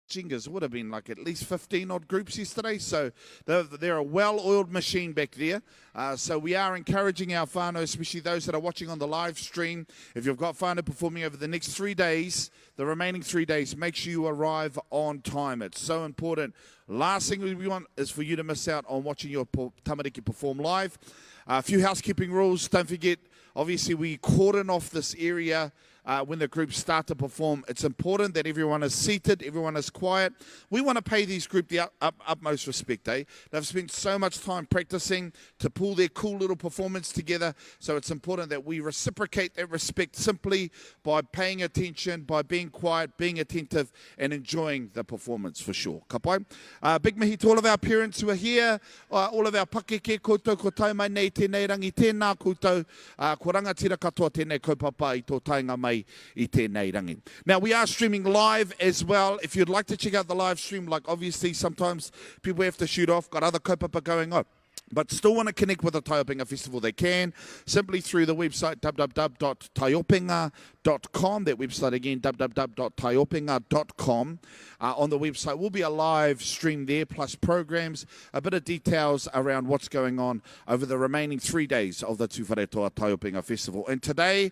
Jingers would have been like at least 15 odd groups yesterday, so they're, they're a well-oiled machine back there. Uh, so we are encouraging our whānau, especially those that are watching on the live stream, if you've got whānau performing over the next three days, the remaining three days, make sure you arrive on time. It's so important. Last thing we want is for you to miss out on watching your tamariki perform live. A few housekeeping rules. Don't forget, obviously, we cordon off this area uh, when the groups start to perform. It's important that everyone is seated, everyone is quiet. We want to pay these group the up, up, utmost respect, eh? They've spent so much time practicing to pull their cool little performance together, so it's important that we reciprocate that respect simply by paying attention, by being quiet, being attentive, and enjoying the performance for sure. Ka pai. Uh, big mihi to all of our parents who are here, uh, all of our pakeke koutou ko tae mai nei tēnei rangi, tēnā koutou, uh, ko rangatira katoa tēnei kaupapa i tō taenga mai i tēnei rangi. Now we are streaming live as well. If you'd like to check out the live stream, like obviously sometimes people have to shoot off, got other kaupapa going on but still want to connect with the Taiopenga Festival, they can simply through the website www.taiopenga.com. That website again, www.taiopenga.com. Uh, on the website will be a live stream there, plus programs, a bit of details around what's going on over the remaining three days of the Tūwharetoa Taiopenga Festival. And today,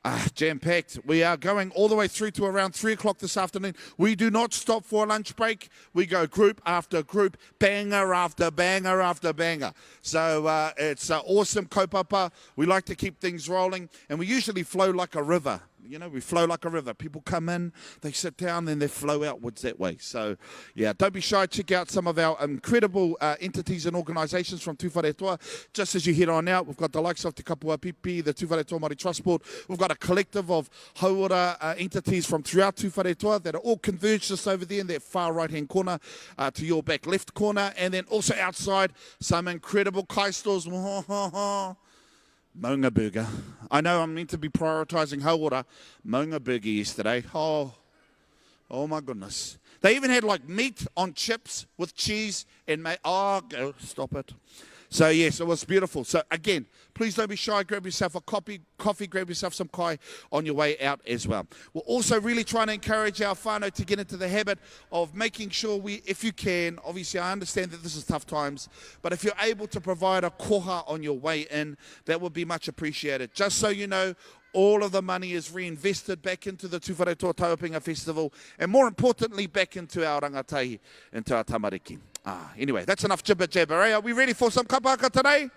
Ah, jam packed. We are going all the way through to around 3 o'clock this afternoon. We do not stop for a lunch break. We go group after group, banger after banger after banger. So uh, it's uh, awesome kaupapa. We like to keep things rolling, and we usually flow like a river. You know, we flow like a river. People come in, they sit down, then they flow outwards that way. So, yeah, don't be shy. Check out some of our incredible uh, entities and organisations from Tūwharetoa. Just as you head on out, we've got the likes of Te Kapua Pipi, the Tūwharetoa Māori Trust Board. We've got a collective of hauora uh, entities from throughout Tūwharetoa that are all converged just over there in that far right-hand corner uh, to your back left corner. And then also outside, some incredible kai stores. Maunga Burger. I know I'm meant to be prioritising hauora. Maunga Burger yesterday. Oh, oh my goodness. They even had like meat on chips with cheese and ma- oh, go, stop it. So yes, it was beautiful. So again, please don't be shy. Grab yourself a coffee, coffee, grab yourself some kai on your way out as well. We're also really trying to encourage our whānau to get into the habit of making sure we, if you can, obviously I understand that this is tough times, but if you're able to provide a koha on your way in, that would be much appreciated. Just so you know, all of the money is reinvested back into the Tūwharetoa Taiopenga Festival and more importantly, back into our rangatahi, into our tamariki. Ah, anyway, that's enough jibber jabber, eh? Are we ready for some kapahaka today?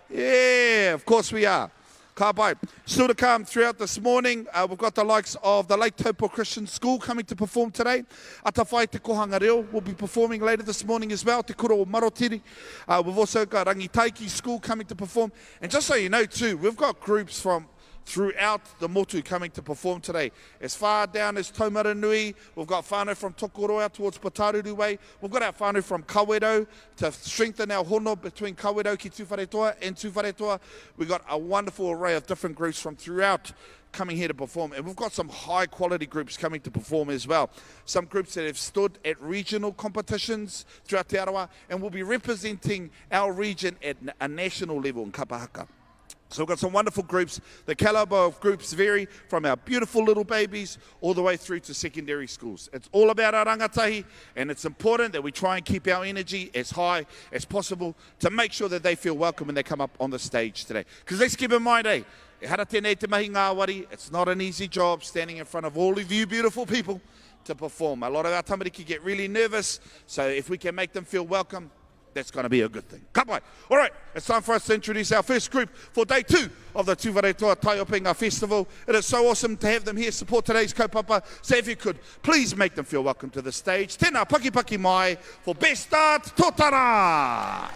Yeah, of course we are. Ka pai. Still to come throughout this morning, uh, we've got the likes of the Lake Taupo Christian School coming to perform today. Atawhai Te Kohanga Reo will be performing later this morning as well, Te Kura o Marotiri. Uh, we've also got Rangitaiki School coming to perform. And just so you know too, we've got groups from throughout the motu coming to perform today. As far down as Taumaranui, we've got whānau from Tokoroa towards Putaruru way. We've got our whānau from Kawerau to strengthen our hono between Kawerau ki Tūwharetoa and Tūwharetoa. We've got a wonderful array of different groups from throughout coming here to perform. And we've got some high quality groups coming to perform as well. Some groups that have stood at regional competitions throughout Te Arawa and will be representing our region at a national level in Kapahaka. So we've got some wonderful groups. The caliber of groups vary from our beautiful little babies all the way through to secondary schools. It's all about our rangatahi, and it's important that we try and keep our energy as high as possible to make sure that they feel welcome when they come up on the stage today. Because let's keep in mind, eh, ehara tēnei te mahi ngāwari. It's not an easy job standing in front of all of you beautiful people to perform. A lot of our tamariki get really nervous, so if we can make them feel welcome, that's going to be a good thing. Ka pai. All right, it's time for us to introduce our first group for day two of the Tūwharetoa Taiopenga Festival. It is so awesome to have them here support today's kaupapa. So if you could, please make them feel welcome to the stage. Tēnā paki paki mai for Best Start Totara!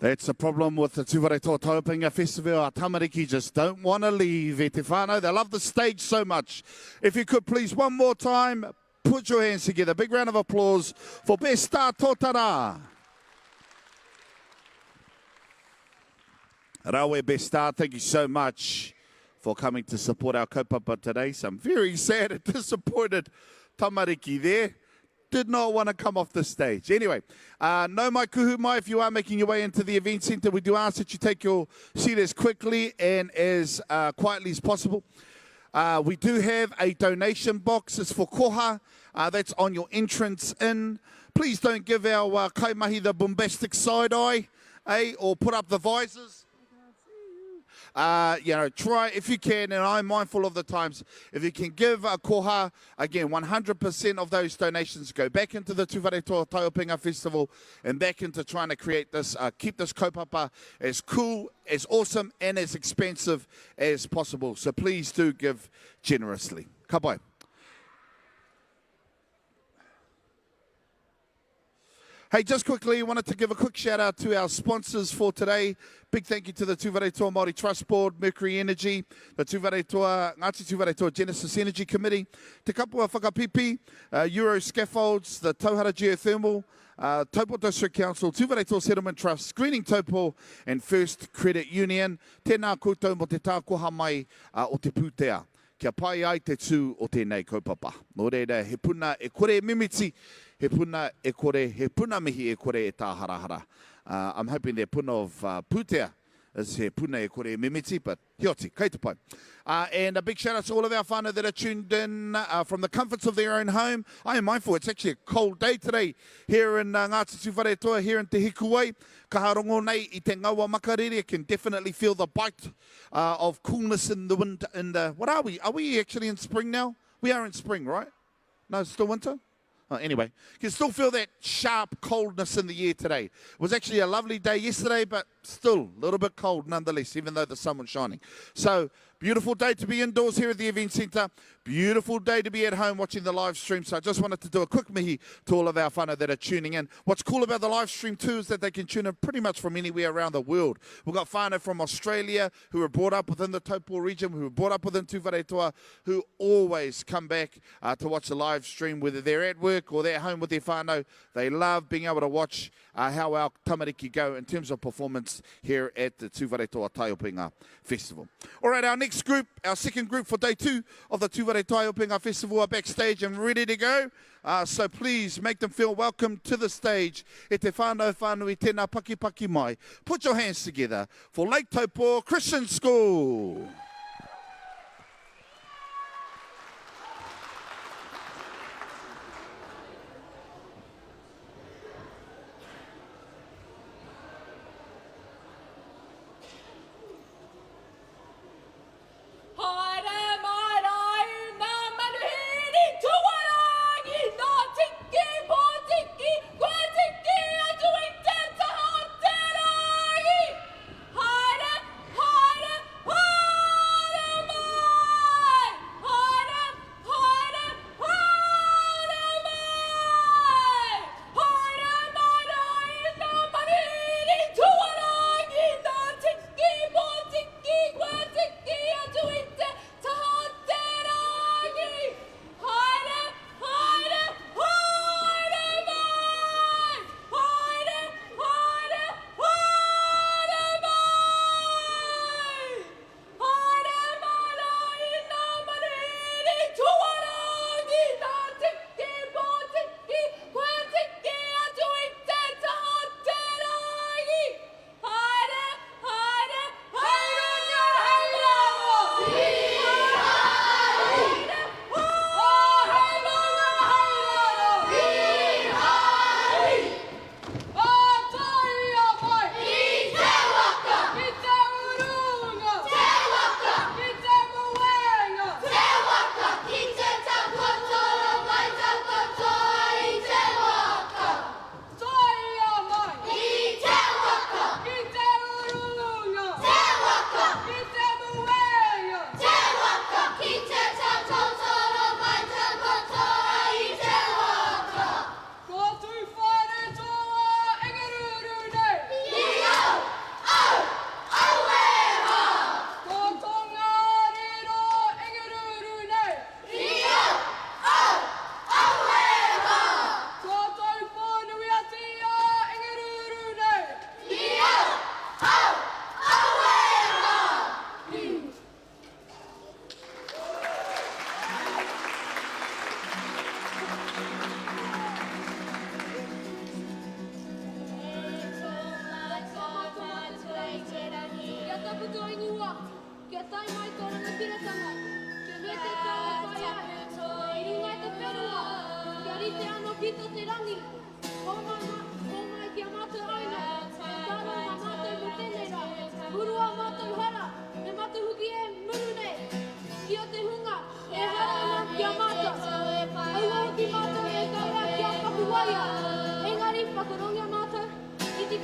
That's the problem with the Tūwharetoa Taupinga Festival. Our tamariki just don't want to leave. E te whānau, they love the stage so much. If you could please, one more time, put your hands together. Big round of applause for Best Star Totara. Rawe Best Star, thank you so much for coming to support our kaupapa today. Some very sad and disappointed tamariki there did not want to come off the stage. Anyway, uh, no mai kuhu mai if you are making your way into the event centre. We do ask that you take your seat as quickly and as uh, quietly as possible. Uh, we do have a donation box. It's for koha. Uh, that's on your entrance in. Please don't give our uh, kaimahi the bombastic side eye eh, or put up the visors. Uh, you know, try if you can, and I'm mindful of the times, if you can give a koha, again, 100% of those donations go back into the Tūwharetoa Taiopenga Festival and back into trying to create this, uh, keep this kaupapa as cool, as awesome, and as expensive as possible. So please do give generously. Ka pai. Hey, just quickly, wanted to give a quick shout out to our sponsors for today. Big thank you to the Tūwharetoa Māori Trust Board, Mercury Energy, the Tūwharetoa, Ngāti Tūwharetoa Genesis Energy Committee, Te Kapua Whakapipi, uh, Euro Scaffolds, the Tauhara Geothermal, uh, Taupo District Council, Tūwharetoa Settlement Trust, Screening Taupo, and First Credit Union. Tēnā koutou mo te tākoha mai uh, o te pūtea. Kia pai ai te tū o tēnei kaupapa. Nō reira, he puna e kore e mimiti, he puna e kore, he puna mihi e kore e tāharahara. Uh, I'm hoping their puna of uh, pūtea is he puna e kore e mimiti, but heoti, kei te pai. Uh, and a big shout out to all of our whānau that are tuned in uh, from the comforts of their own home. I am mindful, it's actually a cold day today here in uh, Ngāti Tūwharetoa, here in Te Hikuwai. Kaha rongo nei i te ngaua makariri, can definitely feel the bite uh, of coolness in the winter. In the what are we? Are we actually in spring now? We are in spring, right? No, it's still winter. Oh, anyway, you can still feel that sharp coldness in the air today. It was actually a lovely day yesterday, but still a little bit cold nonetheless, even though the sun was shining. So, beautiful day to be indoors here at the event centre. Beautiful day to be at home watching the live stream. So I just wanted to do a quick mihi to all of our whānau that are tuning in. What's cool about the live stream too is that they can tune in pretty much from anywhere around the world. We've got whānau from Australia who were brought up within the Taupo region, who were brought up within Tūwharetoa, who always come back uh, to watch the live stream, whether they're at work or they're at home with their whānau. They love being able to watch uh, how our tamariki go in terms of performance here at the Tūwharetoa Taiopenga Festival. All right, our next group, our second group for day two of the Tūwharetoa Taiopenga Festival are backstage and ready to go. Uh, so please make them feel welcome to the stage. E te whānau whānui, tēnā paki paki mai. Put your hands together for Lake Taupō Christian School. Haere mai rā i ngā manuhiri tuarangi, nā tiki pōtiki, kua tiki atu i te taha o te rangi. Haere, haere, haere!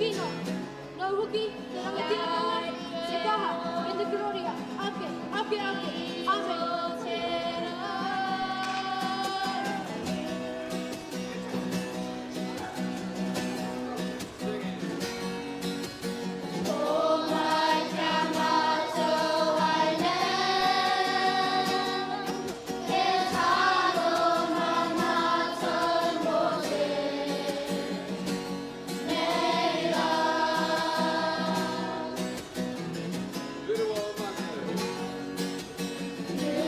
kino. Nōu hoki te rangatiratanga, te kaha, me te kororia, ake, ake, ake. Amen.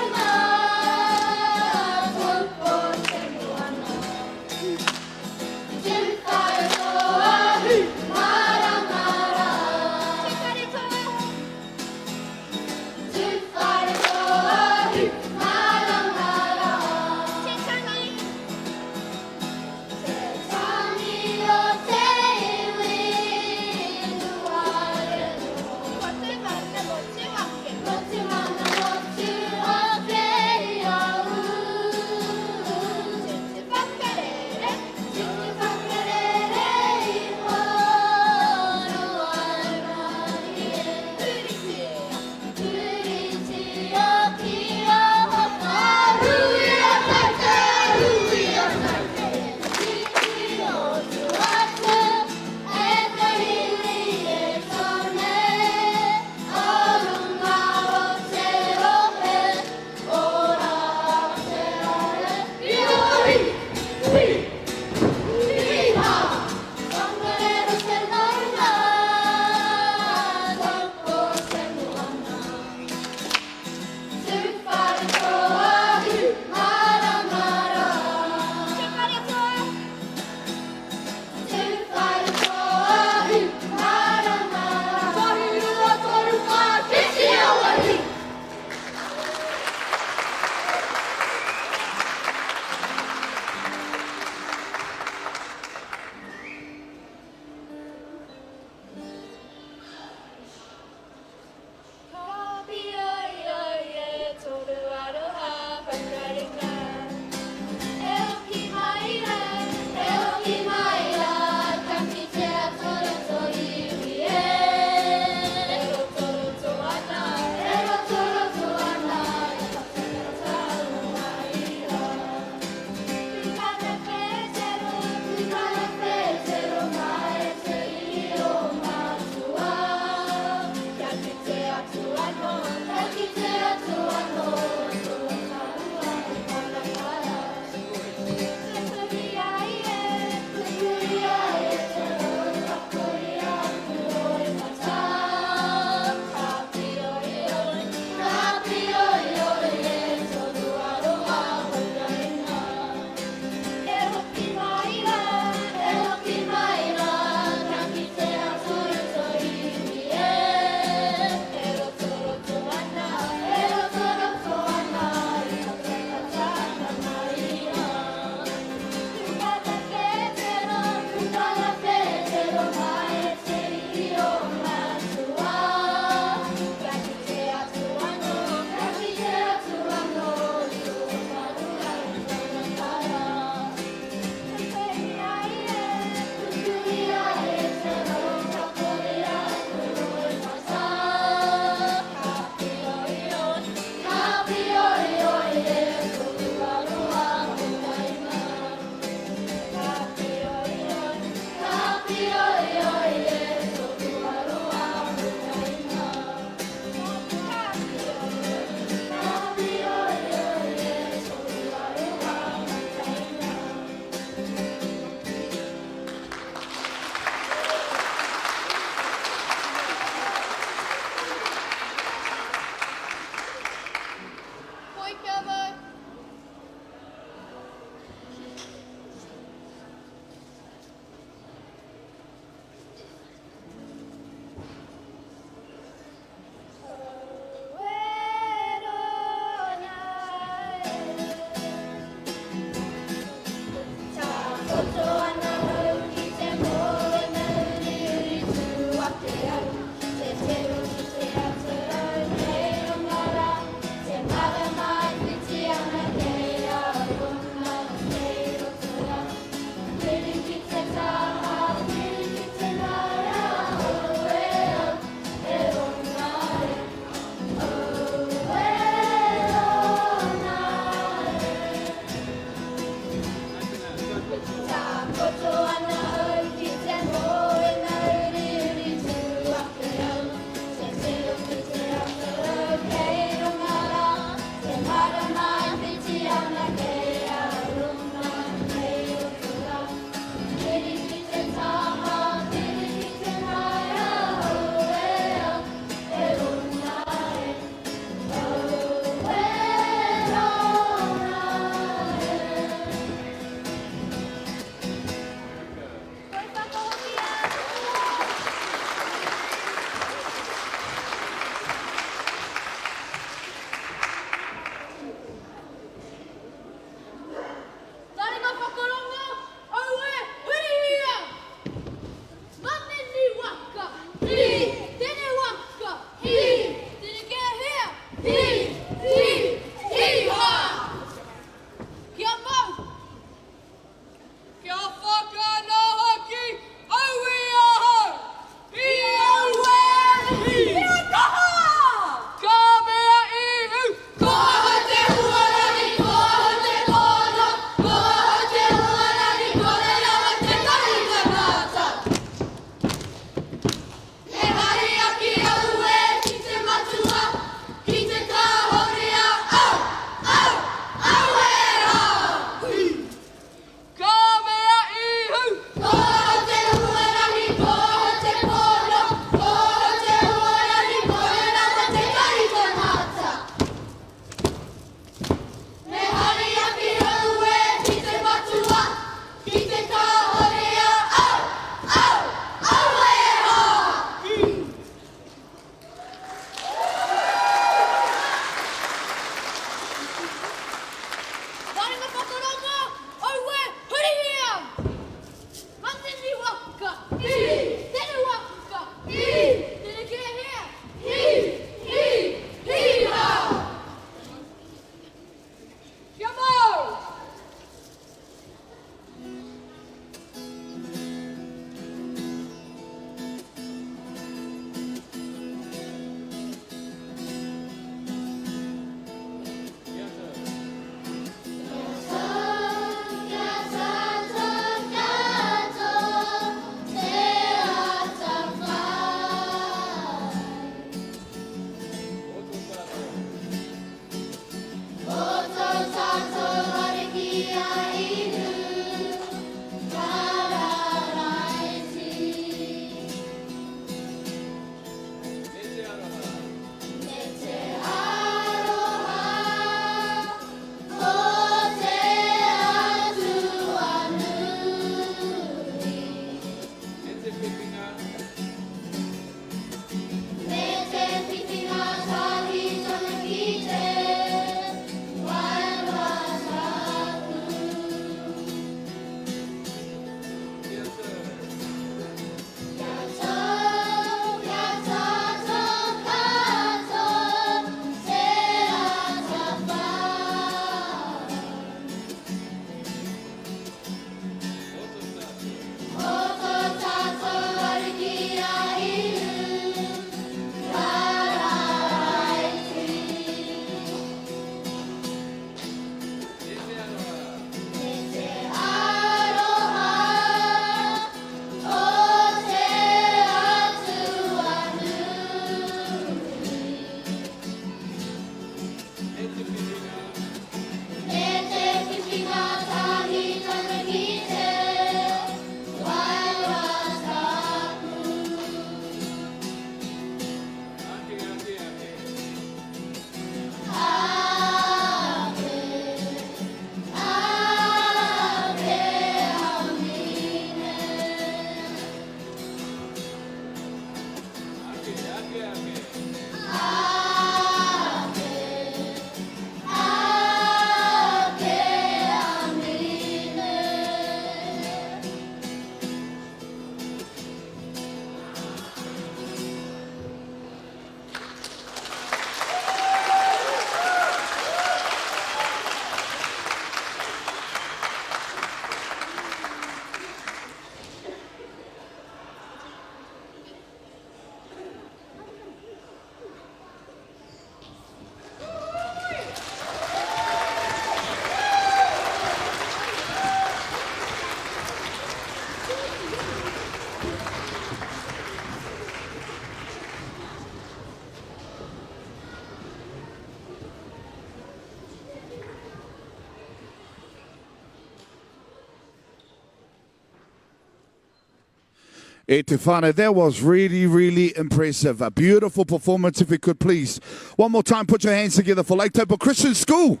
E te whānau, that was really, really impressive. A beautiful performance, if we could please. One more time, put your hands together for Lake Taupo Christian School.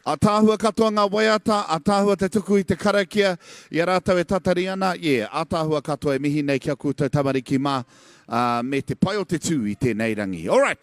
Ataahua katoa ngā waiata, ataahua te tuku i te karakia, i a rātou e tatari ana, yeah, ataahua katoa e mihi nei ki a koutou tamariki mā, uh, me te pai o te tū i tēnei rangi. All right,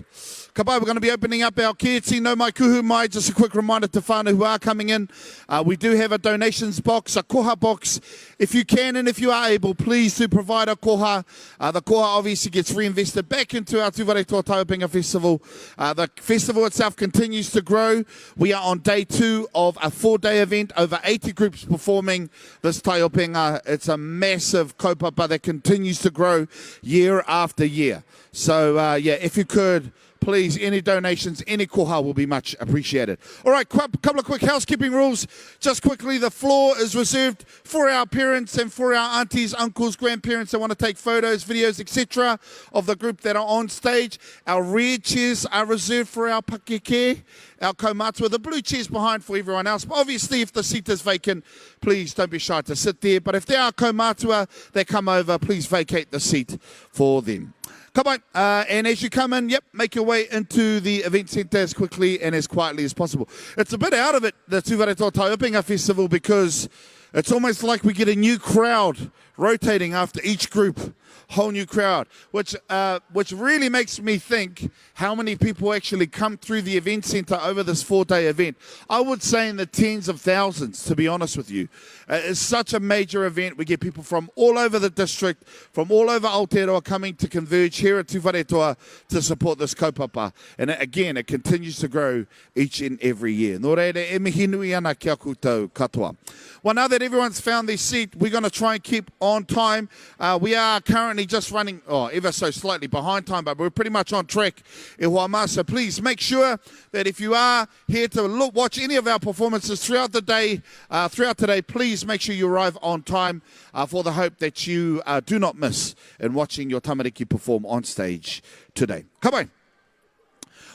ka pai, we're going to be opening up our kēti, no mai kuhu mai, just a quick reminder to whānau who are coming in, uh, we do have a donations box, a koha box. If you can and if you are able, please do provide a koha. Uh, the koha obviously gets reinvested back into our Tūwharetoa Taiapenga Festival. Uh, the festival itself continues to grow. We are on day two of a four-day event, over 80 groups performing this taiopenga. It's a massive kaupapa that continues to grow year after year. So, uh, yeah, if you could, please, any donations, any koha will be much appreciated. All right, couple of quick housekeeping rules. Just quickly, the floor is reserved for our parents and for our aunties, uncles, grandparents that want to take photos, videos, etc. of the group that are on stage. Our rear chairs are reserved for our pakeke, our kaumatua, the blue chairs behind for everyone else. But obviously, if the seat is vacant, please don't be shy to sit there. But if there are kaumatua that come over, please vacate the seat for them. Come on, uh, and as you come in, yep, make your way into the event centre as quickly and as quietly as possible. It's a bit out of it, the Tūwharetoa Taiapenga Festival, because it's almost like we get a new crowd rotating after each group, whole new crowd, which, uh, which really makes me think how many people actually come through the event centre over this four-day event. I would say in the tens of thousands, to be honest with you. Uh, it's such a major event. We get people from all over the district, from all over Aotearoa coming to converge here at Tūwharetoa to support this kaupapa. And again, it continues to grow each and every year. Nō reira, e mihi nui ana ki a koutou katoa. Well, now that everyone's found their seat, we're going to try and keep on time. Uh, we are currently just running, oh, ever so slightly behind time, but we're pretty much on track. E hoa mā, so please make sure that if you are here to look, watch any of our performances throughout the day, uh, throughout today, please make sure you arrive on time uh, for the hope that you uh, do not miss in watching your tamariki perform on stage today. Come on.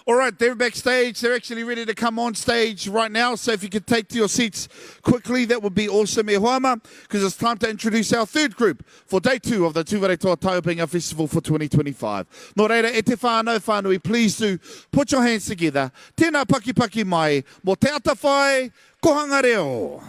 All right, they're backstage. They're actually ready to come on stage right now. So if you could take to your seats quickly, that would be awesome, e hoa mā, because it's time to introduce our third group for day two of the Tūwharetoa Taiapenga Festival for 2025. Nō reira, e te whānau whānui, please do put your hands together. Tēnā pakipaki mai mō Te Atawhai Kohanga Reo.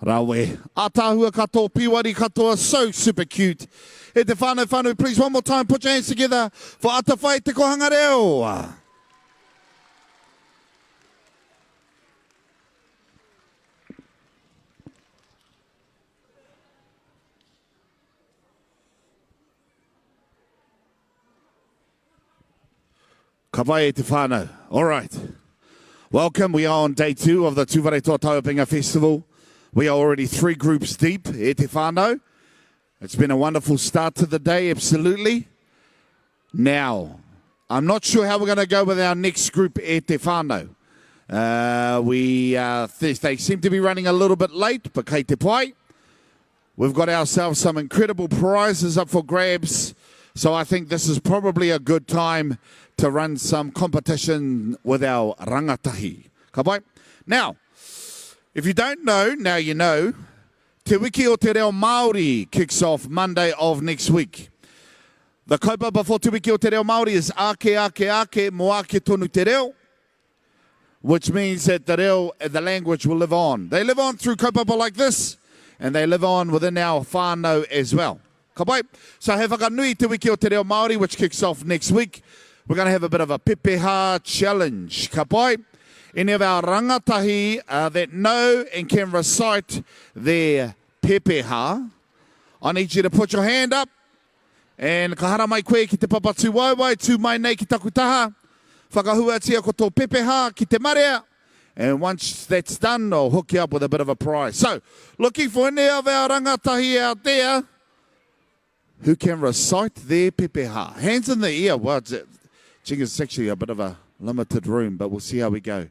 Rawe. Ataahua katoa, piwari katoa, so super cute. E te whānau whānui, please one more time put your hands together for Atawhai Te Kohanga Reo. Ka pai e te whānau. All right. Welcome. We are on day two of the Tūwharetoa Tauiapinga Festival. We are already three groups deep, e te whānau. It's been a wonderful start to the day, absolutely. Now, I'm not sure how we're going to go with our next group, e te whānau. Uh, we, uh, they seem to be running a little bit late, but kei te pai. We've got ourselves some incredible prizes up for grabs. So I think this is probably a good time to run some competition with our rangatahi. Ka pai? Now, if you don't know, now you know. Te Wiki o Te Reo Māori kicks off Monday of next week. The kaupapa for Te Wiki o Te Reo Māori is Ake, Ake, Ake, Mo Ake Tonu Te Reo which means that the reo, the language will live on. They live on through kaupapa like this, and they live on within our whānau as well. Ka pai. So he whakanui te wiki o te reo Māori, which kicks off next week. We're going to have a bit of a pepeha challenge. Ka pai. Any of our rangatahi uh, that know and can recite their pepeha, I need you to put your hand up And ka haramai koe ki te papa tūwaewae, tū mai nei ki taku taha, whakahuatia ko tō pepeha ki te marea, and once that's done, I'll hook you up with a bit of a prize. So, looking for any of our rangatahi out there who can recite their pepeha. Hands in the air. Well, it's, it's actually a bit of a limited room, but we'll see how we go.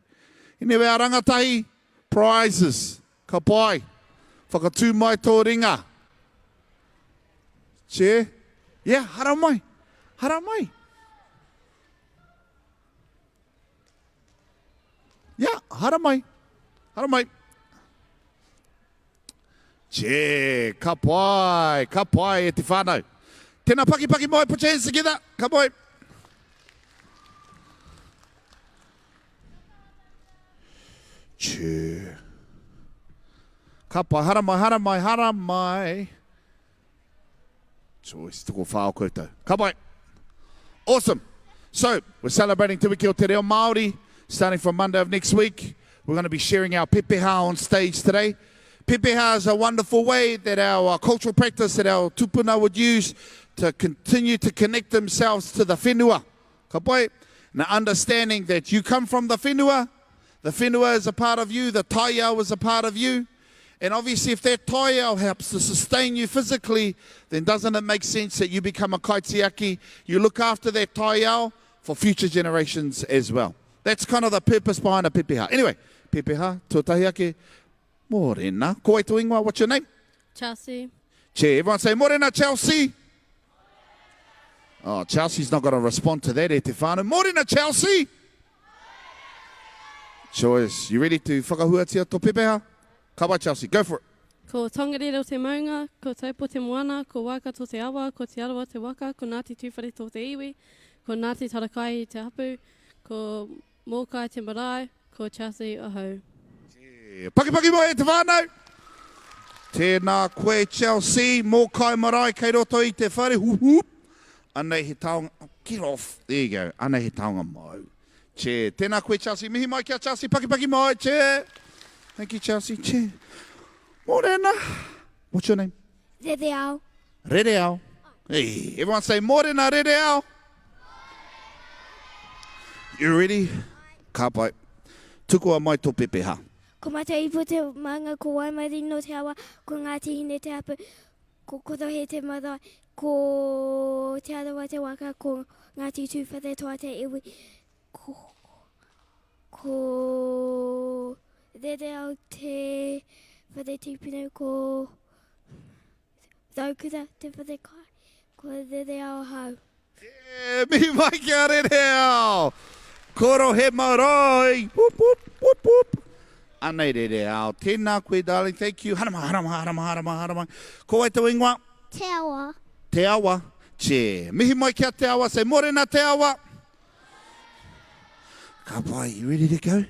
Any of our rangatahi, prizes. Ka pai. Whakatū mai tō ringa. Che? Yeah, haramai. Haramai. Yeah, haramai. Haramai. Che, ka pai, ka pai e te whānau. Tēnā paki paki mai, put your hands together. Ka pai. Che. Ka pai, haramai, haramai, haramai. Choice, toko whāo koutou. Ka pai. Awesome. So, we're celebrating Te Wiki o Te Reo Māori, starting from Monday of next week. We're going to be sharing our pepeha on stage today. Pepeha is a wonderful way that our cultural practice that our tupuna would use to continue to connect themselves to the whenua. Ka pai. Now, understanding that you come from the whenua, the whenua is a part of you, the taiao is a part of you. And obviously, if that taiao helps to sustain you physically, then doesn't it make sense that you become a kaitiaki? You look after that taiao for future generations as well. That's kind of the purpose behind a pepeha. Anyway, pepeha, tuatahi ake, morena. Ko wai tō ingoa, what's your name? Chelsea. Che, everyone say morena, Chelsea. Oh, Chelsea's not going to respond to that, e te whānau. Morena, Chelsea! Choice. You ready to whakahuatia tō pepeha? Ka pai, Chelsea. Go for it. Ko Tongariro te maunga, ko Taupo te moana, ko Waikato te awa, ko Te Arawa te waka, ko Ngāti Tūwharetoa te iwi, ko Ngāti Tarakaihi te hapu, ko Mōkai te marae, ko Chelsea ahau. Pakipaki mai e te whānau! Tēnā koe Chelsea, Mōkai marae kei roto i te whare, whoop whoop. Anei he taonga, oh, get off, there you go, anei he taonga māu. Che, tēnā koe Chelsea, mihi mai ki a Chelsea, pakipaki mai, che. Thank you Chelsea, che. Morena, what's your name? Rereao. Rereao. Hey, everyone say morena rereao. You ready? Ka pai. Tukua mai tō pepeha. Ko Mataipo te maunga, ko Waimarino te awa, ko Ngāti Hine te hapu, ko Korohe te marae, ko Te Arawa te waka, ko Ngāti Tūwharetoa te iwi, ko, ko Rereao te whare tīpuna, ko Raukura te whare kai, ko Rereao ahau. E, mihi mai ki a Rereao! Korohe marae! Whoop, whoop, whoop, whoop. Anei Rereao. Tēnā koe, darling. Thank you. Haramai, haramai, haramai, haramai, haramai. Ko wai tō ingoa? Te Awa. Te Awa. Che. Mihi mai ki a Te Awa. Say morena Te Awa. Ka pai. You ready to go?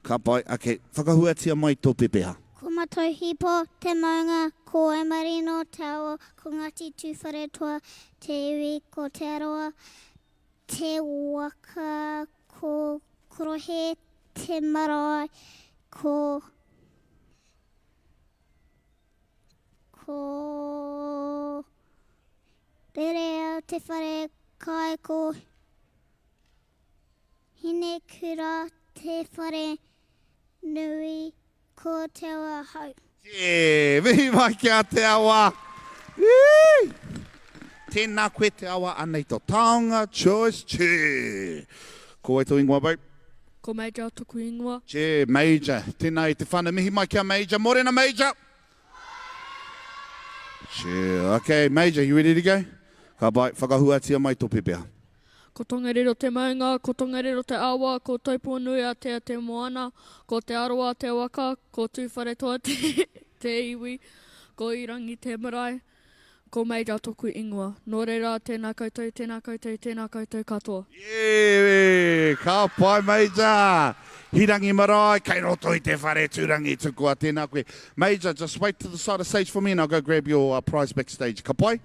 Ka pai. Okay. Whakahuatia mai tō pepeha. Ko. Matauhipo te maunga, ko Waimarino te awa, ko Ngāti Tūwharetoa te iwi, ko Te Arawa te waka, ko Korohe te marae, ko Ko Rerea te whare kai, ko Hinekura te whare nui, ko Te Awa hau. Tē, mihi mai ki a Te Awa. Ii! Tēnā koe Te Awa, anei tō taonga, choice, tē. Ko wai tō ingoa, babe? Ko Major toku ingoa. Tē, Major. Tēnā e te whānau, mihi mai ki a Major. Morena Major! Tē, okay, Major, you ready to go? Ka pai, whakahuatia mai tō pepeha. Ko Tongariro te maunga, ko Tongariro te awa, ko Taupō-nui-a-Tea te moana, ko Te Arawa te waka, ko Tūwharetoa te, te iwi, ko Irangi te marae, ko Major toku ingoa. Nō reira, tēnā koutou, tēnā koutou, tēnā koutou katoa. Yeah! Ka pai Major! Hirangi marae, kei roto i te whare tūrangi tukua, tēnā koe. Major, just wait to the side of stage for me and I'll go grab your prize backstage. Ka pai?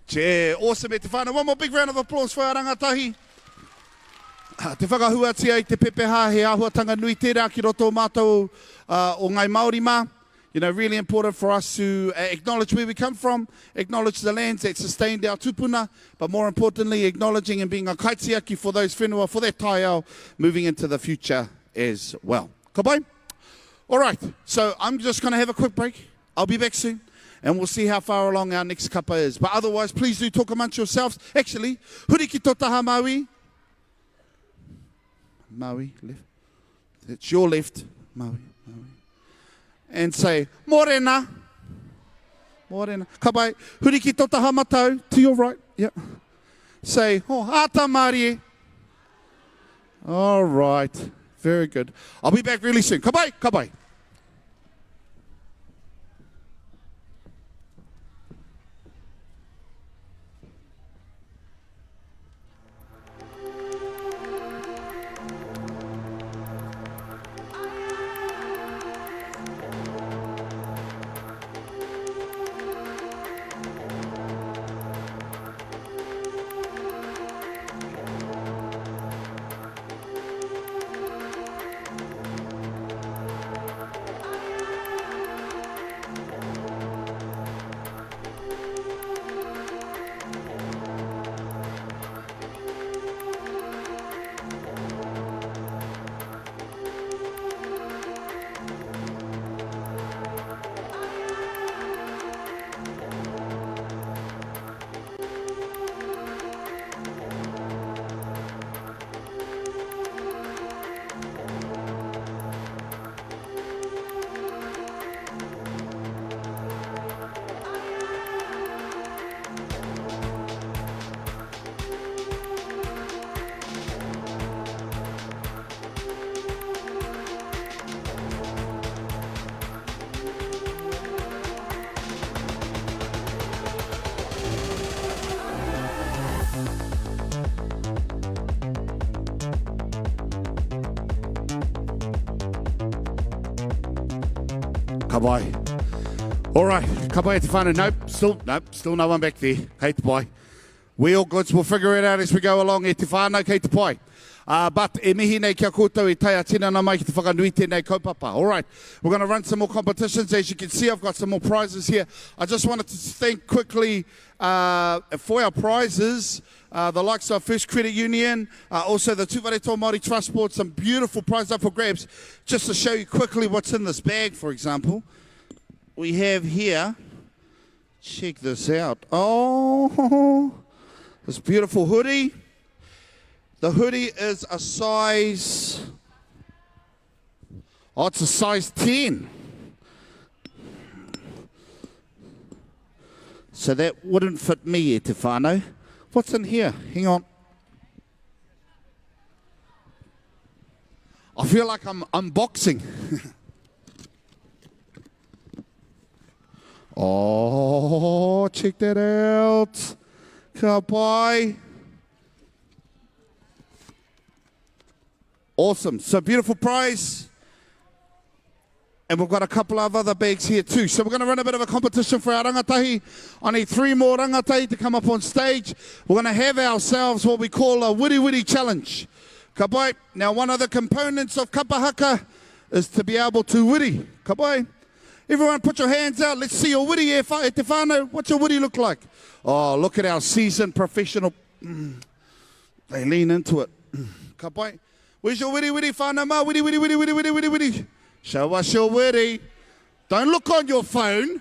Che, awesome e te whānau. One more big round of applause for our rangatahi. Te whakahuatia i te pepeha, he āhuatanga nui tērā ki roto o mātou uh, o Ngai Māori mā. You know, really important for us to uh, acknowledge where we come from, acknowledge the lands that sustained our tupuna, but more importantly, acknowledging and being a kaitiaki for those whenua, for that taiao, moving into the future as well. Ka pai? All right, so I'm just going to have a quick break. I'll be back soon and we'll see how far along our next kapa is. But otherwise, please do talk amongst yourselves. Actually, huri ki tō taha Maui. Maui, left. It's your left, Maui, Maui. And say, Morena. Morena. Ka pai, huri ki tō taha matau, to your right. Yep. Say, oh, ata marie. All right. Very good. I'll be back really soon. Ka pai, ka pai. Ka pai. All right, ka pai e te whānau. Nope, still, nope, still no one back there. Kei te pai. We all goods, we'll figure it out as we go along e te whānau, kei te pai. Uh, but e mihi nei kia koutou i tae a tinana mai ki te whakanui tēnei kaupapa. All right, we're going to run some more competitions. As you can see, I've got some more prizes here. I just wanted to thank quickly uh, for our prizes, uh, the likes of First Credit Union, uh, also the Tūwharetoa Māori Trust Board, some beautiful prizes up for grabs. Just to show you quickly what's in this bag, for example, we have here, check this out. Oh, this beautiful hoodie. The hoodie is a size, oh, it's a size 10. So that wouldn't fit me, e te whānau. What's in here? Hang on. I feel like I'm unboxing. oh, check that out. Ka pai. Awesome. So beautiful prize. And we've got a couple of other bags here too. So we're going to run a bit of a competition for our rangatahi. I need three more rangatahi to come up on stage. We're going to have ourselves what we call a witty witty challenge. Ka pai. Now, one of the components of kapa haka is to be able to witty. Ka pai. Everyone put your hands out. Let's see your witty, e, e te whānau. What's your witty look like? Oh, look at our seasoned professional. Mm. They lean into it. Mm. Ka pai. Where's your witty witty whānau mā? Witty witty witty witty witty witty witty. Show us your witty. Don't look on your phone.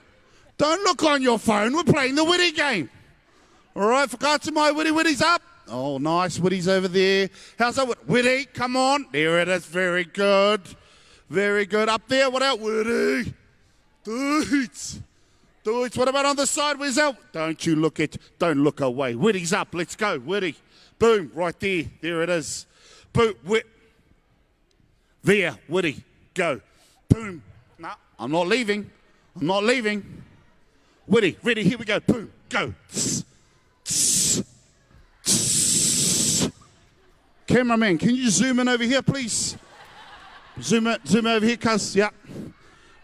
Don't look on your phone. We're playing the witty game. All right, whakaatu mai, witty witty's up. Oh, nice. Witty's over there. How's that? Witty, come on. There it is. Very good. Very good. Up there, what else? Witty. Dudes. Dudes, what about on the side? Where's that? Don't you look at, don't look away. Witty's up. Let's go. Witty. Boom. Right there. There it is. Boom. Wit. There. Witty. Go. Boom. No, I'm not leaving. I'm not leaving. Witty. Ready. Here we go. Boom. Go. Tss. Tss. Tss. Cameraman, can you zoom in over here, please? Zoom it, zoom over here, cuz. Yeah.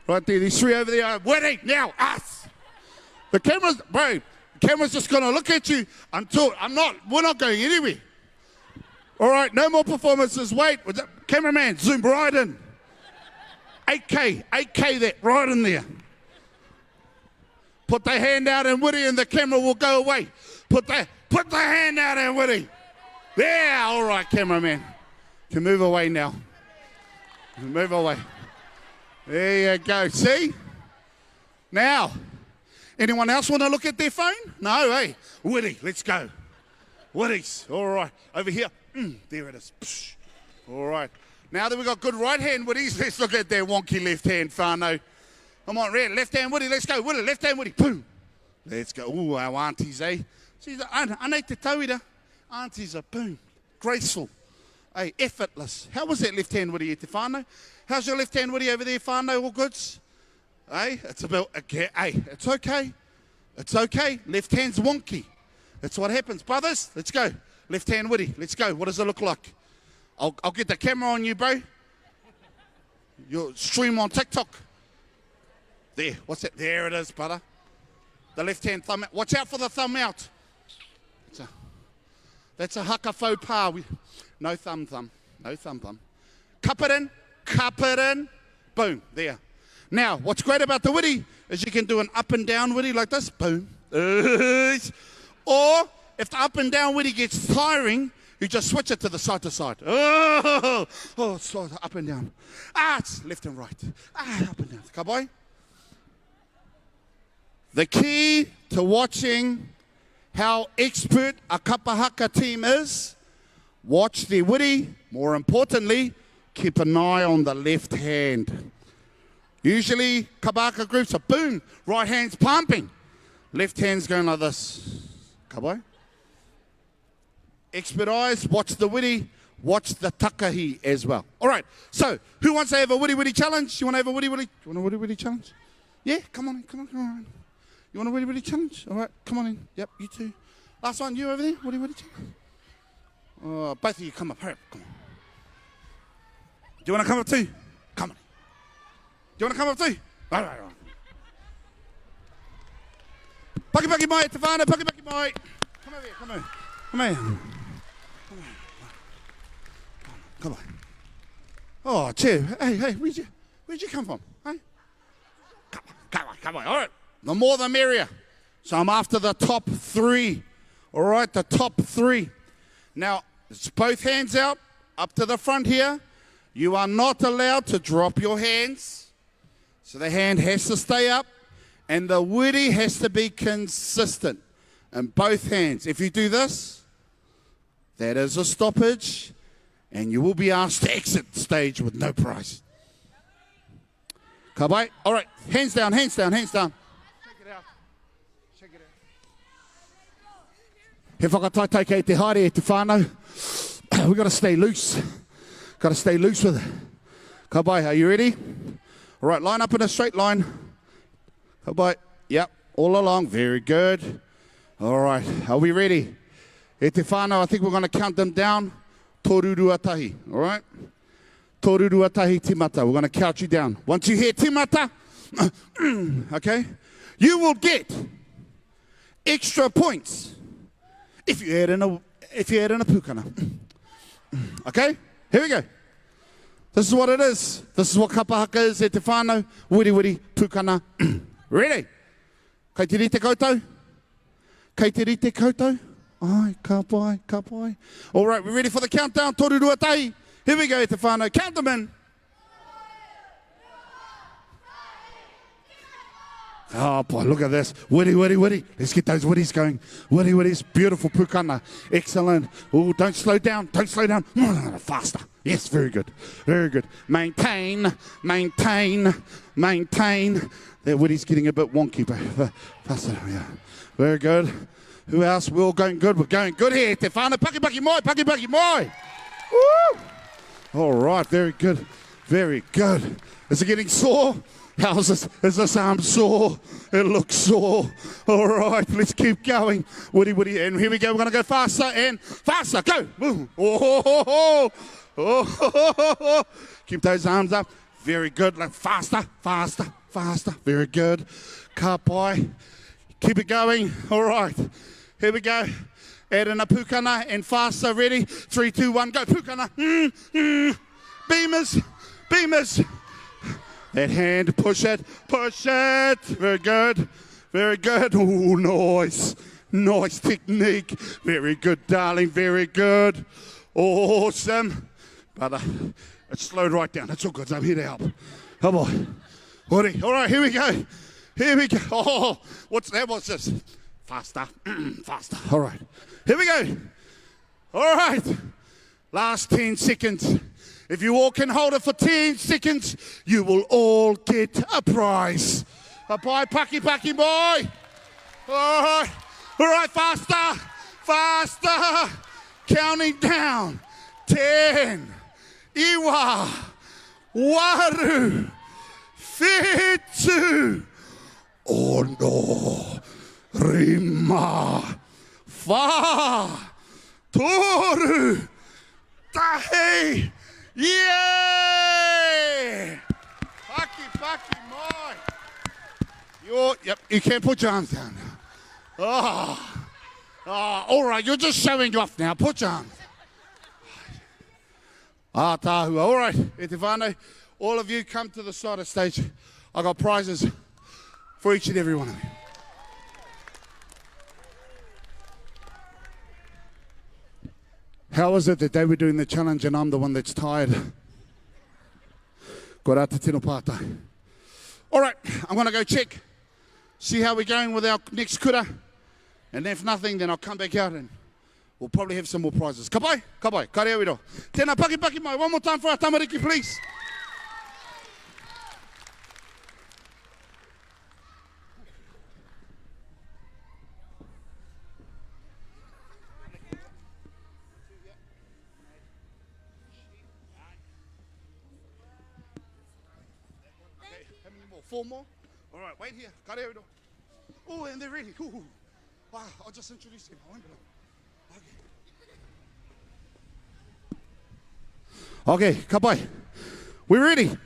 Right there, these three over there. Witty, now, us. The camera's, bro, the camera's just gonna look at you until I'm not, we're not going anywhere. All right, no more performances. Wait, cameraman, zoom right in. 8K, 8K that, right in there. Put the hand out and Woody and the camera will go away. Put the, put the hand out and Woody. Yeah, all right, cameraman. Can move away now. Move away. There you go. See? Now, anyone else want to look at their phone? No, hey. Woody, let's go. Woody's. All right. Over here. Mm, there it is. Psh. All right. Now that we've got good right hand Woodies, let's look at their wonky left hand, whānau. Come on, red, left hand Woody, let's go. Woody, left hand Woody. Boom. Let's go. Ooh, our aunties, eh? See, anei te tauira. Aunties are boom. Graceful. Hey, effortless. How was that left hand Woody e te whānau? How's your left hand Woody over there, whānau? All goods? Hey, it's about, okay, hey, it's okay. It's okay. Left hand's wonky. That's what happens. Brothers, let's go. Left hand Woody, let's go. What does it look like? I'll, I'll get the camera on you, bro. You'll stream on TikTok. There, what's that? There it is, brother. The left hand thumb out. Watch out for the thumb out. It's a, that's a haka faux pas. We, no thumb thumb. No thumb thumb. Cup it in. Cup it in. Boom. There. Now, what's great about the witty is you can do an up and down witty like this. Boom. Or if the up and down witty gets tiring, you just switch it to the side to side. Oh, oh, so up and down. Ah, it's left and right. Ah, up and down. Ka pai? The key to watching how expert a kapa haka team is, watch their witty. More importantly, keep an eye on the left hand. Usually, kapa haka groups are boom, right hand's pumping. Left hand's going like this. Ka pai? Expert eyes, watch the witty, watch the takahi as well. All right, so who wants to have a witty witty challenge? You want to have a witty witty? You want a witty witty challenge? Yeah, come on in, come on, come on. You want a witty witty challenge? All right, come on in. Yep, you too. Last one, you over there, witty witty challenge. Oh, both of you come up. Hurry up, come on. Do you want to come up too? Come on. Do you want to come up too? All right, all right. Paki paki mai, te whānau, paki paki mai. Come over here, come over. Come here. Come here. Come on. Oh, cheer. Hey, hey, where'd you, where'd you come from? Hey? Come on, come on, come on. All right. The more the merrier. So I'm after the top three. All right, the top three. Now, it's both hands out, up to the front here. You are not allowed to drop your hands. So the hand has to stay up and the witty has to be consistent in both hands. If you do this, that is a stoppage and you will be asked to exit stage with no prize. Ka pai. All right, hands down, hands down, hands down. Check it out. Check it out. He whakataetae kei te haere e te whānau. We got to stay loose. Got to stay loose with it. Ka pai, are you ready? All right, line up in a straight line. Ka pai. Yep, all along. Very good. All right, are we ready? E te whānau, I think we're going to count them down. Toru rua tahi. All right? Toru, rua, tahi, timata. We're going to count you down. Once you hear timata, okay, you will get extra points if you add in a, if you add in a pukana. Okay, here we go. This is what it is. This is what kapahaka is e te whānau. Wiri wiri, pukana. Ready? Kei te rite koutou? Kei te rite koutou? Ai, ka pai, ka pai. All right, we're ready for the countdown. Toru rua tahi. Here we go, e te whānau. Count them in. Oh boy, look at this. Witty, witty, witty. Let's get those witties going. Witty, witties. Beautiful pukana. Excellent. Oh, don't slow down. Don't slow down. Faster. Yes, very good. Very good. Maintain, maintain, maintain. That witty's getting a bit wonky, but faster. Yeah. Very good. Who else? We're all going good. We're going good here. Te whānau. Paki, paki, moi. Paki, paki, moi. Woo! All right. Very good. Very good. Is it getting sore? How's this? Is this arm sore? It looks sore. All right, let's keep going. Woody, woody, and here we go. We're going to go faster and faster. Go. Oh, ho, ho, ho. Oh, ho, ho, ho. Keep those arms up. Very good. Like faster, faster, faster. Very good. Ka pai. Keep it going. All right. Here we go. Add in a pukana and faster. Ready? 3, 2, 1, go. Pukana. Mm, mm. Beamers. Beamers. That hand, push it, push it. Very good, very good. Oh, nice, nice technique. Very good, darling, very good. Awesome. But uh, it's slowed right down. It's all good. I'm here to help. Come on. All right, here we go. Here we go. Oh, what's that? What's this? Faster, faster. All right. Here we go. All right. Last 10 seconds. If you all can hold it for 10 seconds, you will all get a prize. A bye, Paki Paki boy. All right. All right, faster, faster. Counting down. 10, Iwa, Waru, Whitu, Ono, Rima, Wha, Toru, Tahi, yeah! Paki, paki, mai. You're, yep, you can't put your arms down now. Oh, oh, all right, you're just showing off now. Put your arms. Ah, tāhua. All right, e te whānau, all of you come to the side of stage. I got prizes for each and every one of you. How is it that they were doing the challenge and I'm the one that's tired? Ko rā te tino pātai. All right, I'm going to go check, see how we're going with our next kura. And if nothing, then I'll come back out and we'll probably have some more prizes. Ka pai, ka pai, ka reo iro. Tēnā, paki paki mai. One more time for our tamariki, please. Four more? All right, wait here. Ka reo iro. Oh, and they're ready. Ooh. Wow, I'll just introduce them. I won't be long. Okay. Okay, ka pai. We're ready.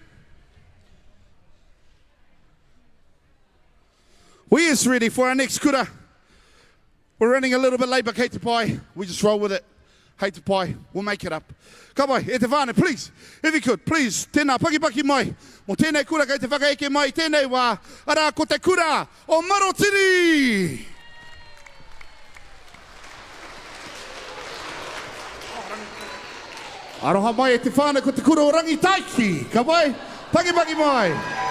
We is ready for our next kura. We're running a little bit late, but kei te pai. We just roll with it. Hei te pai, we'll make it up. Ka pai, e te whānau, please, if you could, please, tēnā, paki paki mai, mo tēnei kura kei te whakaeke mai, tēnei wā, arā, ko te kura o Marotiri! Aroha mai e te whānau ko te kura o Rangitaiki. Ka pai, paki paki mai.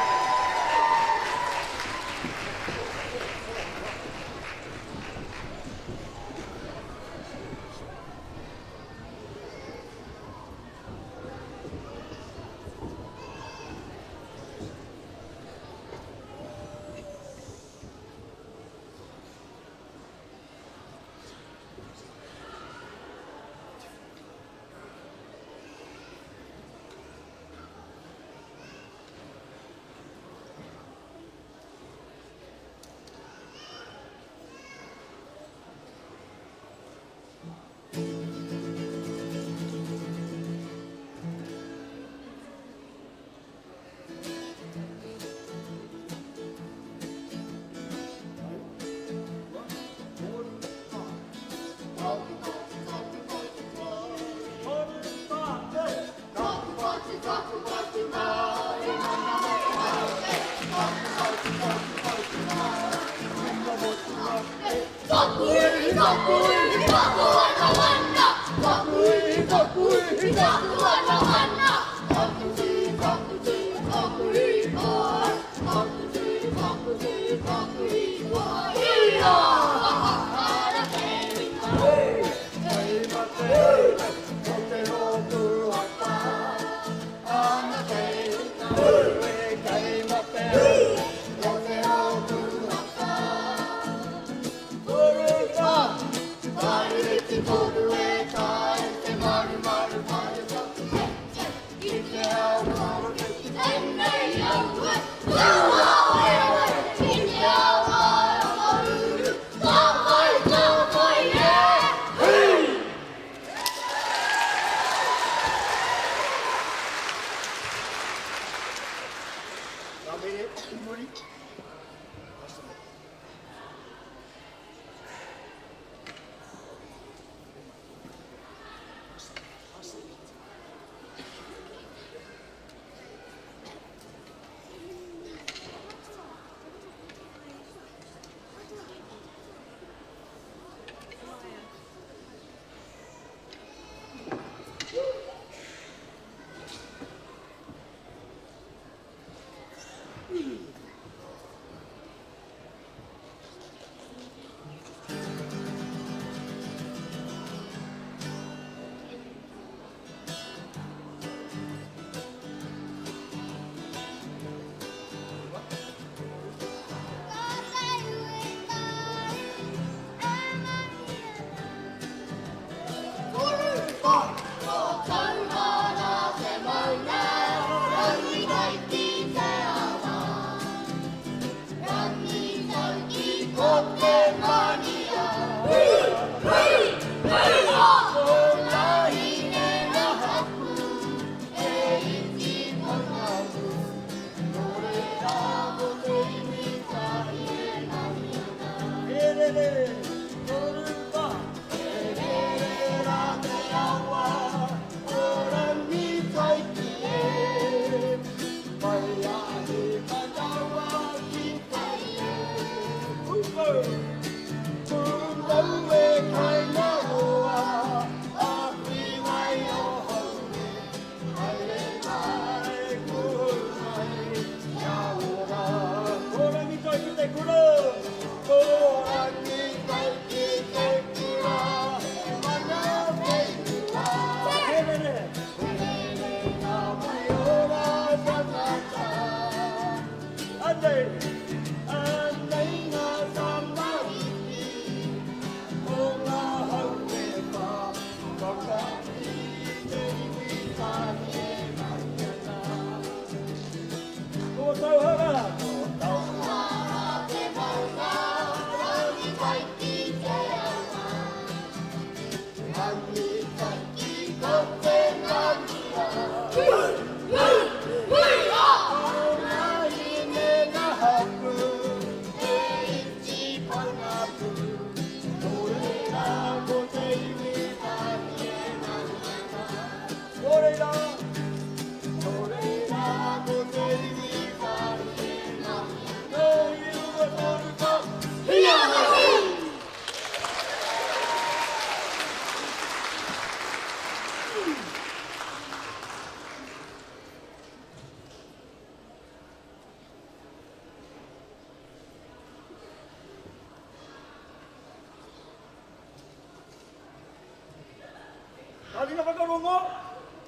Ka ringa whakarongo,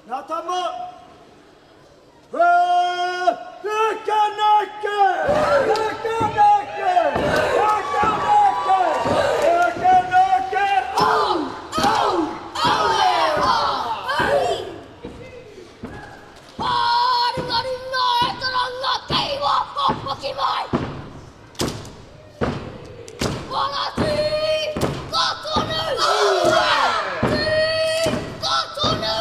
ngā tama, he Whakanake! Whakanake! Whakanake! Whakanake! Au! Au! Au e hā! Āringaringa e te ranga kei waho hoki mai! Wana tī ka tonu! Tī ka tonu!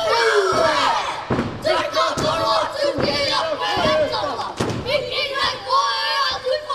Tī ka tonu atu ki a Pētara! Hiki nei koe atu!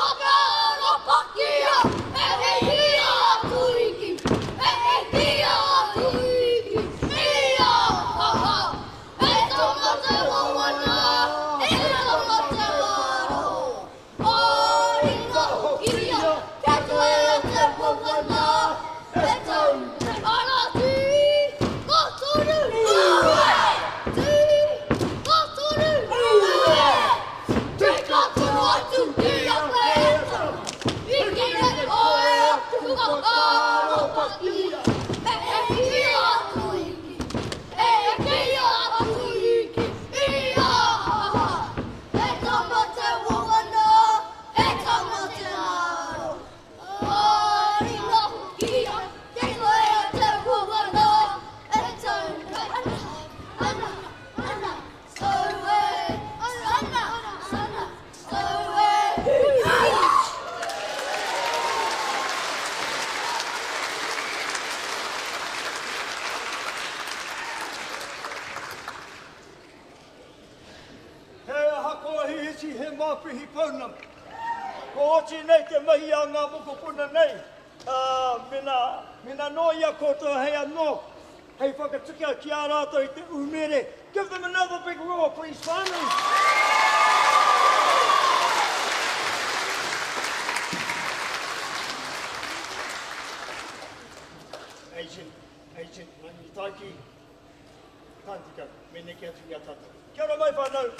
māpihi pounamu. Kua oti nei te mahi a ngā mokopuna nei, ā, mena, mena nō i a koutou hei anō, hei whakatika ki a rātou i te umere. Give them another big roar, please, whānau. Agent, Agent Rangitaiki. Ka tika, me neke atu i a tātou. Kia ora mai whānau!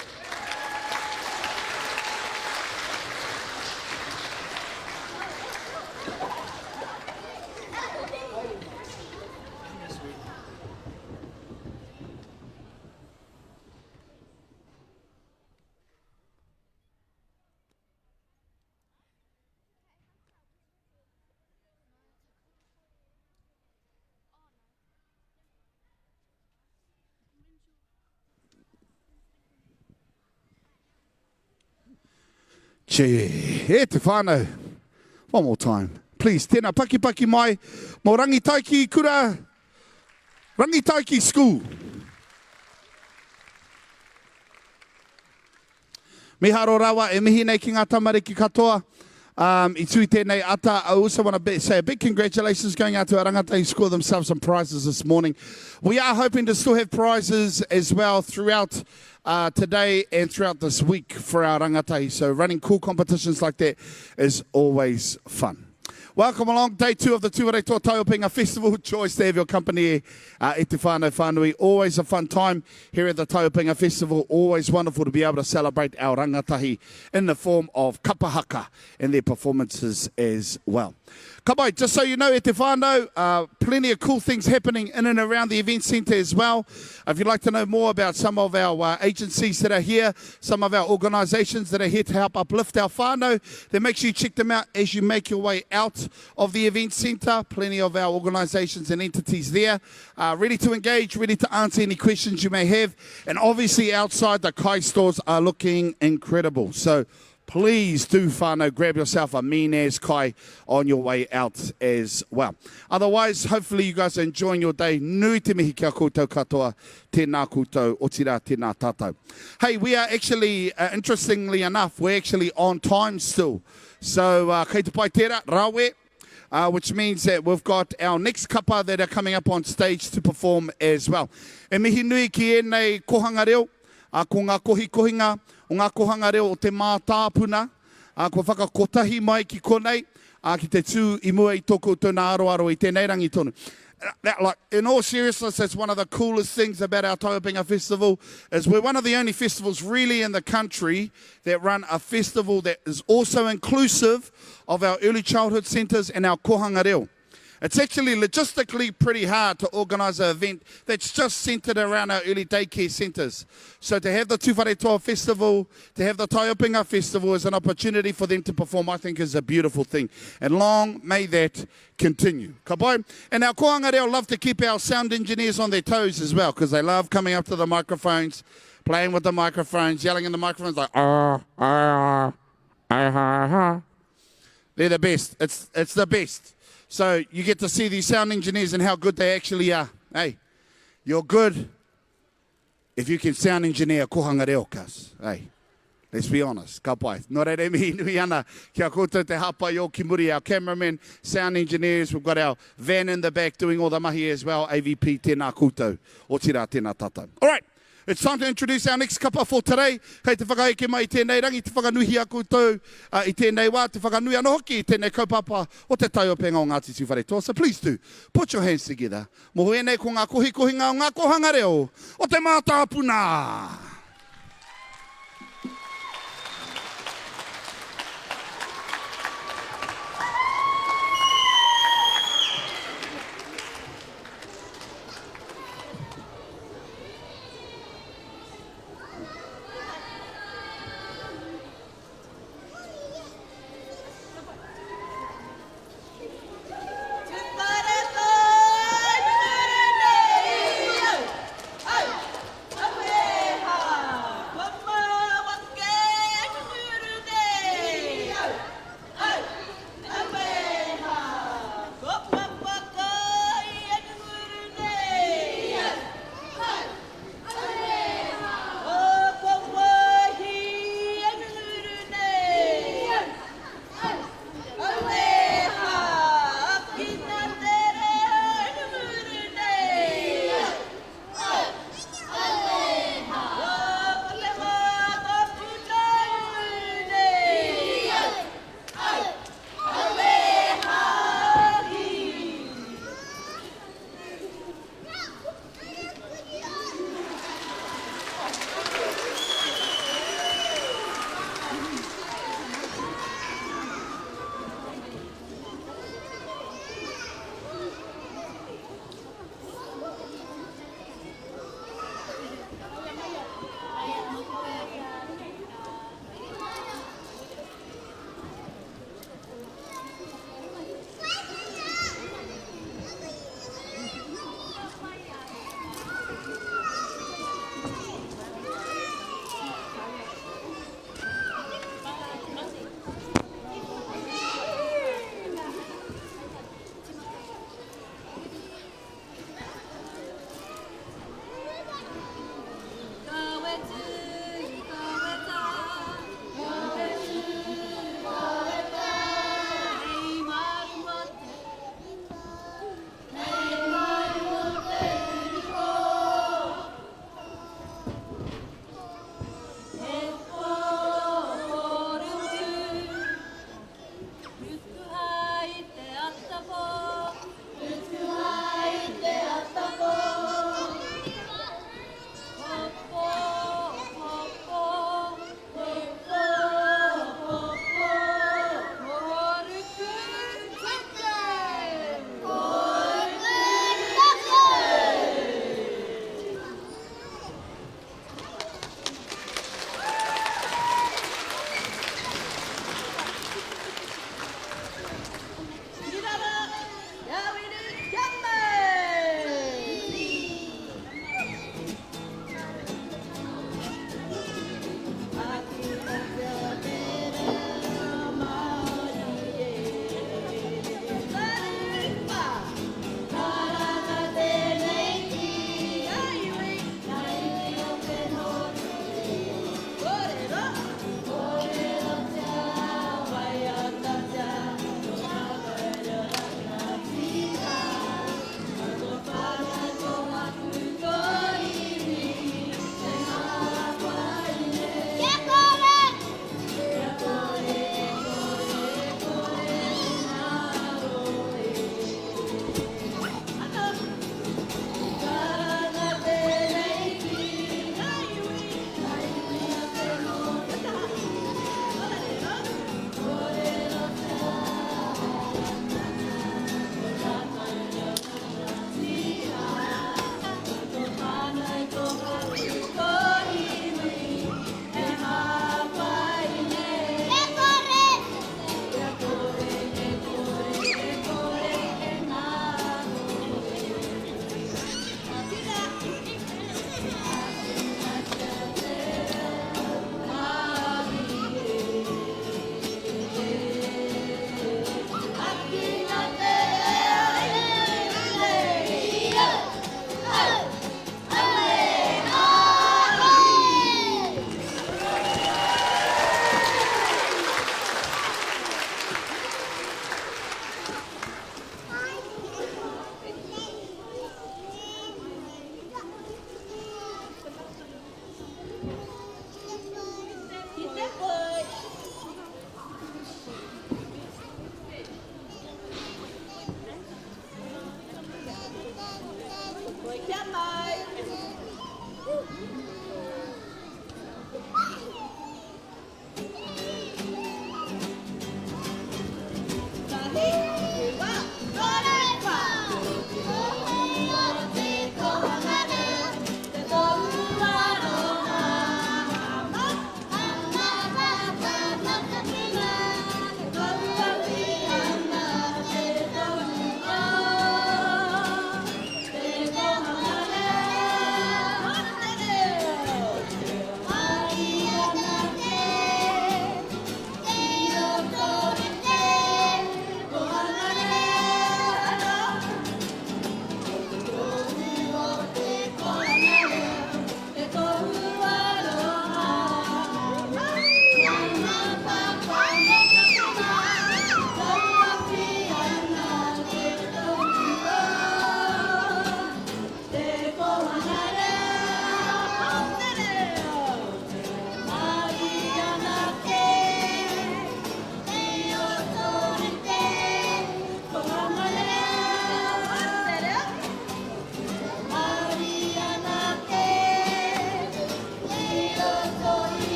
Gee, e te whānau. One more time. Please, tēnā pakipaki mai mō Rangitaiki Kura, Rangitaiki School. Miharo rawa e mihi nei ki ngā tamariki katoa um, i tū i tēnei ata. I also want to say a big congratulations going out to our rangatahi who scored themselves some prizes this morning. We are hoping to still have prizes as well throughout uh, today and throughout this week for our rangatahi. So running cool competitions like that is always fun. Welcome along, day two of the Tūwharetoa Taiopenga Festival. Joyce to have your company uh, e te whānau whānui. Always a fun time here at the Taiopenga Festival. Always wonderful to be able to celebrate our rangatahi in the form of kapa haka and their performances as well. Ka pai, just so you know, e te whānau, uh, plenty of cool things happening in and around the event centre as well. If you'd like to know more about some of our uh, agencies that are here, some of our organisations that are here to help uplift our whānau, then make sure you check them out as you make your way out of the event centre. Plenty of our organisations and entities there, uh, ready to engage, ready to answer any questions you may have. And obviously outside, the kai stores are looking incredible. So please do whānau, grab yourself a mean ass kai on your way out as well. Otherwise, hopefully you guys are enjoying your day. Nui te mihi ki a koutou katoa. Tēnā koutou, otirā tēnā tātou. Hey, we are actually, uh, interestingly enough, we're actually on time still. So, uh, kei te pai tērā, rawe, uh, which means that we've got our next kapa that are coming up on stage to perform as well. E mihi nui ki ēnei kohanga reo, uh, ko ngā kohikohinga o ngā kohanga reo o te mātāpuna, uh, kua whakakotahi mai ki konei, uh, ki te tū i mua i tō koutou nā aroaro i tēnei rangi tonu. Now, like, in all seriousness, that's one of the coolest things about our Taiopenga Festival, is we're one of the only festivals really in the country that run a festival that is also inclusive of our early childhood centres and our kohanga reo. It's actually logistically pretty hard to organise an event that's just centred around our early daycare centres. So to have the Tūwharetoa Festival, to have the Taiopenga Festival as an opportunity for them to perform, I think is a beautiful thing. And long may that continue. Ka pai. And our kohanga reo love to keep our sound engineers on their toes as well, because they love coming up to the microphones, playing with the microphones, yelling in the microphones like, ah, ah, ah, ah, ah. They're the best. It's, it's the best. So you get to see these sound engineers and how good they actually are. Hey, you're good if you can sound engineer kohanga reo, cuz. Hey, let's be honest. Ka pai. Nō reira e mihi nui ana ki a koutou te hāpai o ki muri, our cameramen, sound engineers, we've got our van in the back doing all the mahi as well. AVP, tēnā koutou. Otirā, tēnā tātou. All right. It's time to introduce our next kapa for today. Kei te whakaeke mai i tēnei rangi, te whakanuhi a koutou uh, i tēnei wā, te whakanui anō hoki i tēnei kaupapa o te taiopenga o Ngāti Tūwharetoa. So please do, put your hands together. Mō ēnei ko ngā kohikohinga o ngā kōhanga reo o te mātāpuna.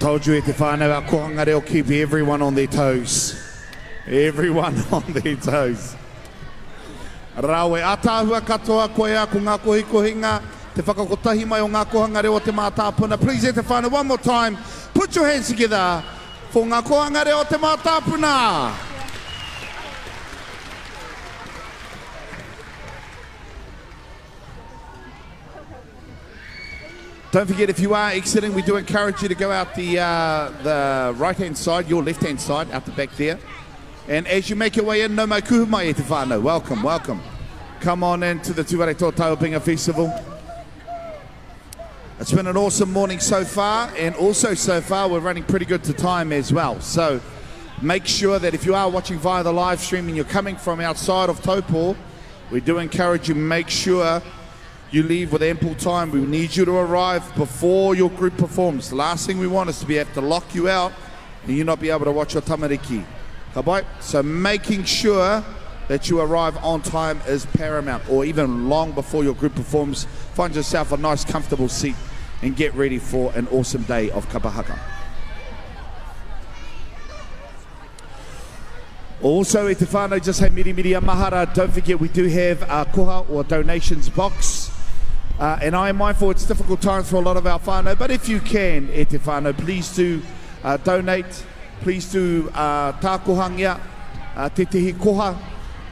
Told you e te whānau, our kohanga reo keep everyone on their toes. Everyone on their toes. Rawe, ataahua katoa, koia ko ngā kohikohinga, te whakakotahi mai o ngā kohanga reo o te mātāpuna. Please e te whānau, one more time, put your hands together for ngā kohanga reo o te mātāpuna. Don't forget, if you are exiting, we do encourage you to go out the, uh, the right-hand side, your left-hand side, out the back there. And as you make your way in, no mai kuhu mai e te whānau. Welcome, welcome. Come on in to the Tūwharetoa Tauapinga Festival. It's been an awesome morning so far, and also so far we're running pretty good to time as well. So make sure that if you are watching via the live stream and you're coming from outside of Taupo, we do encourage you make sure you leave with ample time. We need you to arrive before your group performs. The last thing we want is to be able to lock you out and you not be able to watch your tamariki. Ka pai? So making sure that you arrive on time is paramount, or even long before your group performs. Find yourself a nice, comfortable seat and get ready for an awesome day of kapa haka. Also, e te whānau, just hei mirimiri a mahara, don't forget we do have a koha or donations box. Uh, and I am mindful it's difficult times for a lot of our whānau, but if you can, e te whānau, please do uh, donate. Please do uh, tākohangia uh, tētehi koha.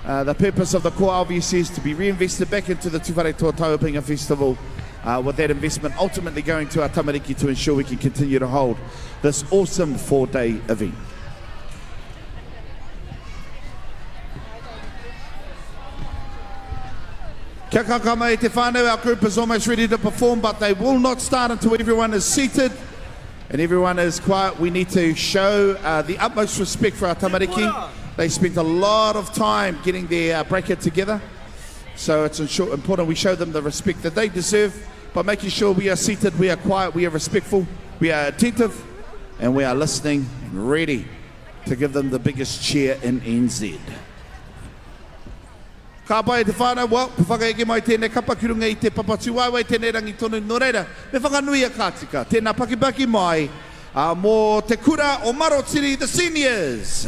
Uh, the purpose of the koha obviously is to be reinvested back into the Tūwharetoa Tauapinga Festival, uh, with that investment ultimately going to our tamariki to ensure we can continue to hold this awesome four-day event. Kia kakama e te whānau, our group is almost ready to perform, but they will not start until everyone is seated and everyone is quiet. We need to show uh, the utmost respect for our tamariki. They spent a lot of time getting their uh, bracket together. So it's important we show them the respect that they deserve by making sure we are seated, we are quiet, we are respectful, we are attentive, and we are listening and ready to give them the biggest cheer in NZ. Ka pai e te whānau, well, ka whakaeke mai tēnei kapa ki runga i te papa tūwaewae tēnei rangi tonu, nō reira, me whakanui a ka tika. Tēnā pakipaki mai uh, mō te kura o Marotiri, the seniors.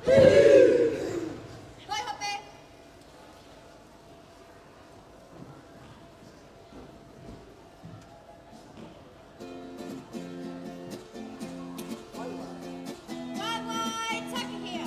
Waihope! Waewae takahia!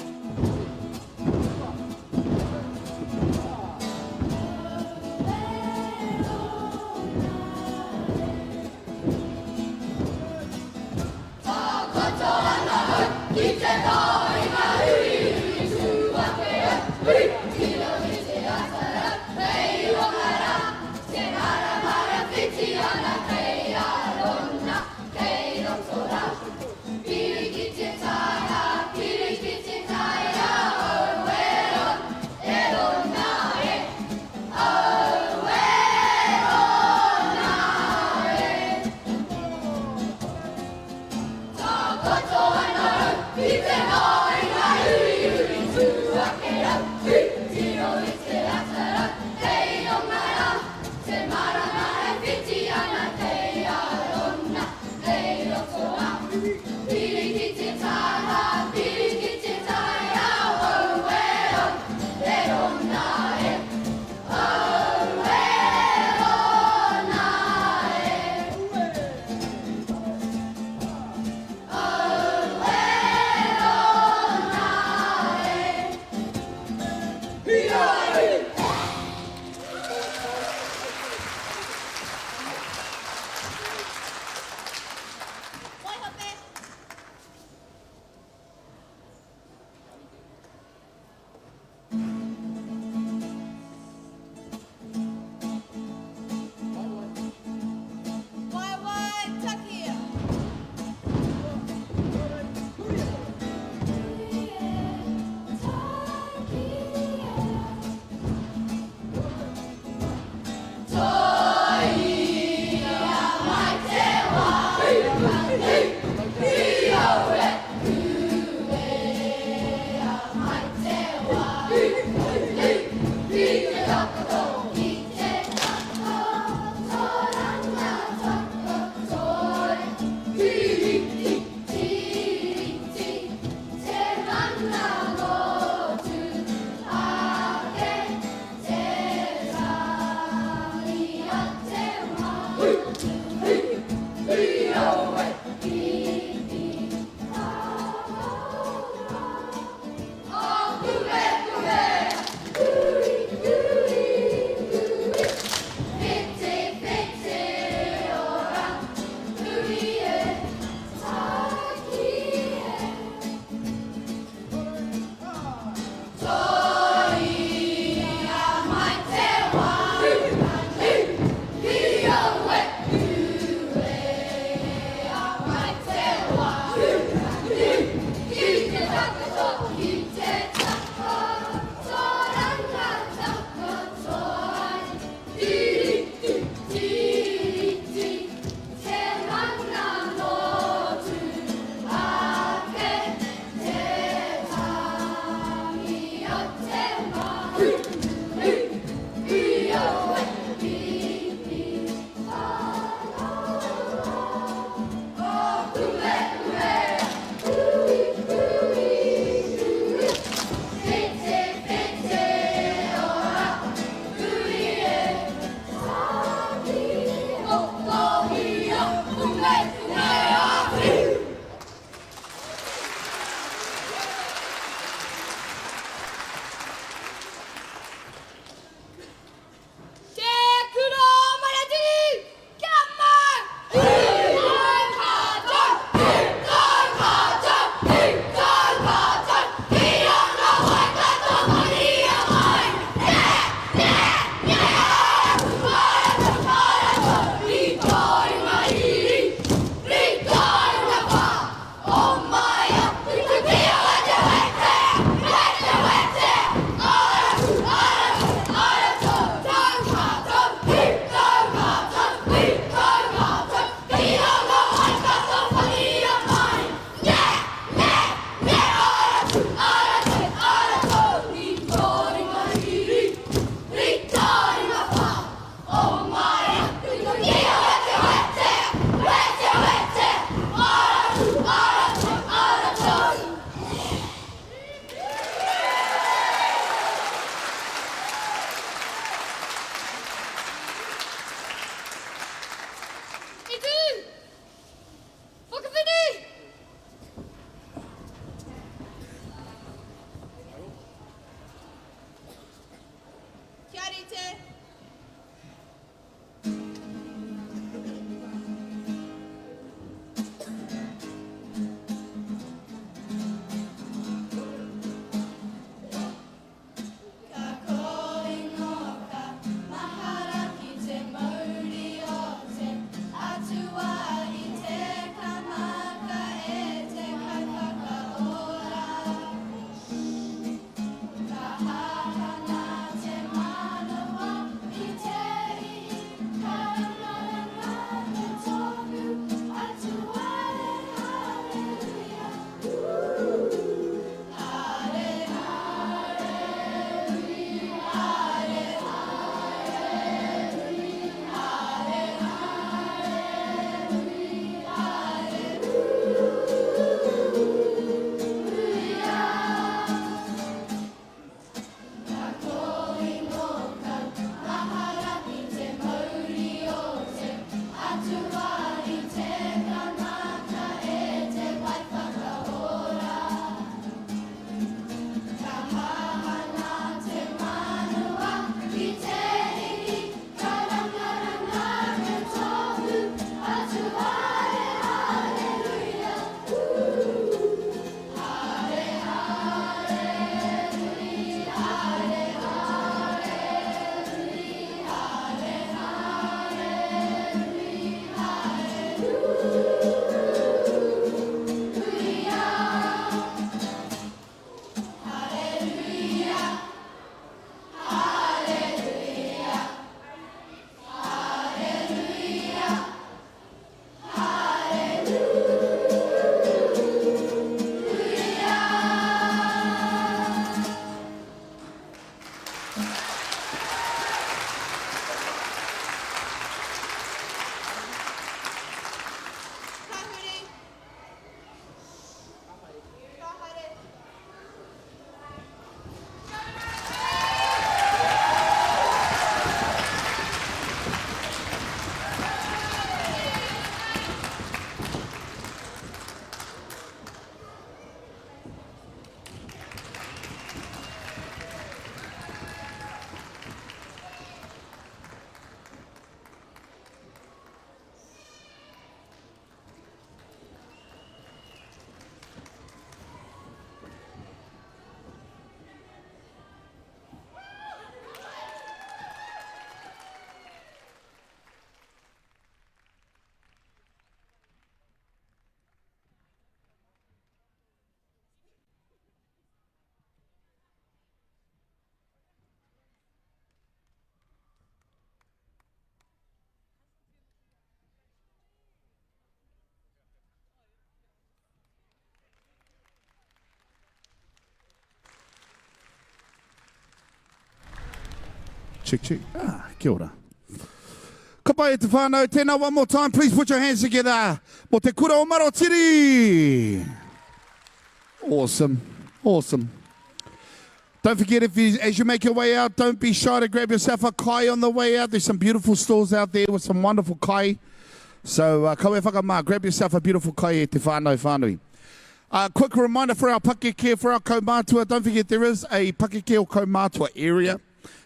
Waihope! Check, check. Ah, kia ora. Ka pai e te whānau, tēnā one more time, please put your hands together mō te kura o Marotiri! Awesome, awesome. Don't forget, if you, as you make your way out, don't be shy to grab yourself a kai on the way out. There's some beautiful stores out there with some wonderful kai. So, uh, kawe whakamā, grab yourself a beautiful kai e te whānau whānui. A uh, quick reminder for our pakeke, for our kaumātua, don't forget there is a pakeke or kaumātua area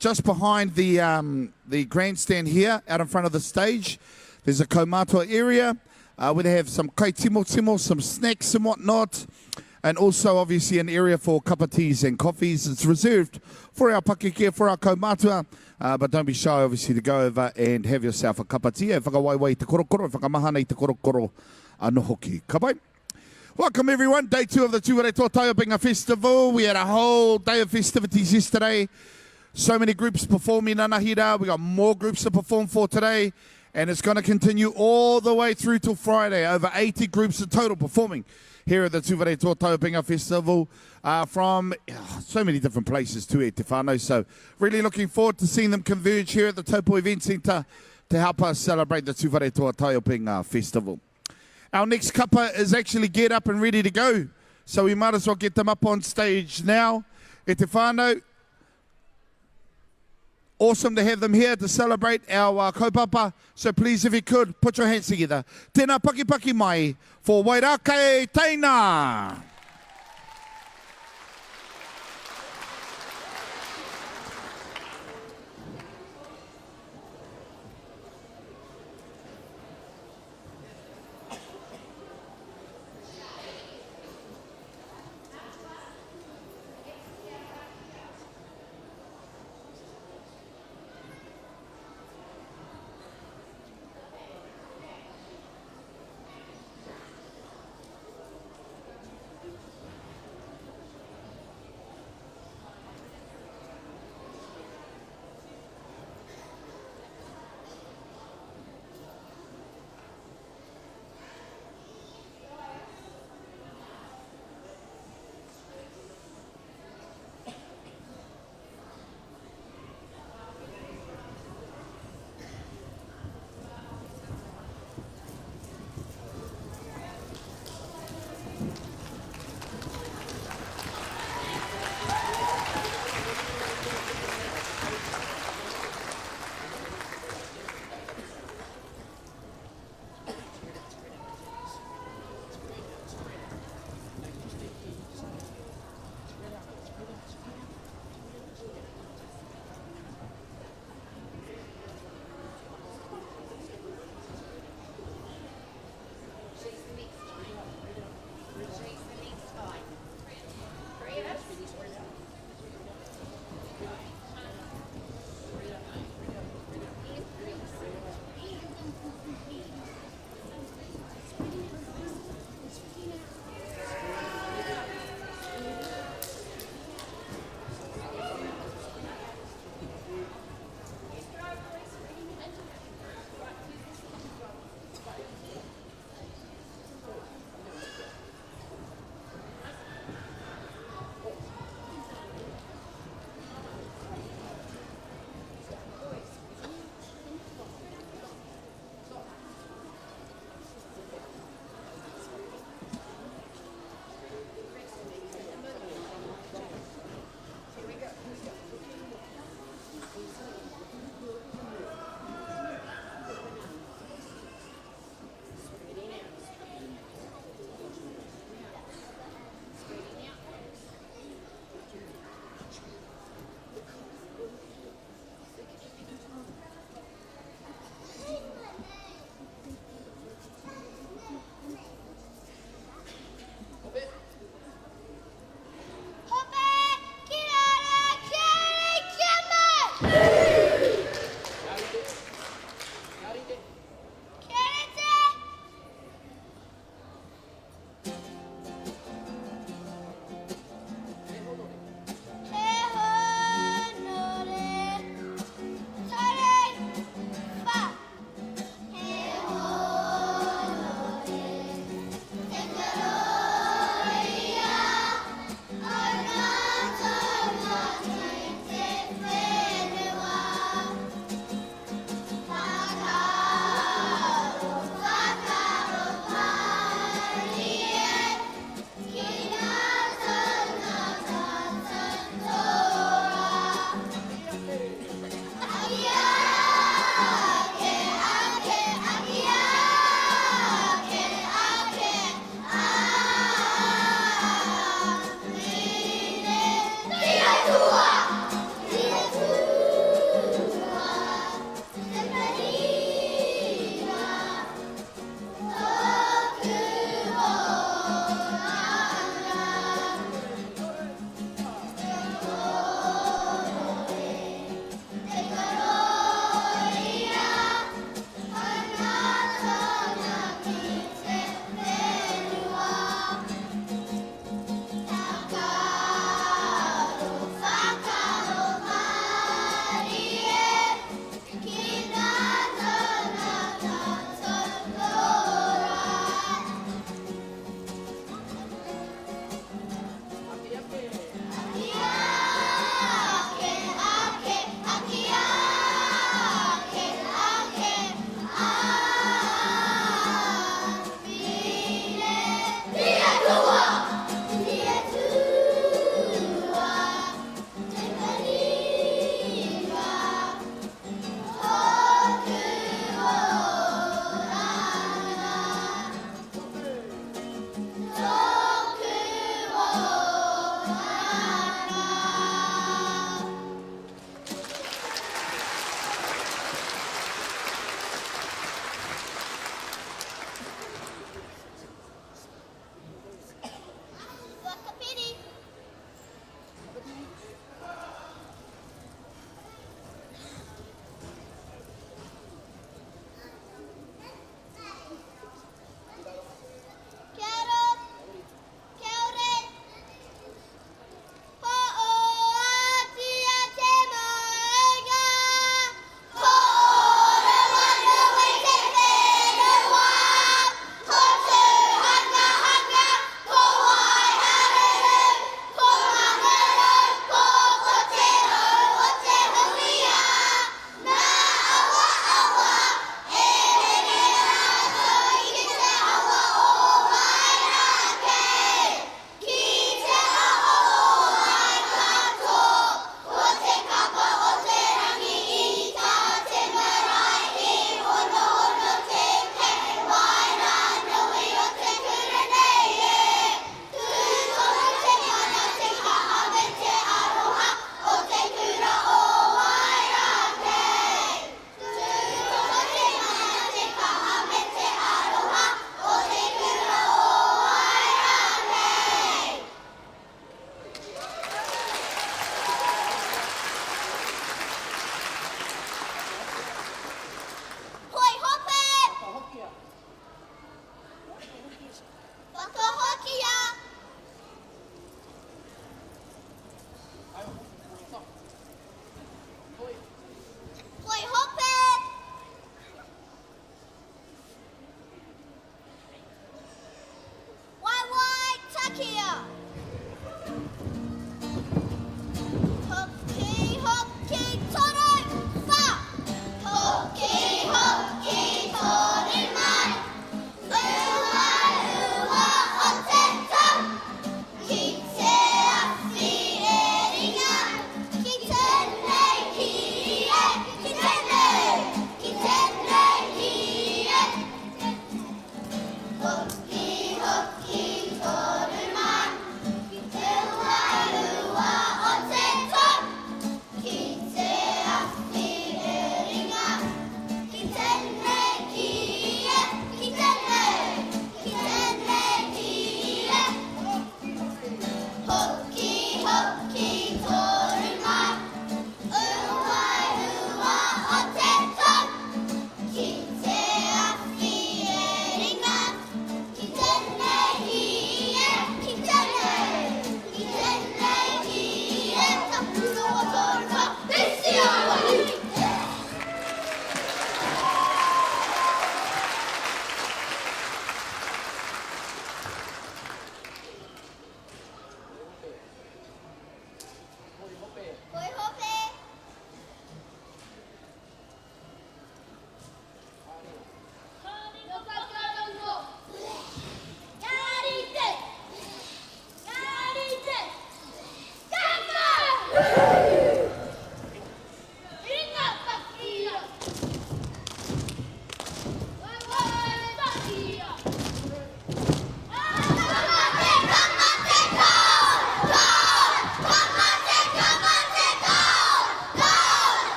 just behind the, um, the grandstand here, out in front of the stage. There's a kaumātua area uh, where they have some kai timo timo, some snacks and whatnot and also obviously an area for cup of teas and coffees. It's reserved for our pakeke, for our kaumātua, uh, but don't be shy obviously to go over and have yourself a cup of tea. E whakawaiwai i te korokoro, e whakamahana i te korokoro anō hoki. Ka pai. Welcome everyone, day two of the Tūwharetoa Taiopinga Festival. We had a whole day of festivities yesterday. So many groups performing anahira. We got more groups to perform for today. And it's going to continue all the way through till Friday. Over 80 groups in total performing here at the Tūwharetoa Taiopinga Festival uh, from oh, so many different places too, e te whānau. So really looking forward to seeing them converge here at the Taupo Event Centre to help us celebrate the Tūwharetoa Taiopinga Festival. Our next kapa is actually geared up and ready to go. So we might as well get them up on stage now. E te whānau, awesome to have them here to celebrate our uh, kaupapa. So please, if you could, put your hands together. Tēnā paki paki mai for Wairākei Teina.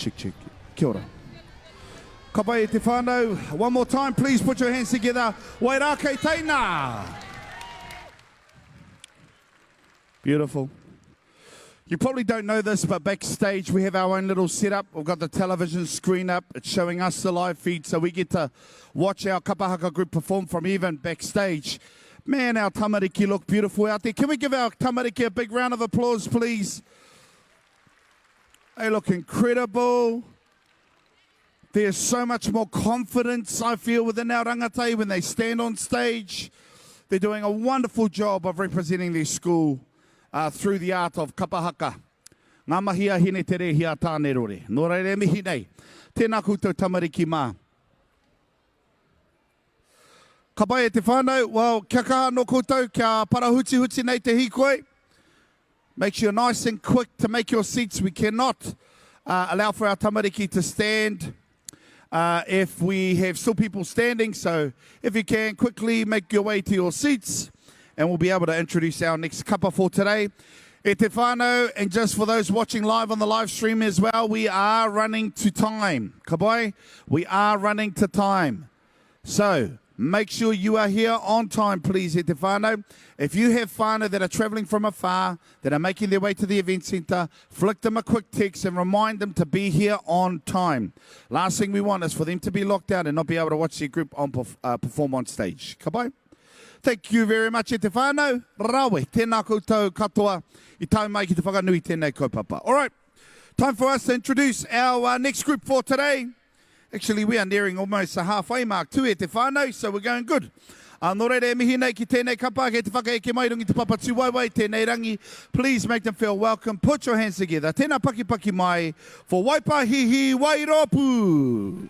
Check, check. Kia ora. Ka pai e te whānau. One more time, please put your hands together. Wairākei Teina! Beautiful. You probably don't know this, but backstage we have our own little setup. We've got the television screen up. It's showing us the live feed, so we get to watch our kapahaka group perform from even backstage. Man, our tamariki look beautiful out there. Can we give our tamariki a big round of applause, please? They look incredible. There's so much more confidence, I feel, within our rangatahi when they stand on stage. They're doing a wonderful job of representing their school uh, through the art of kapahaka. Ngā mahi a Hine Te Rēhia a Tāne Rore. Nō reira e mihi nei. Tēnā koutou tamariki mā. Ka pai e te whānau, well, kia kaha anō koutou, kia parahutihuti nei te hīkoi. Make sure you're nice and quick to make your seats. We cannot uh, allow for our tamariki to stand uh, if we have still people standing. So if you can, quickly make your way to your seats and we'll be able to introduce our next kapa for today. E te whānau, and just for those watching live on the live stream as well, we are running to time. Ka pai? We are running to time. So, make sure you are here on time, please, e te whānau. If you have whānau that are travelling from afar, that are making their way to the event centre, flick them a quick text and remind them to be here on time. Last thing we want is for them to be locked out and not be able to watch their group on, uh, perform on stage. Ka pai? Thank you very much e te whānau. Rawe, tēnā koutou katoa i tae mai ki te whakanui tēnei kaupapa. All right, time for us to introduce our uh, next group for today. Actually, we are nearing almost the halfway mark too e te whānau, so we're going good. Uh, nō reira e mihi nei ki tēnei kapa, kei te whakaeke mai runga i te papa tūwaewae tēnei rangi. Please make them feel welcome. Put your hands together. Tēnā pakipaki mai for Waipahihi Wairopu.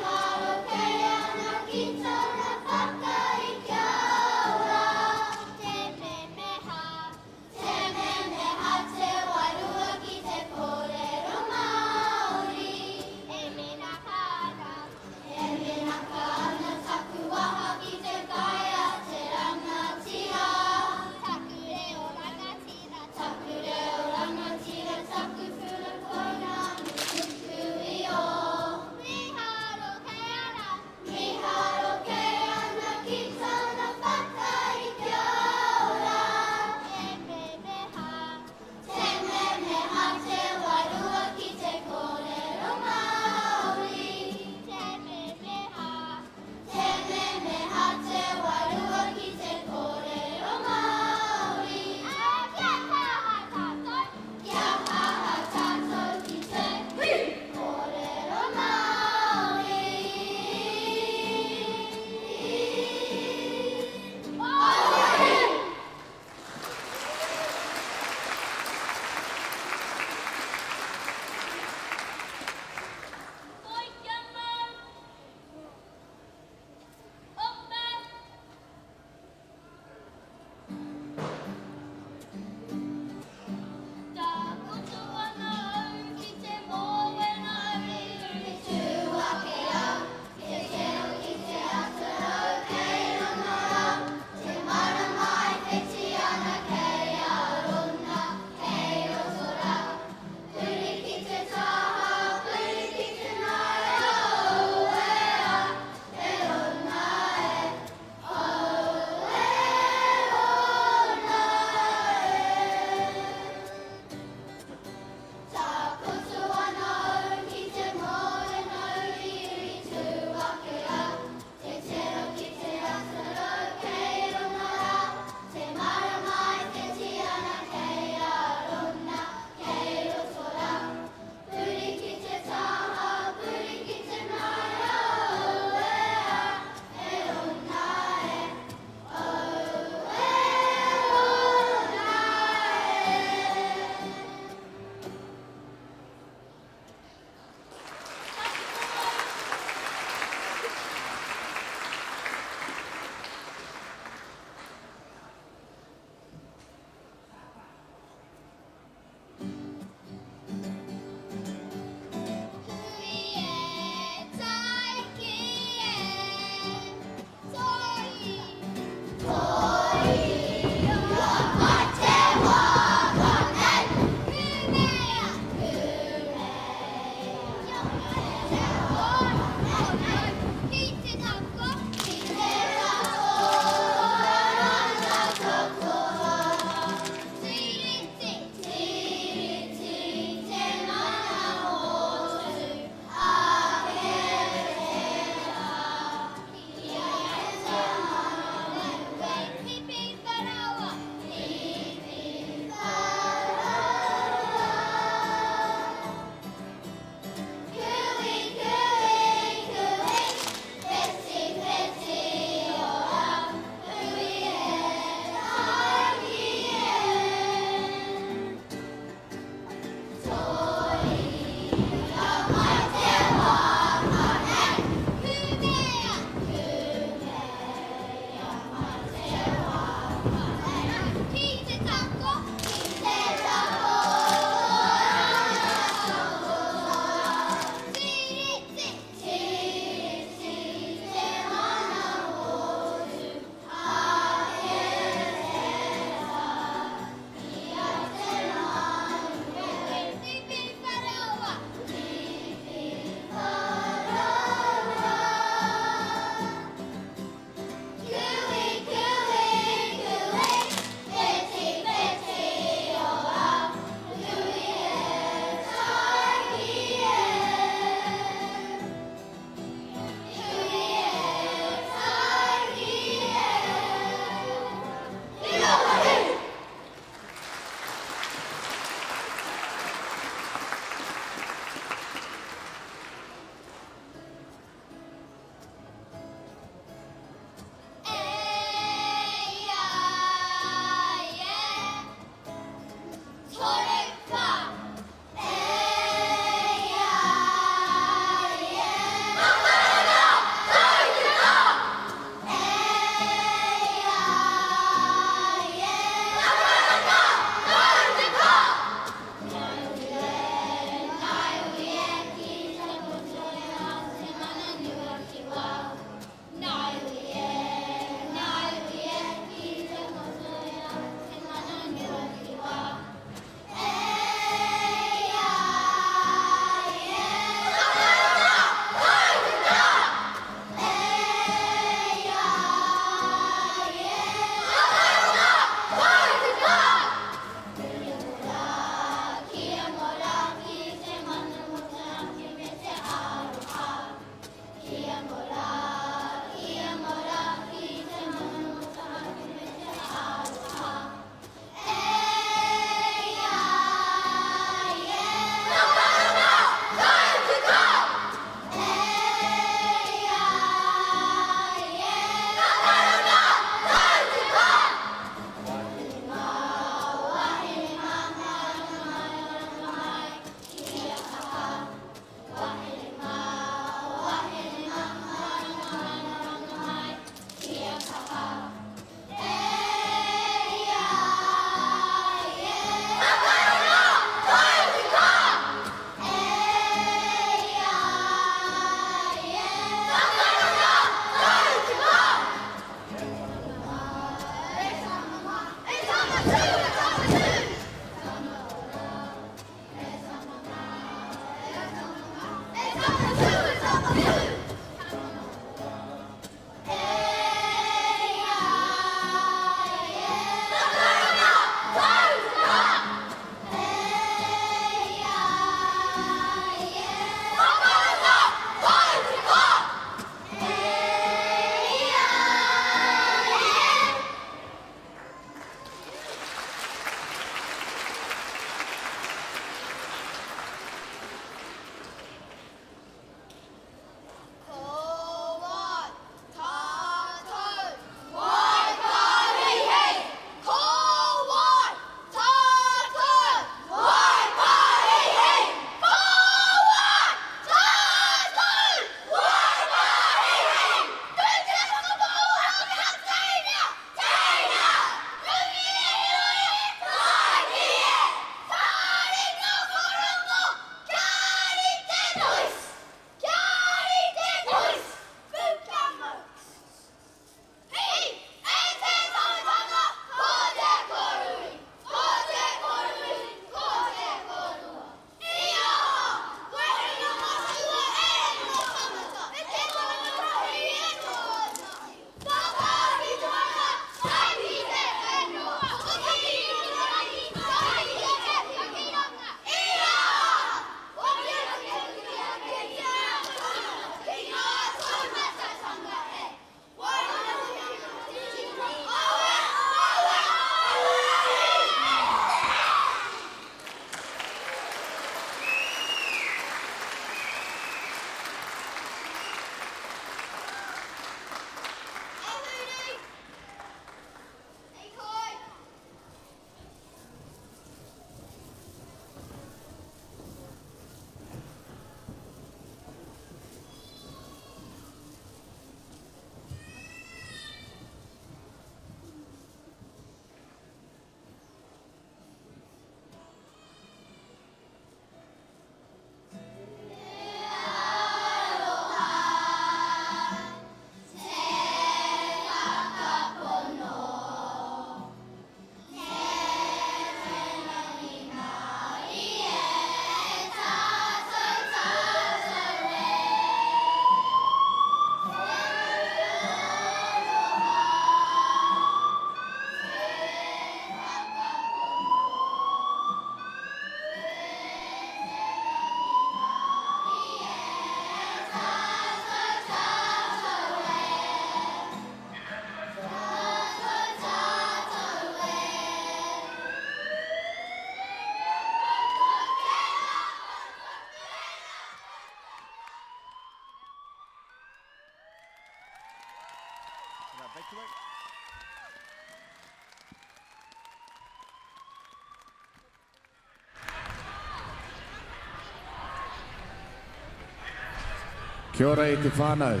Kia ora e te whānau.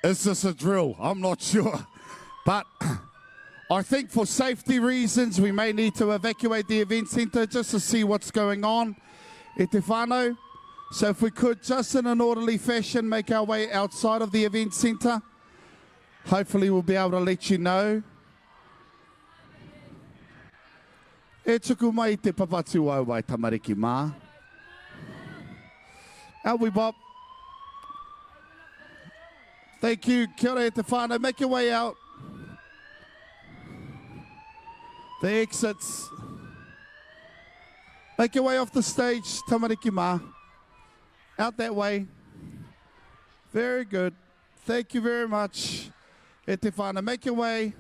Is this a drill? I'm not sure. But I think for safety reasons, we may need to evacuate the event centre just to see what's going on. E te whānau. So if we could, just in an orderly fashion, make our way outside of the event centre. Hopefully we'll be able to let you know. E tuku mai te papatūwaewae tamariki mā. Out we bop. Thank you. Kia ora e te whānau. Make your way out. The exits. Make your way off the stage, tamariki mā. Out that way. Very good. Thank you very much. E te whānau. Make your way.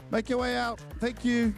Make your way out. Thank you.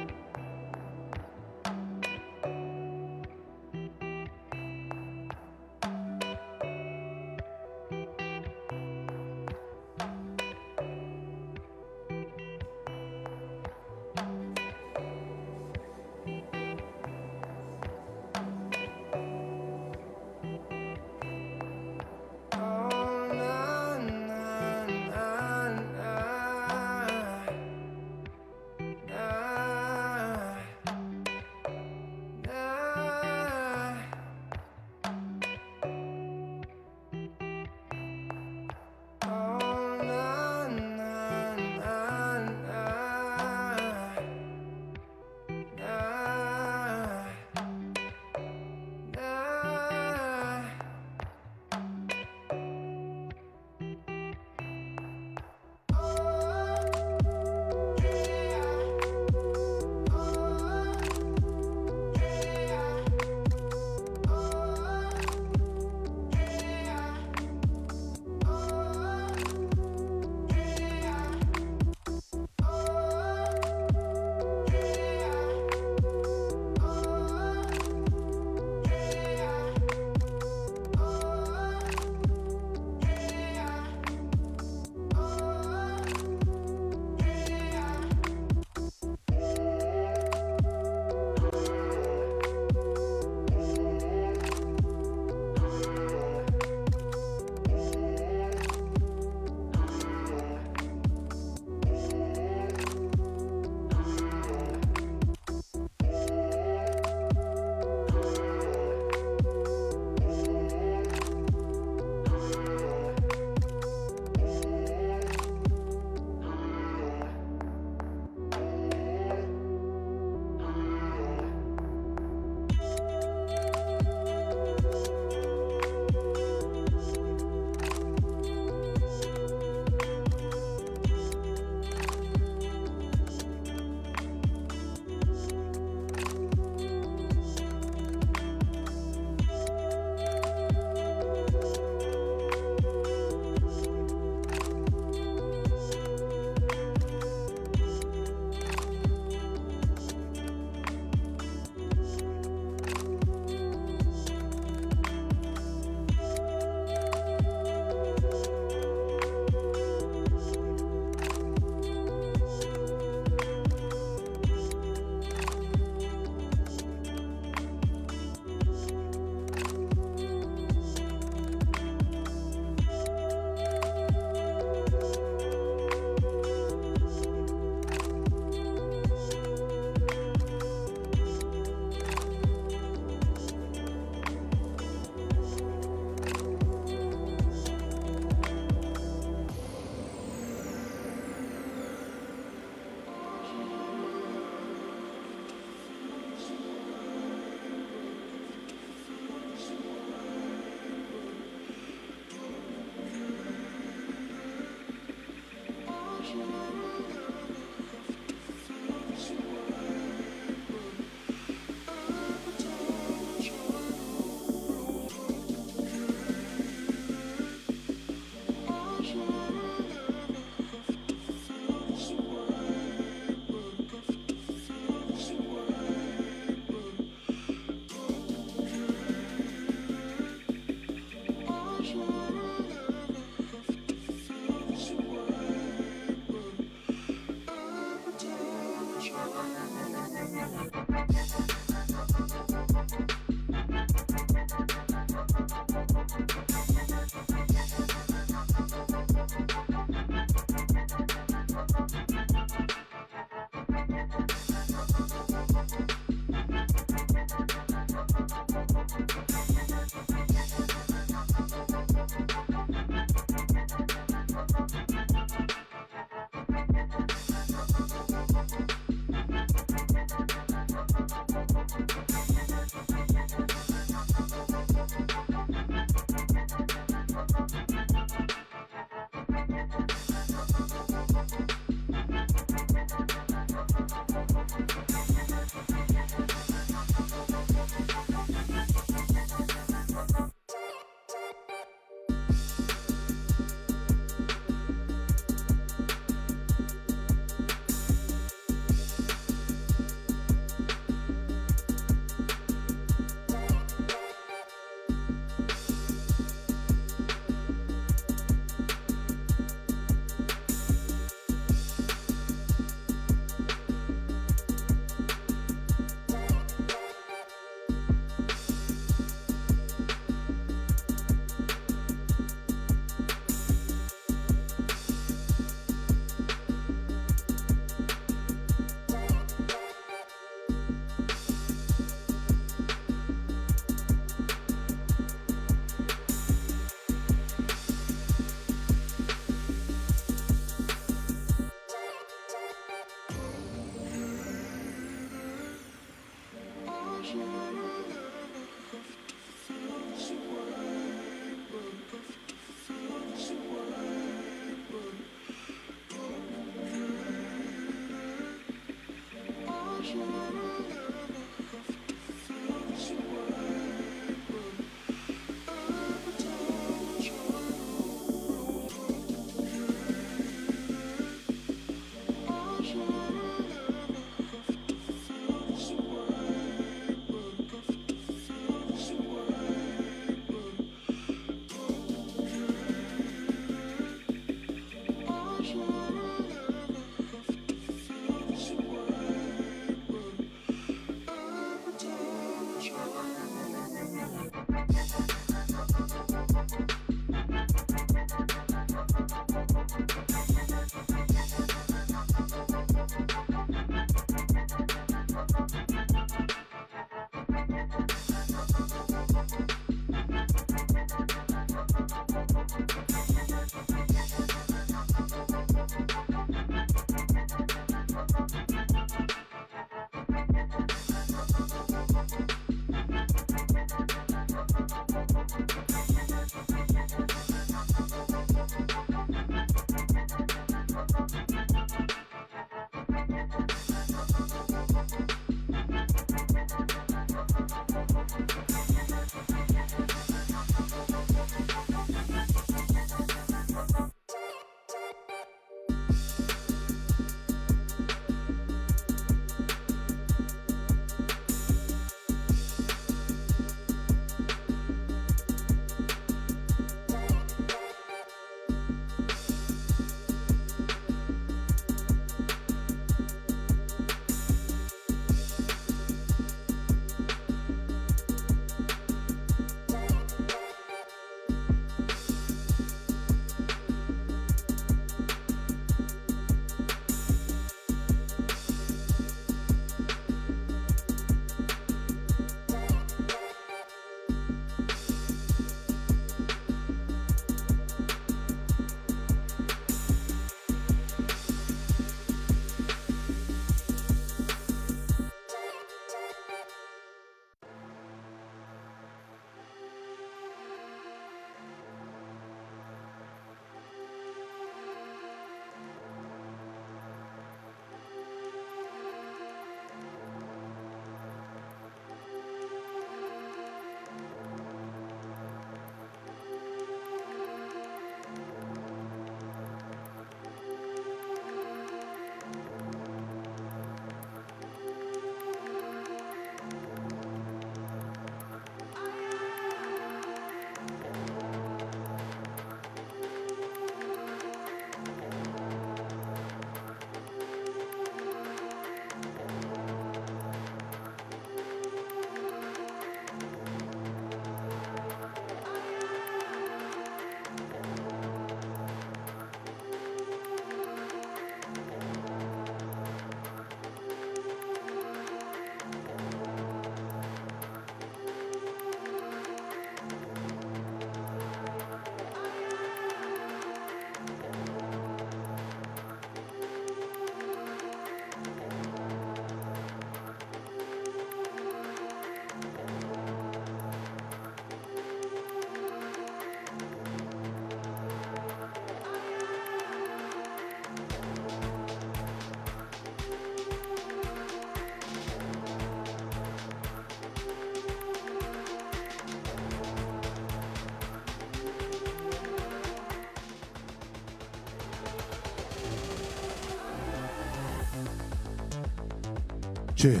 Che.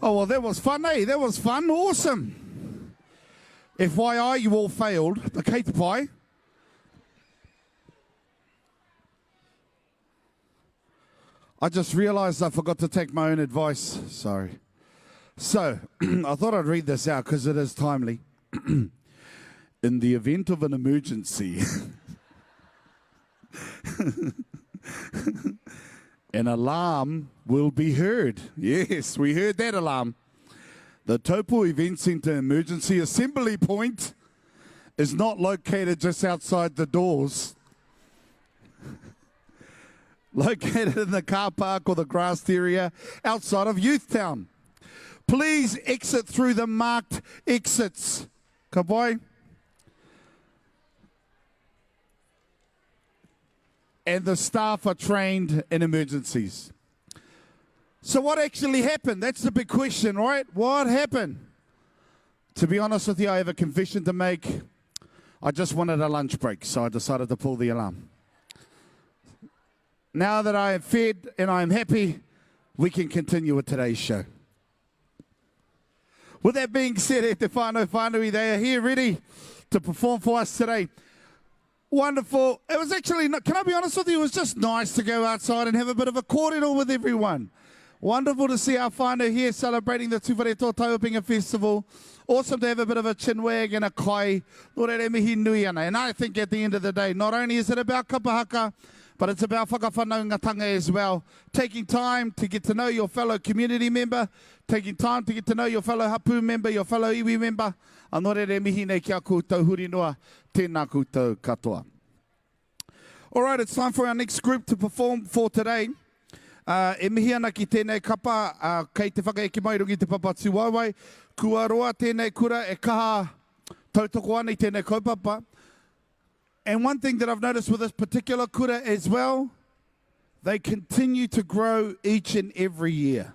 Oh, well, that was fun, eh? That was fun. Awesome. FYI, you all failed the cake pie. I just realized I forgot to take my own advice. Sorry. So, I thought I'd read this out because it is timely. In the event of an emergency, an alarm will be heard. Yes, we heard that alarm. The Taupo Event Centre Emergency Assembly Point is not located just outside the doors. located in the car park or the grassed area outside of Youth Town. Please exit through the marked exits. Ka pai? And the staff are trained in emergencies. So, what actually happened? That's the big question, right? What happened? To be honest with you, I have a confession to make. I just wanted a lunch break, so I decided to pull the alarm. Now that I am fed and I am happy, we can continue with today's show. With that being said, e te whānau whānui, they are here ready to perform for us today. Wonderful. It was actually, can I be honest with you, it was just nice to go outside and have a bit of a kōrero with everyone. Wonderful to see our whānau here celebrating the Tūwharetoa Tauopinga Festival. Awesome to have a bit of a chinwag and a kai. Nō reira e mihi nui ana. And I think at the end of the day, not only is it about kapa haka, but it's about whakawhanaungatanga as well. Taking time to get to know your fellow community member, taking time to get to know your fellow hapū member, your fellow iwi member. Nō reira e mihi nei ki a koutou huri noa, tēnā koutou katoa. All right, it's time for our next group to perform for today. Uh, e mihi ana ki tēnei kapa, uh, kei te whakaeke mai runga i te papa tūwaewae. Kua roa tēnei kura e kaha tautoko ana i tēnei kaupapa. And one thing that I've noticed with this particular kura as well, They continue to grow each and every year.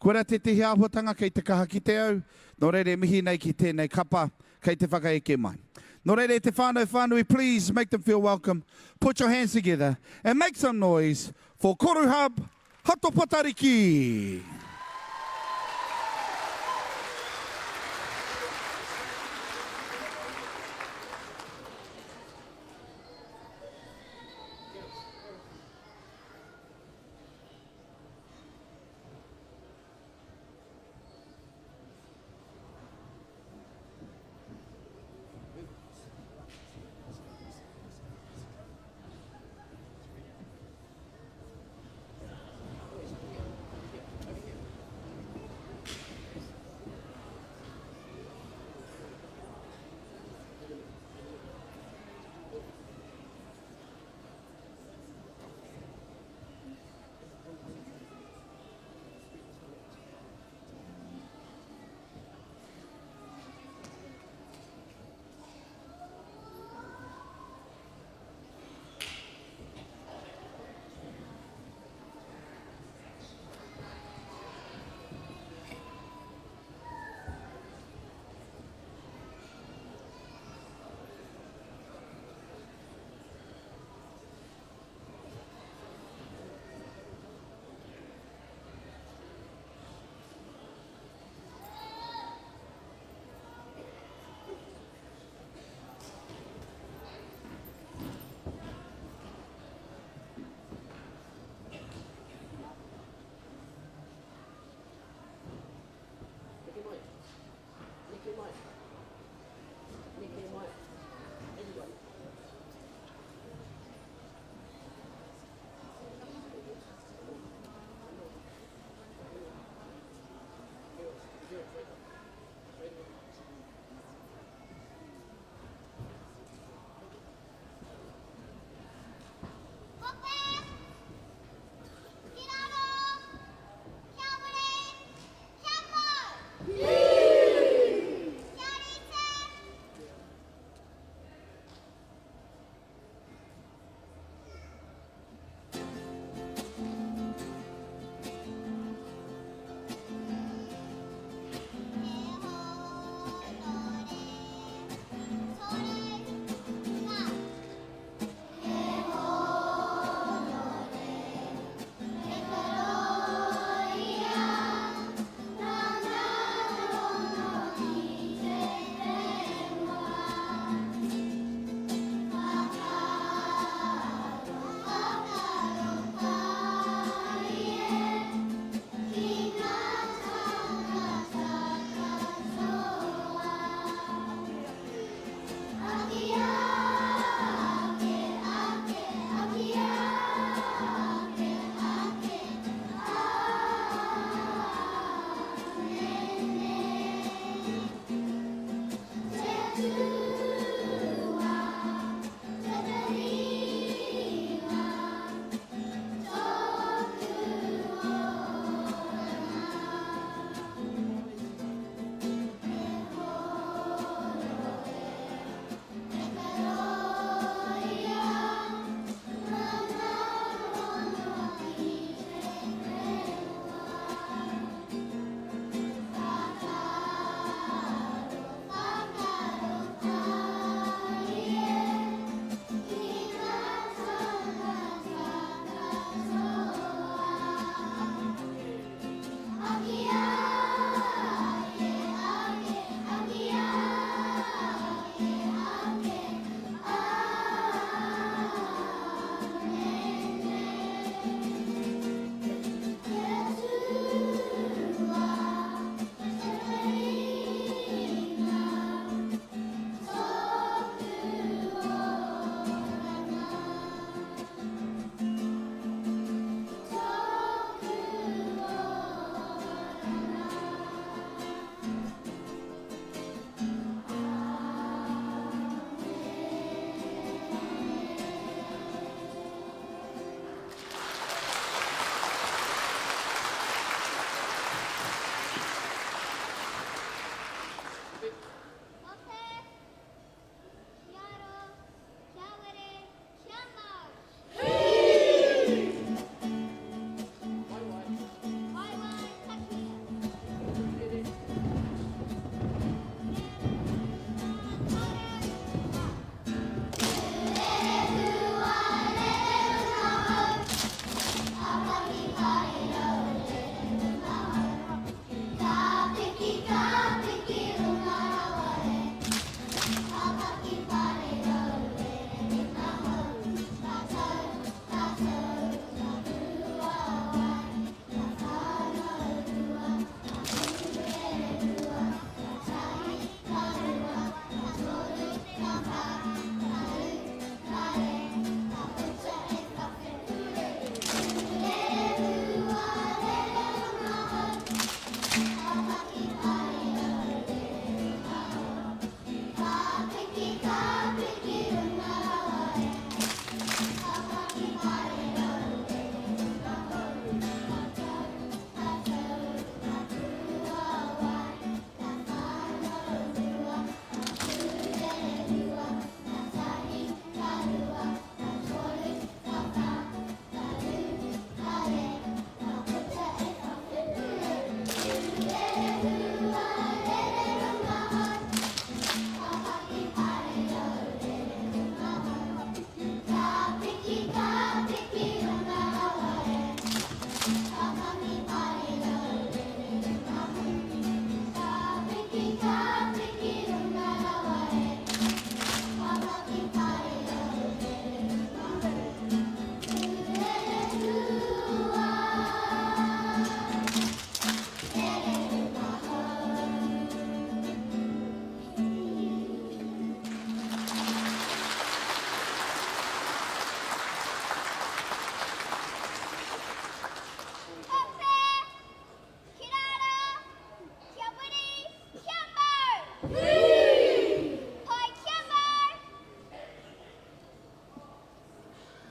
Koira tētehi āhuatanga kei te kaha kite au, nō reira e mihi nei ki tēnei kapa kei te whakaeke mai. Nō reira e te whānau whānui, please make them feel welcome, put your hands together and make some noise for Koruhab Hato Patariki!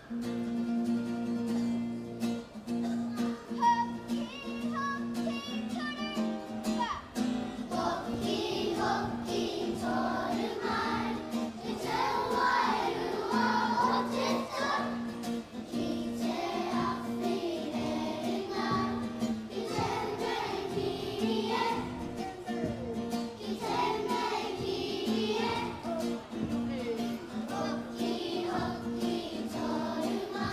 Hoki, hoki, toru, wha. Hoki, hoki, toru mai, Ki te wairua o te tau, Ki te awhi rerenga, Ki tēnei kiri e, Ki tēnei kiri e. Hoki, hoki, toru mai.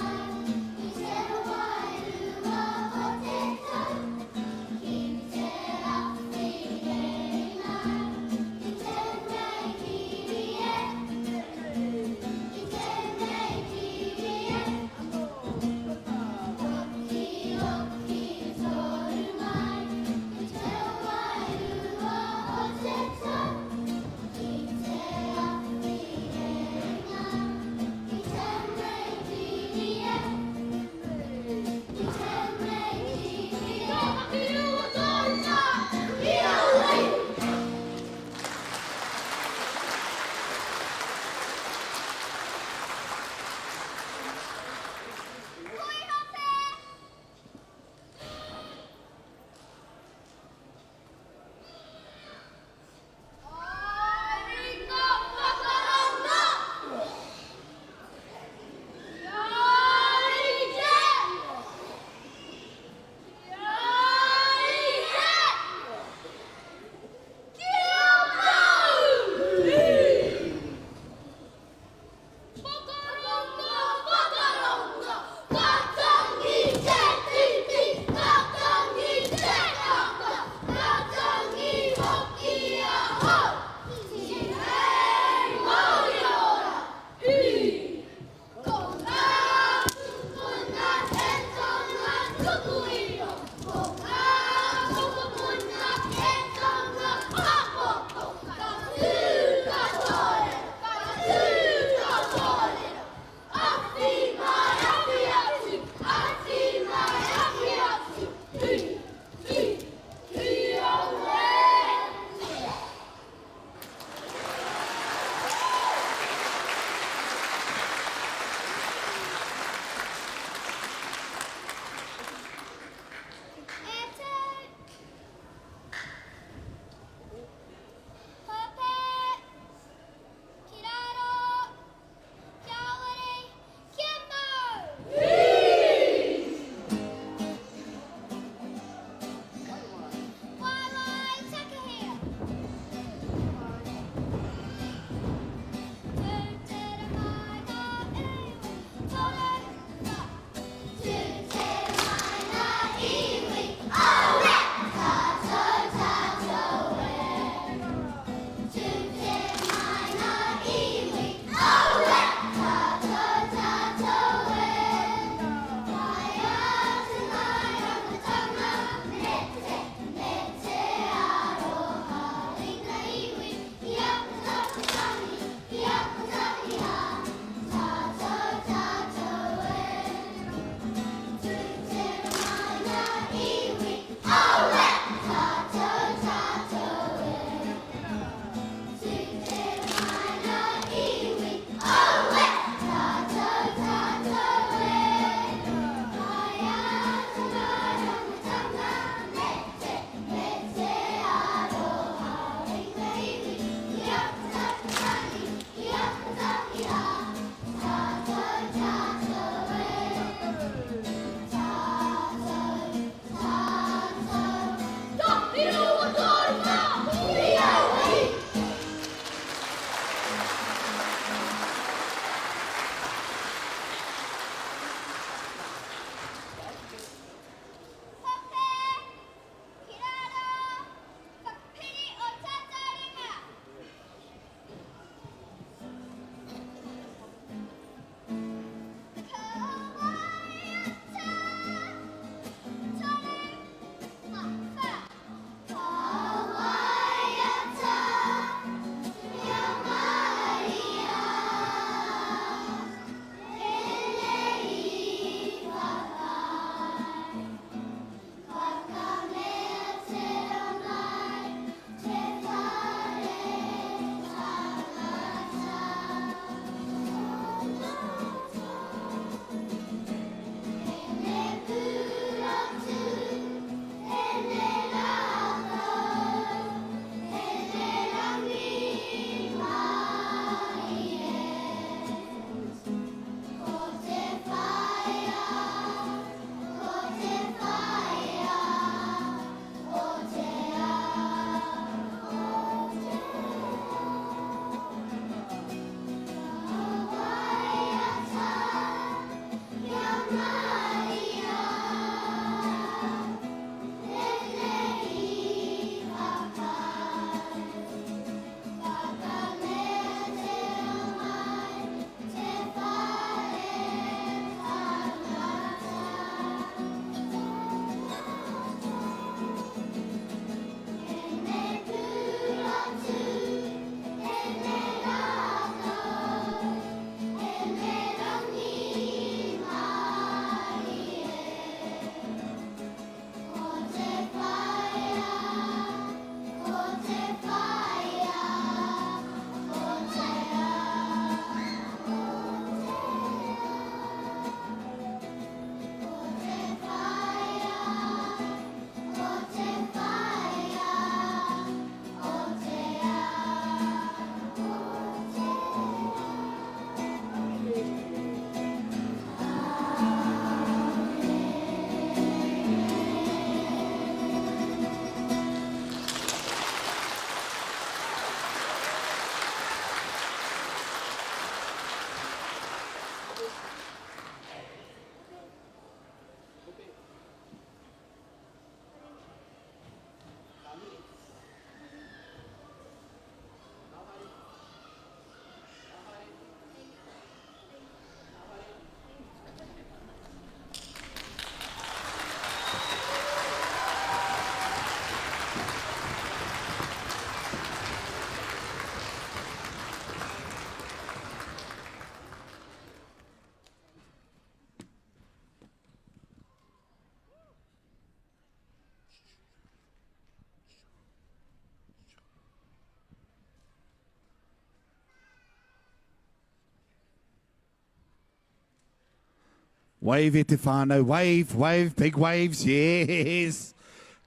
Wave e te whānau, wave, wave, big waves, yes.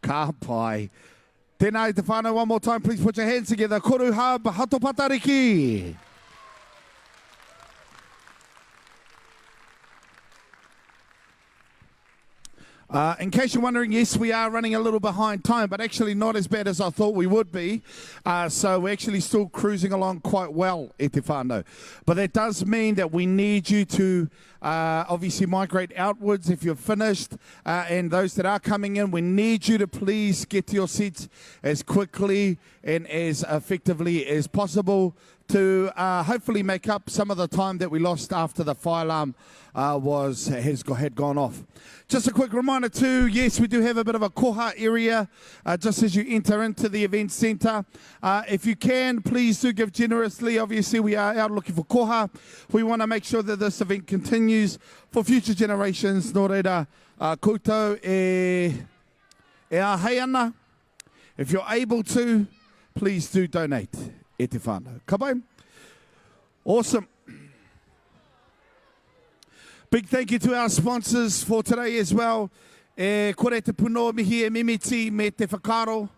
Ka pai. Tēnā e te whānau, one more time, please put your hands together. Koru Hub, Hato Patariki. Uh, in case you're wondering, yes, we are running a little behind time, but actually not as bad as I thought we would be. Uh, so we're actually still cruising along quite well, e te whānau. But that does mean that we need you to uh, obviously migrate outwards if you're finished. Uh, and those that are coming in, we need you to please get to your seats as quickly and as effectively as possible to uh, hopefully make up some of the time that we lost after the fire alarm uh, was has had gone off. Just a quick reminder too, yes, we do have a bit of a koha area uh, just as you enter into the event centre. Uh, if you can, please do give generously. Obviously, we are out looking for koha. We want to make sure that this event continues for future generations. Nō reira, uh, koutou e, e āhei ana, If you're able to, please do donate. E te whānau. Ka pai? Awesome. Big thank you to our sponsors for today as well. E kore te puna o mihi e mimiti me te whakaaro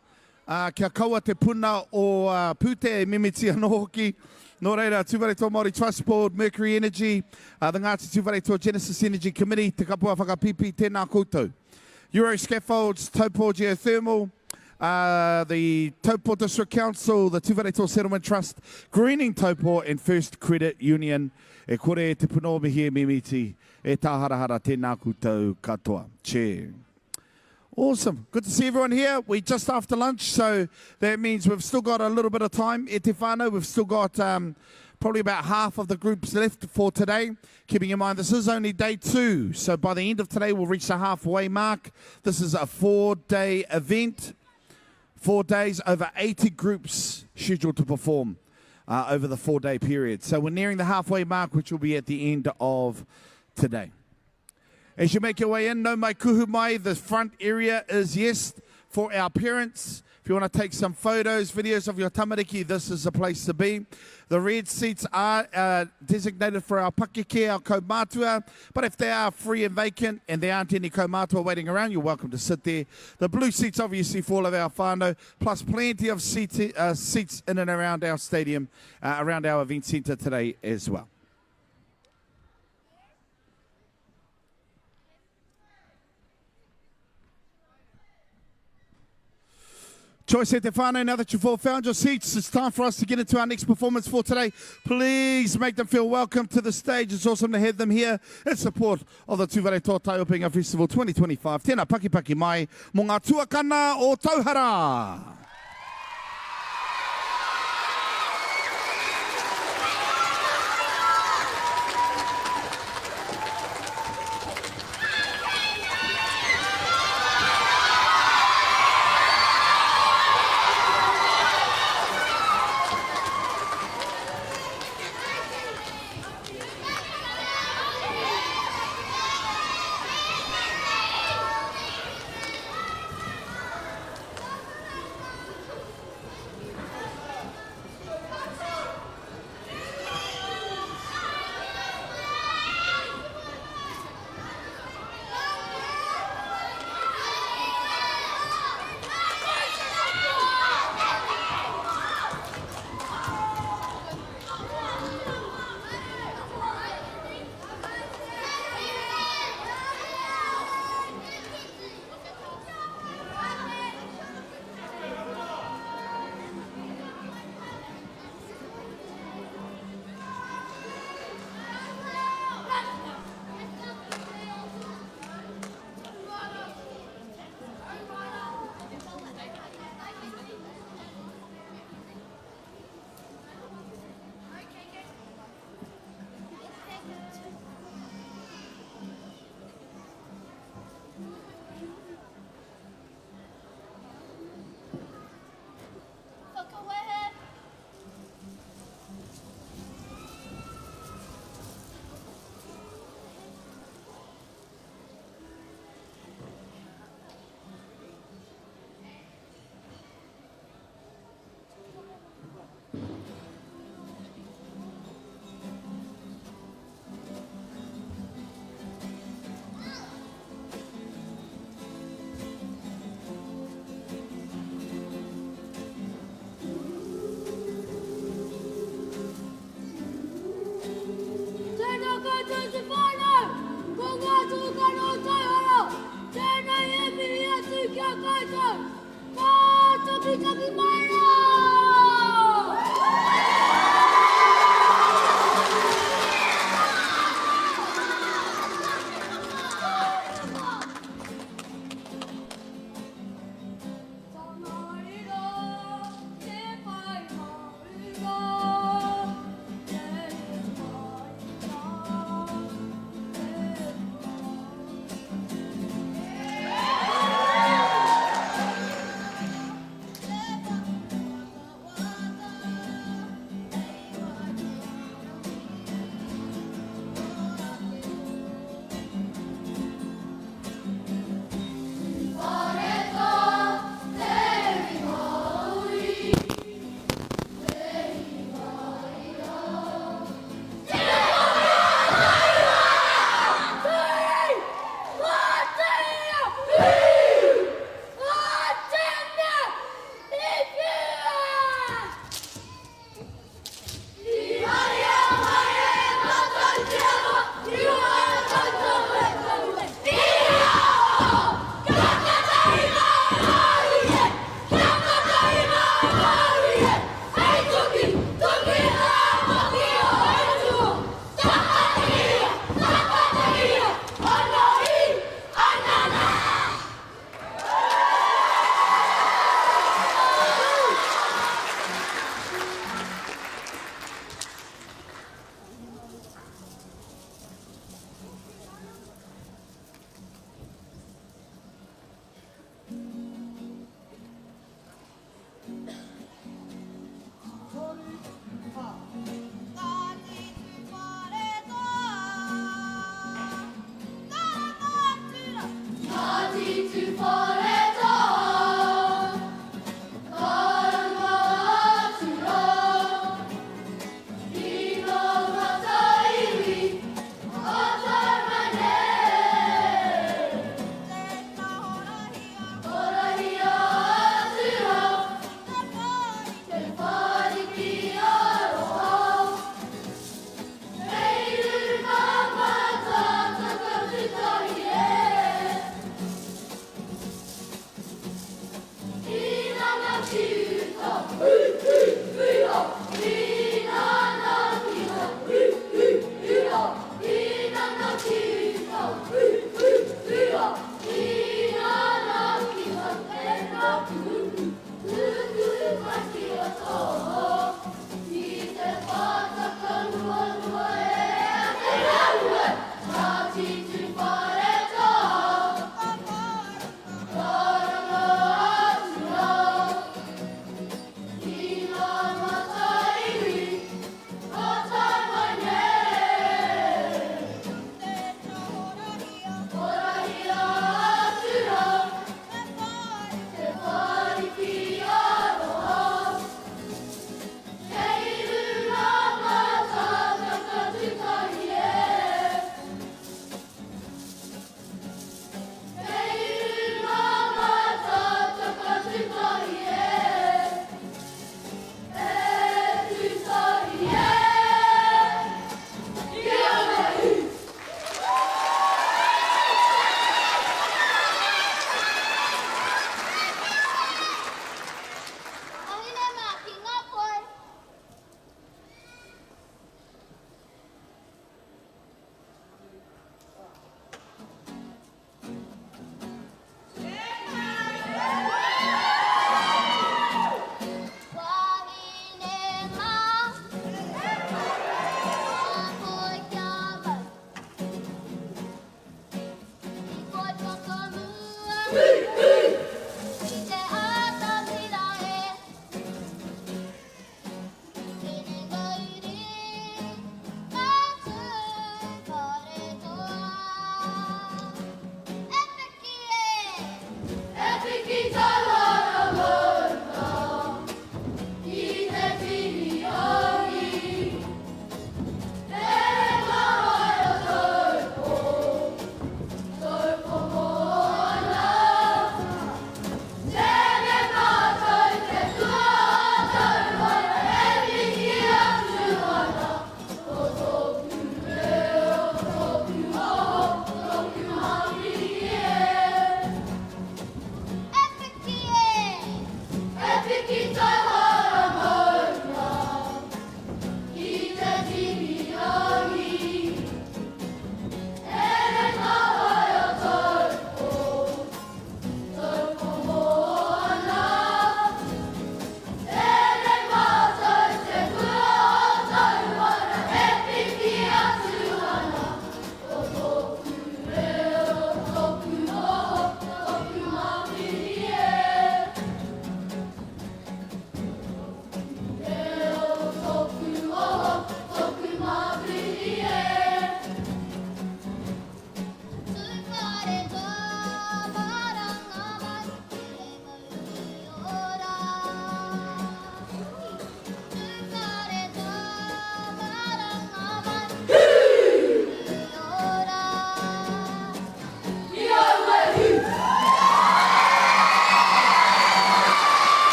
uh, kia kaua te puna o uh, pūtea e mimiti anō hoki. Nō reira, Tūwharetoa Māori Trust Board, Mercury Energy, uh, the Ngāti Tūwharetoa Genesis Energy Committee, Te Kapua Whakapipi, tēnā koutou. Euro Scaffolds, Taupo Geothermal, uh, the Taupo District Council, the Tūwharetoa Settlement Trust, Greening Taupo and First Credit Union. E kore e te puna o mihi e mimiti, e tāharahara tēnā koutou katoa. Che. Awesome. Good to see everyone here. We're just after lunch, so that means we've still got a little bit of time. E te whānau, we've still got um, probably about half of the groups left for today. Keeping in mind this is only day two, so by the end of today we'll reach the halfway mark. This is a four-day event. Four days, over 80 groups scheduled to perform uh, over the four-day period. So we're nearing the halfway mark, which will be at the end of today. As you make your way in, no mai kuhu mai, the front area is yes for our parents. If you want to take some photos, videos of your tamariki, this is the place to be. The red seats are uh, designated for our pakeke, our kaumātua, but if they are free and vacant and there aren't any kaumātua waiting around, you're welcome to sit there. The blue seats, obviously, for all of our whānau, plus plenty of seat, uh, seats in and around our stadium, uh, around our event centre today as well. Choice at te whānau, now that you've all found your seats, it's time for us to get into our next performance for today. Please make them feel welcome to the stage. It's awesome to have them here in support of the Tūwharetoa Taiopenga Festival 2025. Tēnā pakipaki mai mō ngā tuakana o Tauhara!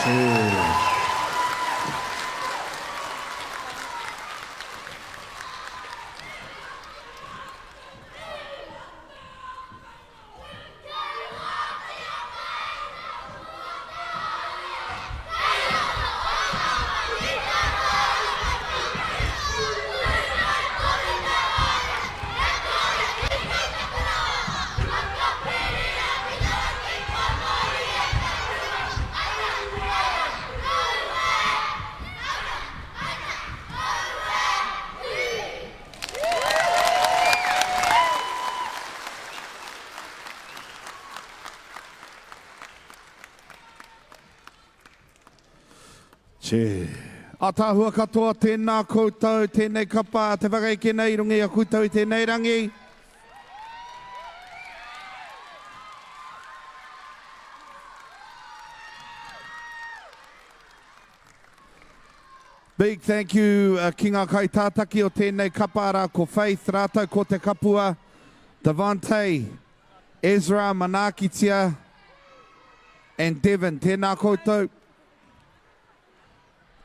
Hey. Che. Ataahua katoa, tēnā koutou, tēnei kapa, te whakaeke nei i runga i a koutou i tēnei rangi. Big thank you uh, ki ngā kaitātaki o tēnei kapa arā ko Faith rātou ko Te Kapua, Devante, Ezra, Manaakitia and Devon. Tēnā koutou.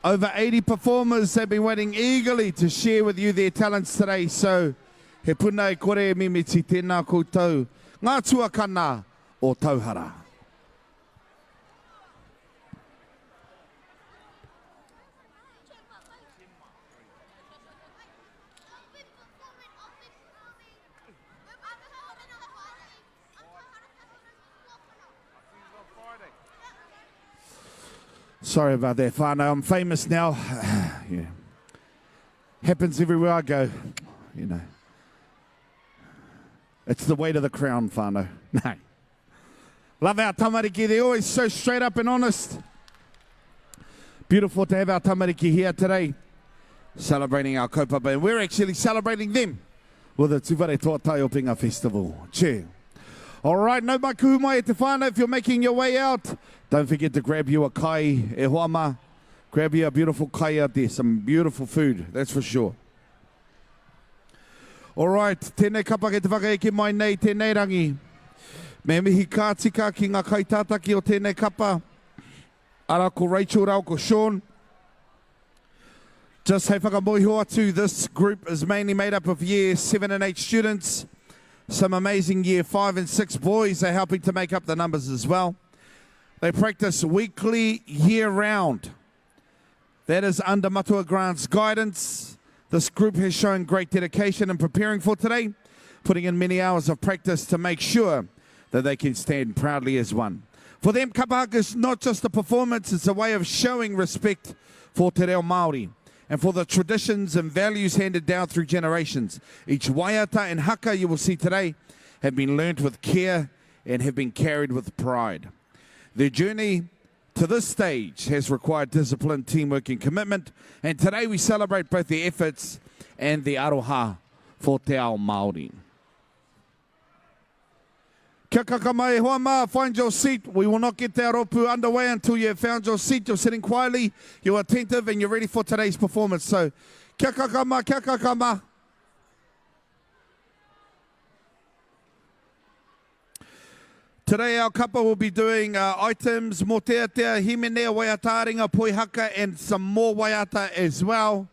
Over 80 performers have been waiting eagerly to share with you their talents today. So, he puna e kore e mimiti, tēnā koutou, ngā tuakana o Tauhara. Sorry about that, whānau. I'm famous now. yeah. Happens everywhere I go, you know. It's the weight of the crown, whānau. No. Love our tamariki. They're always so straight up and honest. Beautiful to have our tamariki here today, celebrating our kaupapa. And we're actually celebrating them with the Tūwharetoa Taiopenga Festival. Che. All right, no mai kuhu mai e te whānau. If you're making your way out, don't forget to grab you a kai e hoa mā. Grab you a beautiful kai out there. Some beautiful food, that's for sure. All right, tēnei kapa kei te whakaeke mai nei tēnei rangi. Me mihi ka tika ki ngā kaitātaki o tēnei kapa. Ara ko Rachel rau ko Sean. Just hei whakamoiho atu, this group is mainly made up of year 7 and 8 students. Some amazing year 5 and 6 boys are helping to make up the numbers as well. They practice weekly, year round. That is under Matua Grant's guidance. This group has shown great dedication in preparing for today, putting in many hours of practice to make sure that they can stand proudly as one. For them, kapahaka is not just a performance, it's a way of showing respect for te reo Māori and for the traditions and values handed down through generations. Each waiata and haka you will see today have been learnt with care and have been carried with pride. Their journey to this stage has required discipline, teamwork, and commitment. And today we celebrate both the efforts and the aroha for te ao Māori. Kia kaka mai e hoa mā, find your seat. We will not get te aropu underway until you have found your seat. You're sitting quietly, you're attentive, and you're ready for today's performance. So, kia kaka mā, kia kaka mā. Today our kapa will be doing uh, items, moteatea, himene, waiataringa, poihaka, and some more waiata as well.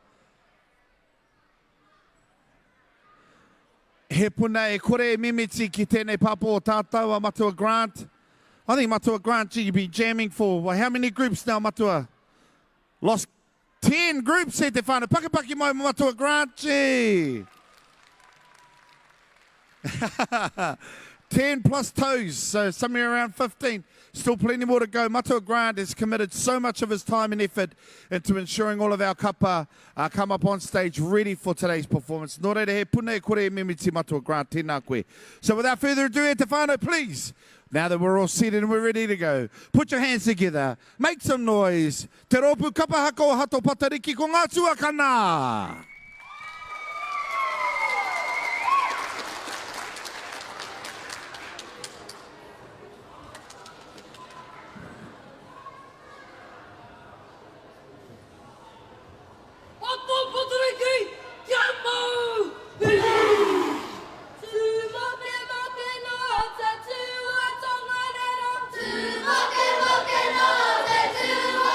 He puna e kore e mimiti ki tēnei pāpō o tātou a Matua Grant. I think Matua Grant, you've been jamming for well, how many groups now, Matua? Lost 10 groups e te whānau. Pakipaki mai Matua Grant, gee. 10 plus toes, so somewhere around 15. Still plenty more to go. Matua Grant has committed so much of his time and effort into ensuring all of our kapa uh, come up on stage ready for today's performance. Nō reira, he puna e kore e mimiti Matua Grant, tēnā koe. So without further ado, e te whānau, please, now that we're all seated and we're ready to go, put your hands together, make some noise. Te rōpū kapa haka o Hato Patariki ko ngā tuakana! Hato Patariki, kia mau! Tū makemake noa te tū a Tongariro. Tū makemake noa te tū a.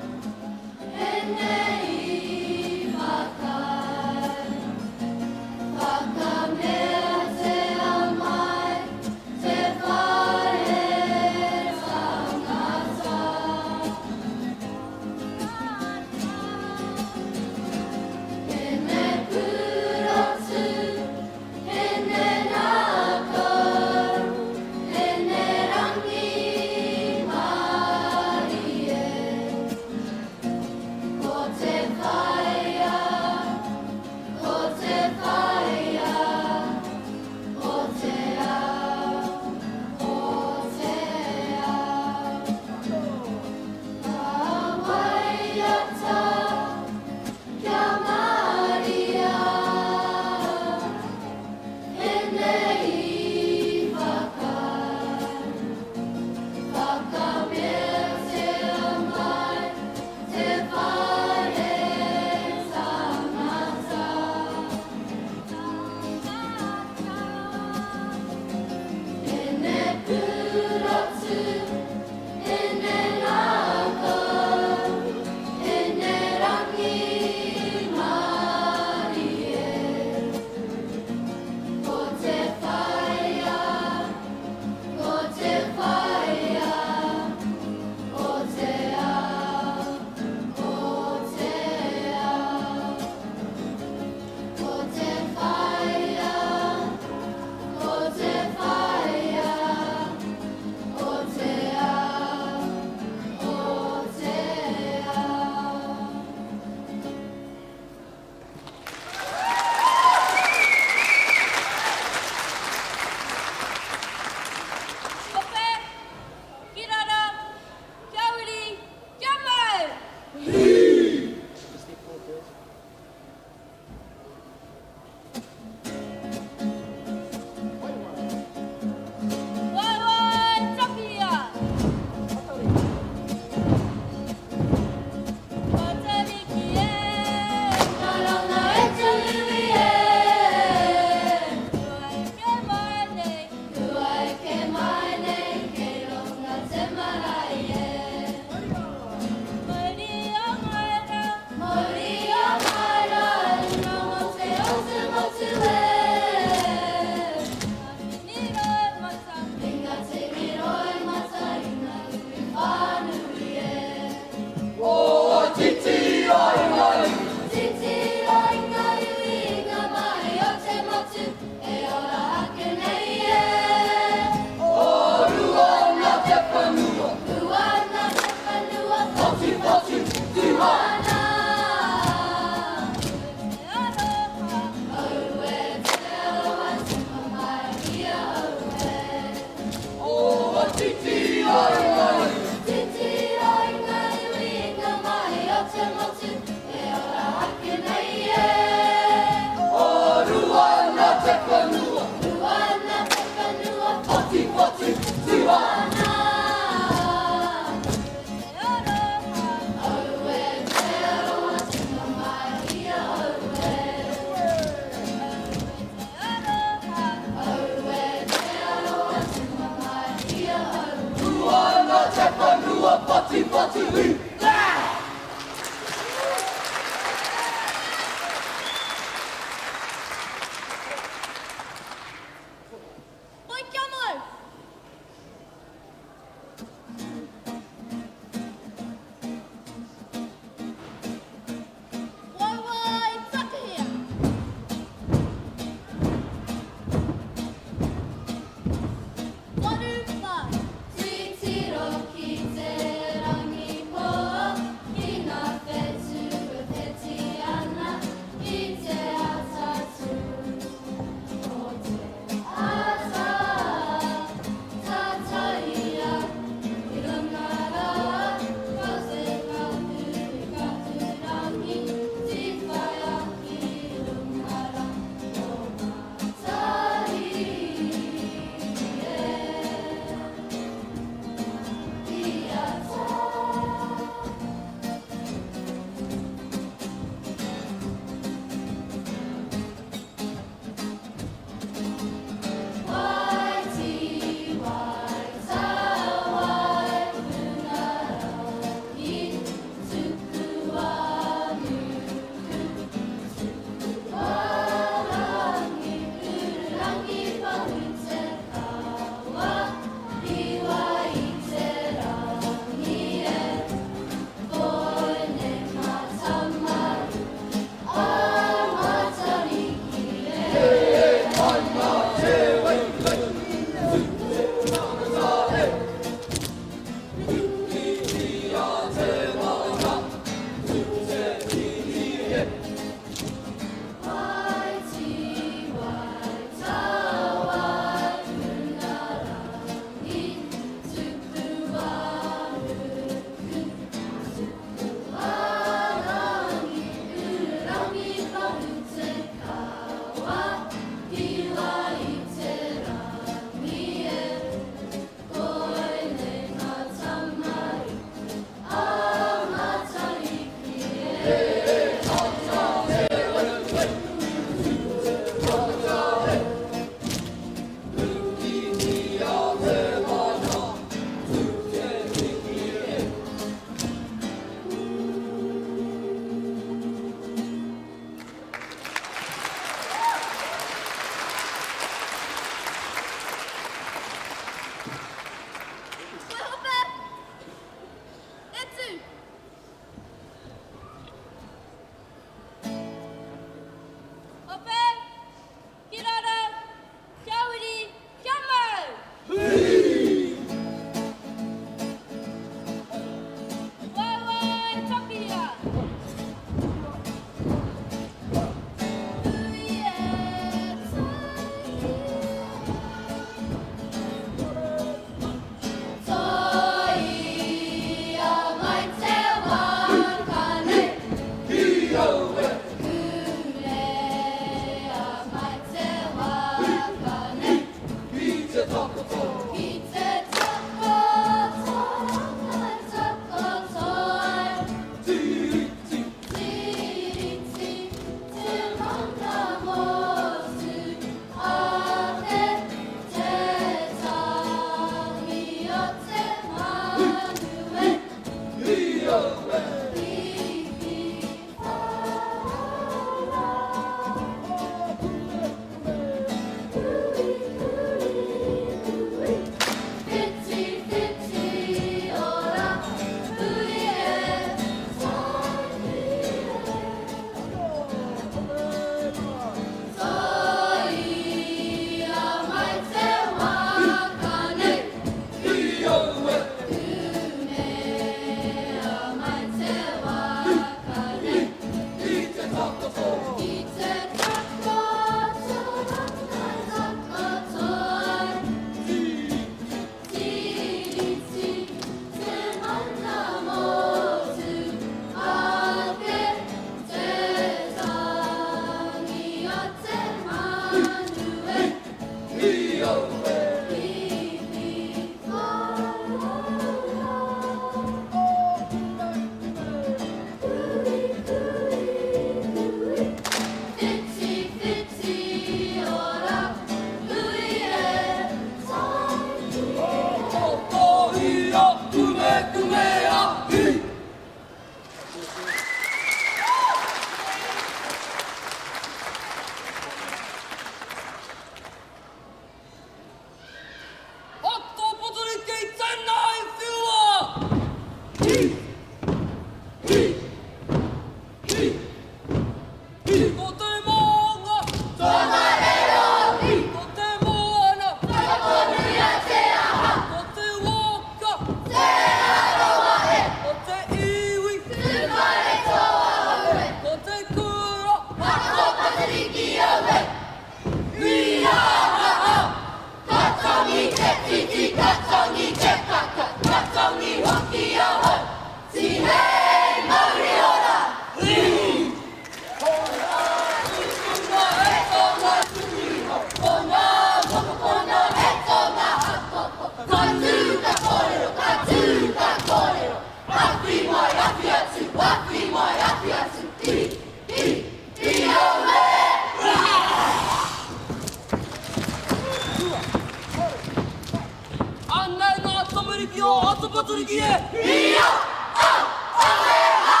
Ki o Hato Paturiki e! Ia! A! A! E! A!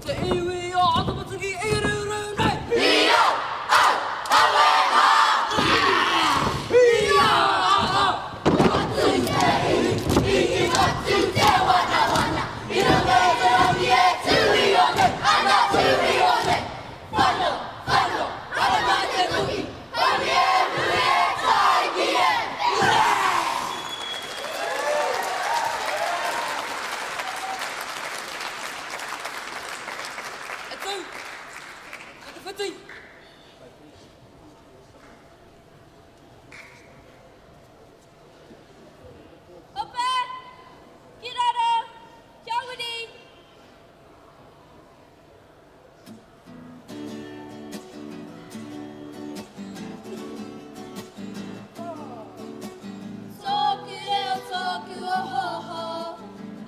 Te iwi o Hato Paturiki e ruru nei! Ia! A! A! E! A! Ia! A! Atu te iwi, i atu te wanawana, i runga i te rangi e tū iho nei, ana tū iho nei. Whano, whano, marama te tuhi, haumi e, hui e, tāiki e, ure! E tū, e te whiti. Ope, ki raro, kia wiri. Tōku reo, tōku ohoho,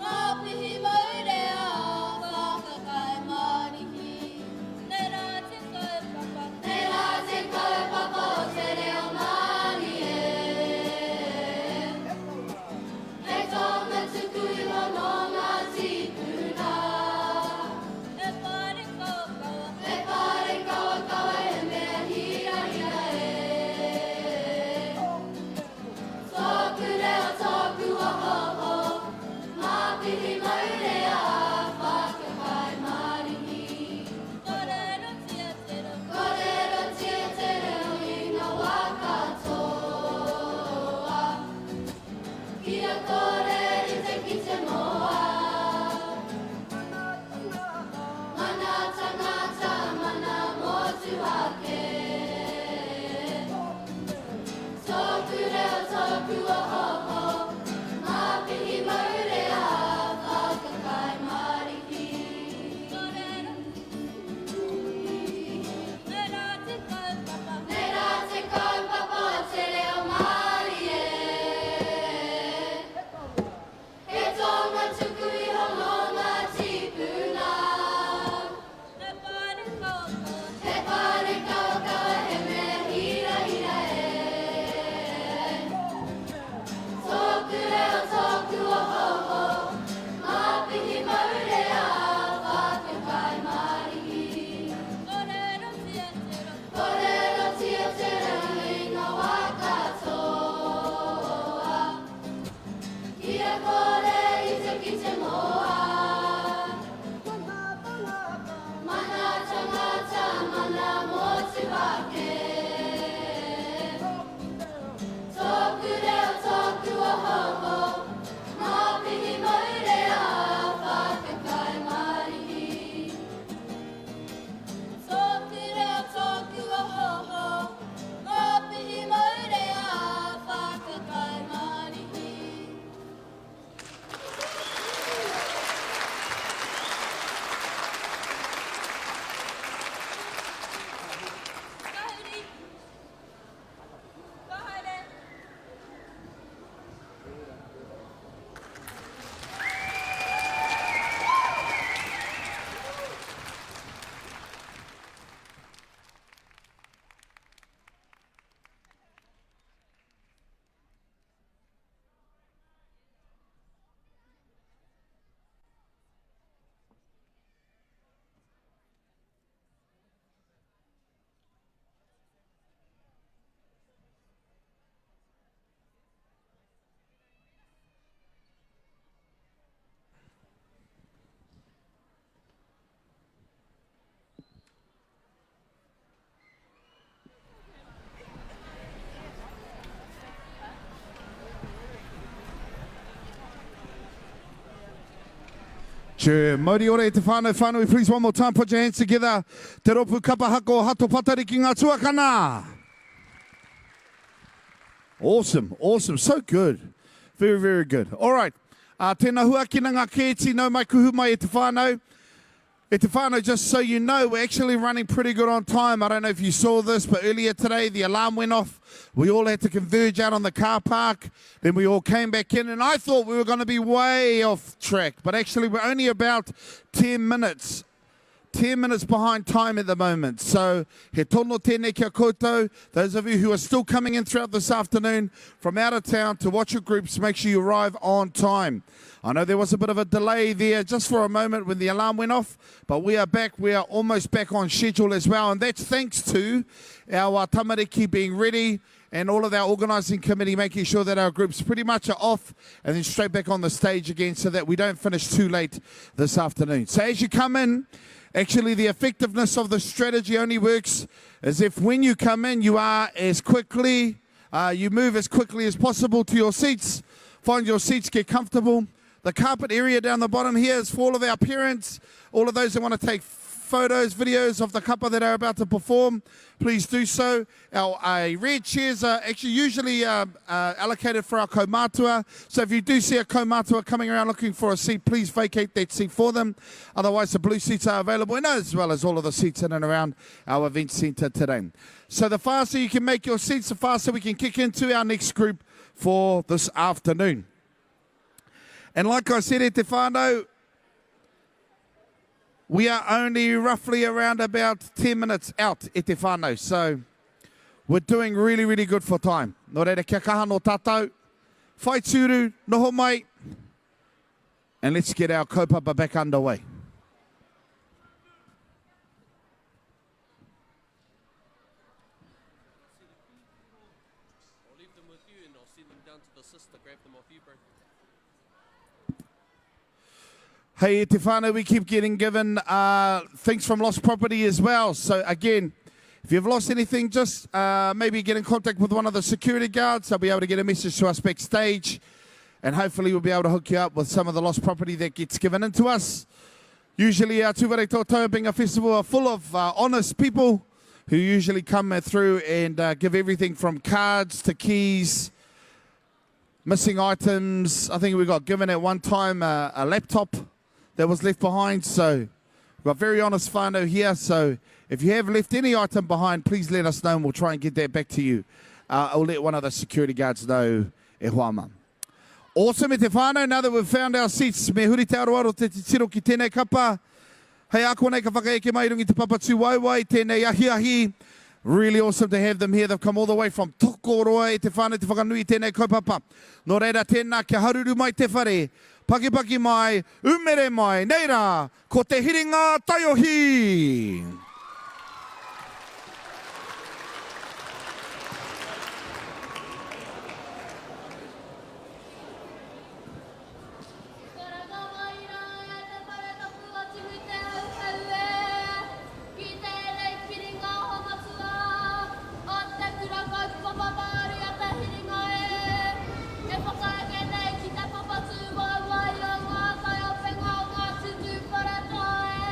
ngā pihi maurea, whakakai marihi. Nei rā te kaupapa, nei rā te kaupapa o te reo Māori e. Hei taonga tuku iho nō ngā tīpuna. He pare kawakawa. He pare kawakawa he mea hirahira e. Tōku reo, tōku ohooho, Māpihi maurea, whakapae marihi. Kōrerotia te reo. Kōrerotia te reo i ngā wā katoa. Kia kore rite ki te moa. Mana tangata, mana motuhake. Tōku reo, tōku ohooho, Māpihi maurea, whakakai mariki. Nei rā te kaupapa. Nei rā te kaupapa o te reo Māori e. He taonga tuku iho nō ngā tīpuna. He pare kawakawa. He pare kawakawa he mea hirahira e. Tōku reo, tōku ohooho, Māpihi maurea, whakakai marihi. Kōrerotia te reo. Kōrerotia te reo i ngā wā katoa. Kia kore rite ki te moa. Mana tangata, mana motuhake. Tōku reo, tōku ohooho, Māpihi maurea, whakakai marihi. Tōku reo, tōku ohooho, Māpihi maurea, whakakai marihi. Ka huri. Ka haere. Che, mauri ora e te whānau whānui. Please one more time, put your hands together. Te rōpū kapa haka o Hato Patariki ngā tuakana. Awesome, awesome, so good. Very, very good. All right. Uh, tēnā huakina ngā kēti, nau mai kuhu mai e te whānau. E te whānau, just so you know, we're actually running pretty good on time. I don't know if you saw this, but earlier today the alarm went off. We all had to converge out on the car park. Then we all came back in, and I thought we were going to be way off track, but actually we're only about 10 minutes. 10 minutes behind time at the moment. So, he tono tēnei kia koutou. Those of you who are still coming in throughout this afternoon from out of town to watch your groups, make sure you arrive on time. I know there was a bit of a delay there just for a moment when the alarm went off, but we are back. We are almost back on schedule as well. And that's thanks to our tamariki being ready and all of our organising committee making sure that our groups pretty much are off and then straight back on the stage again so that we don't finish too late this afternoon. So as you come in, actually the effectiveness of the strategy only works as if when you come in, you are as quickly, uh, you move as quickly as possible to your seats, find your seats, get comfortable. The carpet area down the bottom here is for all of our parents, all of those that want to take photos, videos of the kapa that are about to perform, please do so. Our uh, red chairs are actually usually uh, uh, allocated for our kaumatua. So if you do see a kaumatua coming around looking for a seat, please vacate that seat for them. Otherwise, the blue seats are available, and as well as all of the seats in and around our event centre today. So the faster you can make your seats, the faster we can kick into our next group for this afternoon. And like I said, e te whānau, we are only roughly around about 10 minutes out e te whānau. So we're doing really, really good for time. Nō reira, kia kaha nō tātou. Whai tūru, noho mai, and let's get our kaupapa back underway. I'll leave them with you and I'll send them down to the sister, grab them off you, bro. Hey, te whānau, we keep getting given uh, things from lost property as well. So again, if you've lost anything, just uh, maybe get in contact with one of the security guards. They'll be able to get a message to us backstage, and hopefully we'll be able to hook you up with some of the lost property that gets given into us. Usually our Tūwharetoa Tauapenga Festival are full of uh, honest people who usually come through and uh, give everything from cards to keys, missing items. I think we got given at one time a, a laptop that was left behind. So we've got very honest whānau here. So if you have left any item behind, please let us know and we'll try and get that back to you. Uh, I'll let one of the security guards know e hoa mā. Awesome e te whānau, now that we've found our seats, me huri te aroaro te titiro ki tēnei kapa. Hei ākonei ka whakaeke mai i runga i te papa tūwaewae, tēnei ahiahi. Really awesome to have them here. They've come all the way from Tokoroa e te whānau te whakanui i tēnei kaupapa. Nō reira, tēnā kia haruru mai te whare, pakipaki mai, umere mai, nei rā, ko te hiringa taiohi! Karanga mai rā e te whare tapu a Tuhi Te Heuheu e, ki tēnei piringa homatua o te kura kaupapa Māori a Te Hiringa e, e whakaeke nei ki te papa tūwaewae o ngā taiopenga o Ngāti Tūwharetoa e.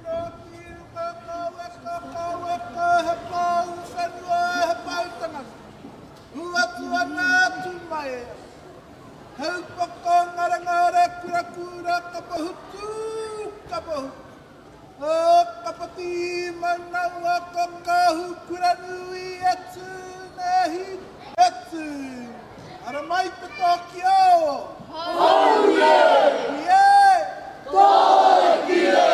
Nōki runga kaweka kaweka he pou whenua he pou tangata. Ū atu ana atu mai e ana. He upoko ngarangare kura kura kapa hutu kapa hutu. O kapa tīmanawa ko kahu kura nui e tū nei e tū. Ara mai te Tōkio! Haue! Hui e! Tōki e!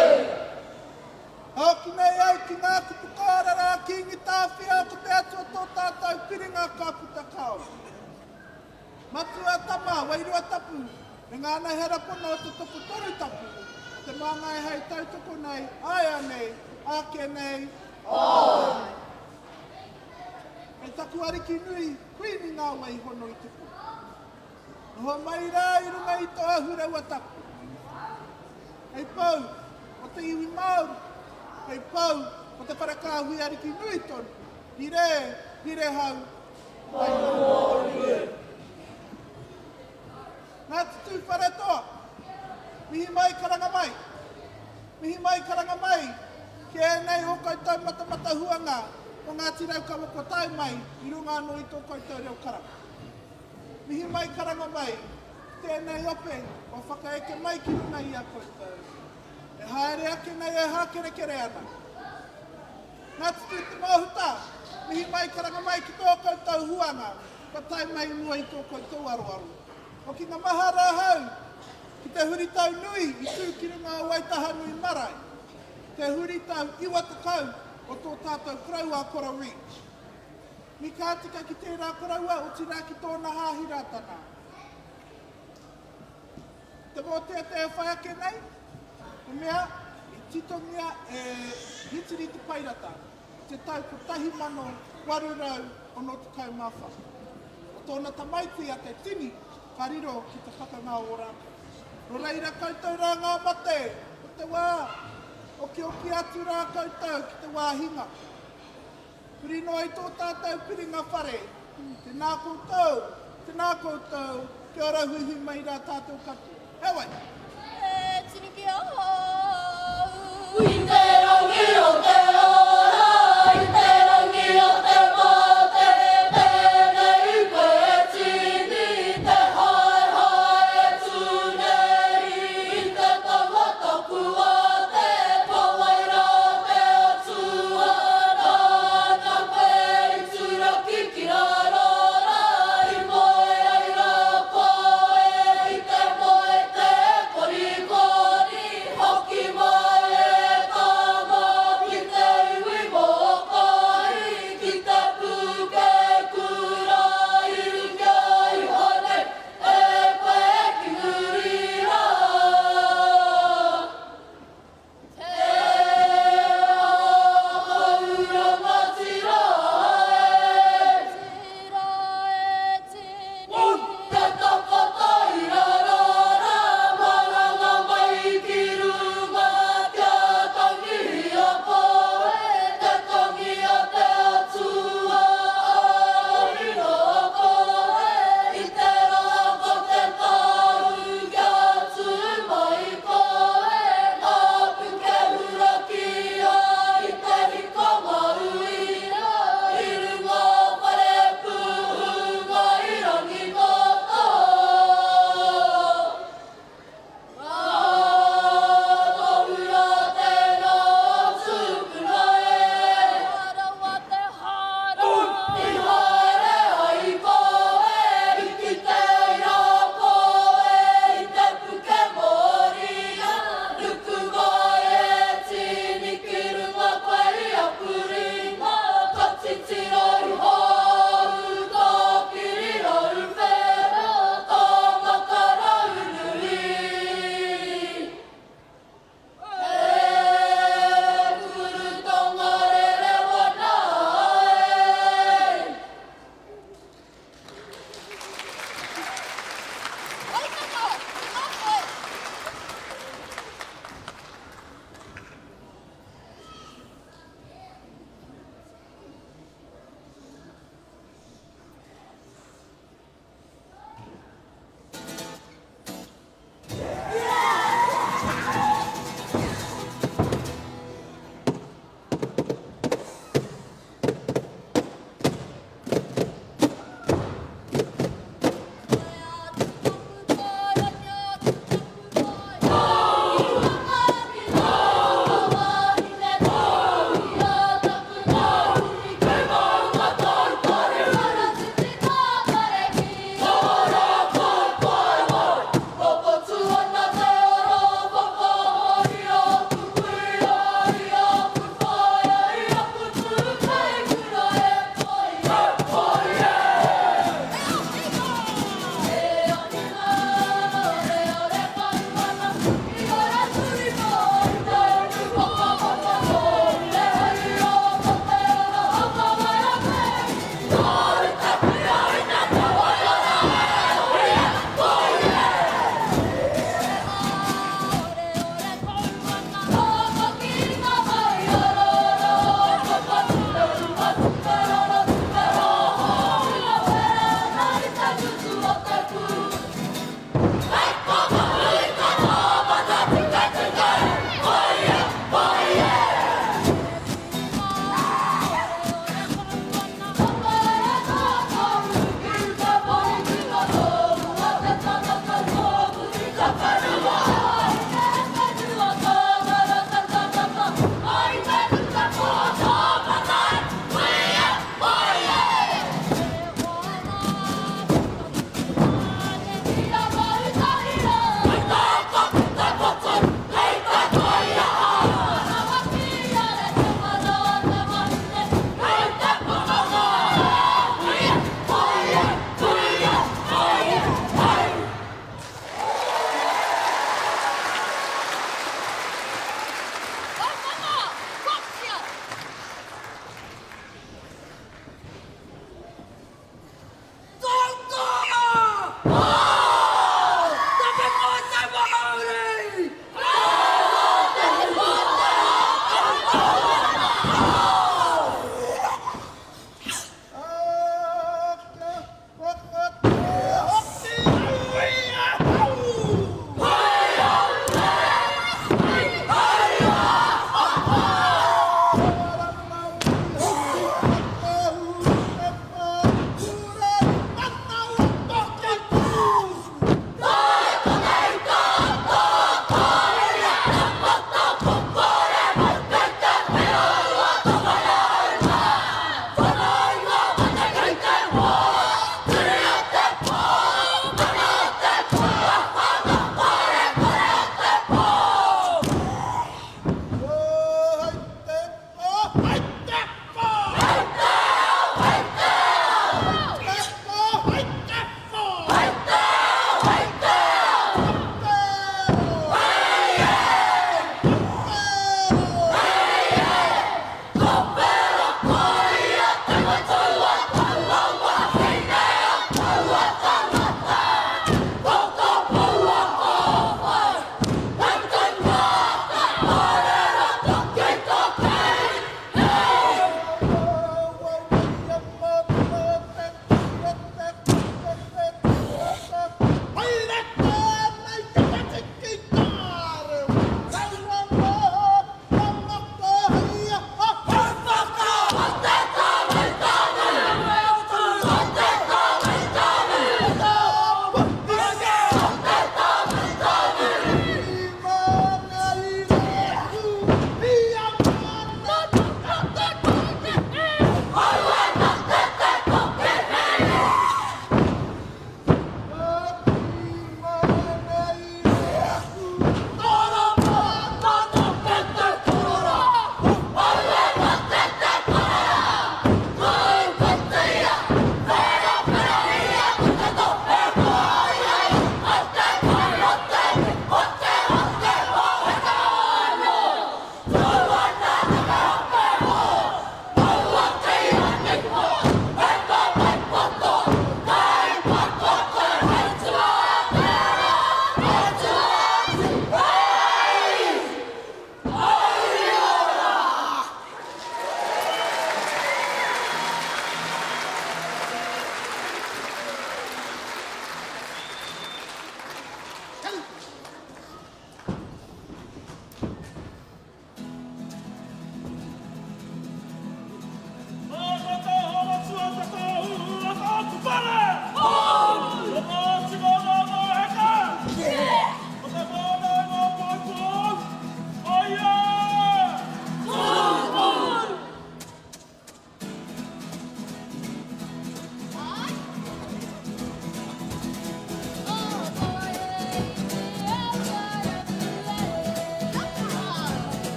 Hoki nei au ki ngā kupu kārara a Kīngi Tāwhiao ko te atua tō tātou piringa ka puta ka ora. Matua, Tama, Wairua Tapu, me ngā anahera pono o te tokotoru tapu, o te māngai hei tautoko nei, āianei, āke nei, āe! Kei taku ariki nui, Kuini ngā wai hono i te pō. Noho mai rā i runga i tō ahurewa tapu. Hei pou o te iwi Māori, hei pou o te whare kāhui ariki nui tonu, rire, rire hau, mai rā. Ngāti Tūwharetoa, mihi mai karanga mai, mihi mai karanga mai ki ēnei o koutou matamatahuanga o Ngāti Raukawa kua tae mai i runga anō i tō koutou reo karanga. Mihi mai karanga mai ki tēnei ope kua whakaeke mai ki runga i a koutou. E haere ake nei e hākerekere ana. Ngāti Tū Te Mahuta, mihi mai karanga mai ki tō koutou huanga kua tae mai i mua i tō koutou aroaro. Hokinga mahara ahau ki te huritau nui i tū ki runga o Waitahanui marae, te huritau 90 o tō tātou koroua Koro Reach. Mi ka tika ki tērā koroua, otirā ki tōna hāhi Rātana. Te mōteatea e whai ake nei, he mea i titongia e Hitiri Te Pairata i te tau 1864. Ko tōna tamaiti a Te Tini ka riro ki te pakanga o Ōrākau. Nō reira koutou rā ngā mate o te wā, okioki atu rā koutou ki te wā hinga. Huri noa i tō tātou piringa whare. Tēnā koutou, tēnā koutou, kia ora huihui mai rā tātou katoa. Heoi! E tini ki ahau. I te rangi o te ora, i te rangi o te mate, Tēnei koe e tini, te haehae e tū nei, I te tangata kua te, ko wai rā te atua, Nāna koe i turaki ki raro rā, I moe ai rā koe i te moe te korikori, Hau!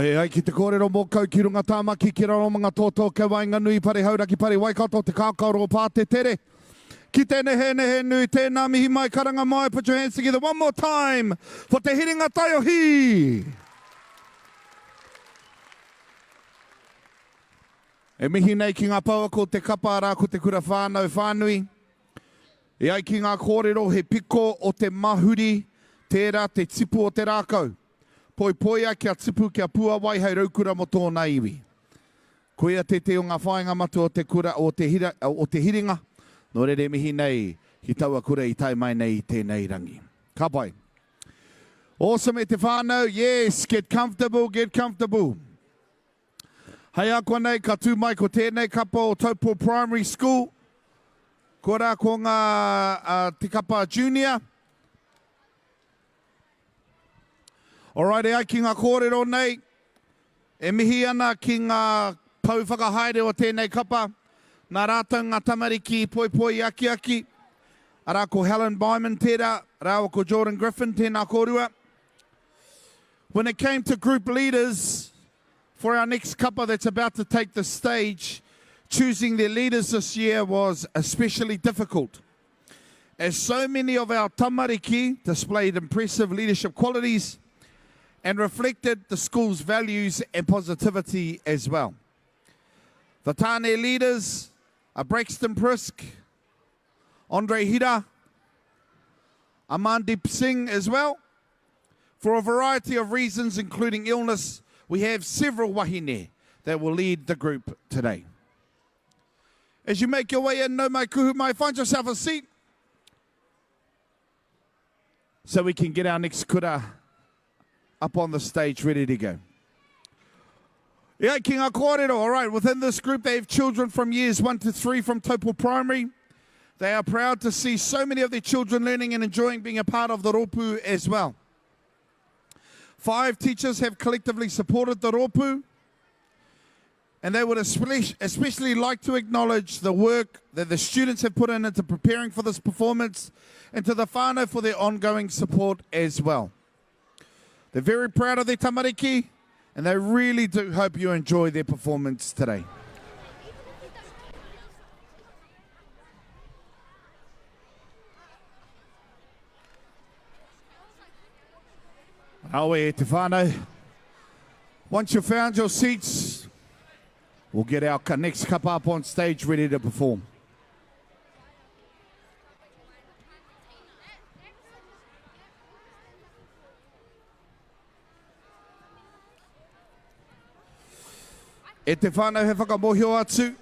E ai ki te kōrero mō kau ki runga Tāmaki ki raro Mangatōtō kei waenganui Pare Hauraki Pare Waikato Te Kākaro Pātetere Ki te nehenehe nui tēnā mihi mai karanga mai put your hands together one more time for Te Hiringa Taiohi! E mihi nei ki ngā pouako o te kapa arā ko te kura whānau whānui. E ai ki ngā kōrero he piko o te mahuri tērā te tipu o te rākau. Poipoia kia tipu kia puawai hei raukura mō tōna iwi. Koia tētehi o ngā whāinga matua o te kura, o te hira, o te hiringa, nō reira e mihi nei ki taua kura i tae mai nei i tēnei rangi. Ka pai. Awesome e te whānau, yes, get comfortable, get comfortable. Hei a konei ka tū mai ko tēnei kapa o Taupo Primary School. Ko rā ko ngā uh, te kapa junior. Alright, e ai ki ngā kōrero nei, e mihi ana ki ngā pou whakahaere o tēnei kapa, nā rātou ngā tamariki i poipoi akiaki, arā ko Helen Byman tērā, rāua ko Jordan Griffin, tēnā kōrua. When it came to group leaders for our next kapa that's about to take the stage, choosing their leaders this year was especially difficult. As so many of our tamariki displayed impressive leadership qualities and reflected the school's values and positivity as well. The Tane leaders are Braxton Prisk, Andre Hira, Amandip Singh as well. For a variety of reasons, including illness, we have several wahine that will lead the group today. As you make your way in, no mai kuhu mai, find yourself a seat so we can get our next kura up on the stage ready to go. Yeah, ki ngā kōrero. All right, within this group, they have children from years 1 to 3 from Taupo Primary. They are proud to see so many of their children learning and enjoying being a part of the rōpū as well. Five teachers have collectively supported the rōpū, and they would especially like to acknowledge the work that the students have put in into preparing for this performance and to the whānau for their ongoing support as well. They're very proud of their tamariki and they really do hope you enjoy their performance today. Awe te whānau. Once you've found your seats, we'll get our next couple up on stage ready to perform. E te whānau he whakamohio atu.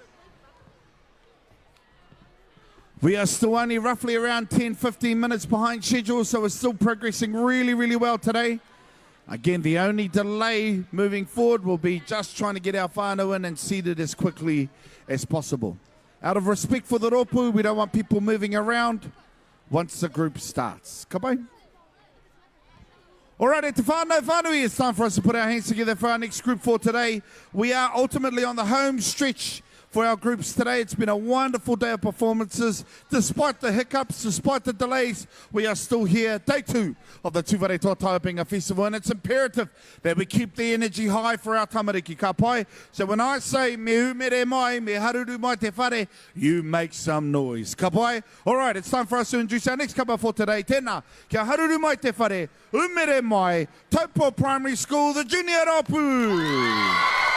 We are still only roughly around 10, 15 minutes behind schedule, so we're still progressing really, really well today. Again, the only delay moving forward will be just trying to get our whānau in and seated as quickly as possible. Out of respect for the rōpū, we don't want people moving around once the group starts. Ka pai? All right, e te whānau whānui, it's time for us to put our hands together for our next group for today. We are ultimately on the home stretch for our groups today. It's been a wonderful day of performances. Despite the hiccups, despite the delays, we are still here. Day two of the Tūwharetoa Taiapenga Festival, and it's imperative that we keep the energy high for our tamariki. Ka pai? So when I say me umere mai, me haruru mai te whare, you make some noise. Ka pai? All right, it's time for us to introduce our next kapa for today. Tēnā, kia haruru mai te whare, umere mai, Taupo Primary School, the Junior Rōpū!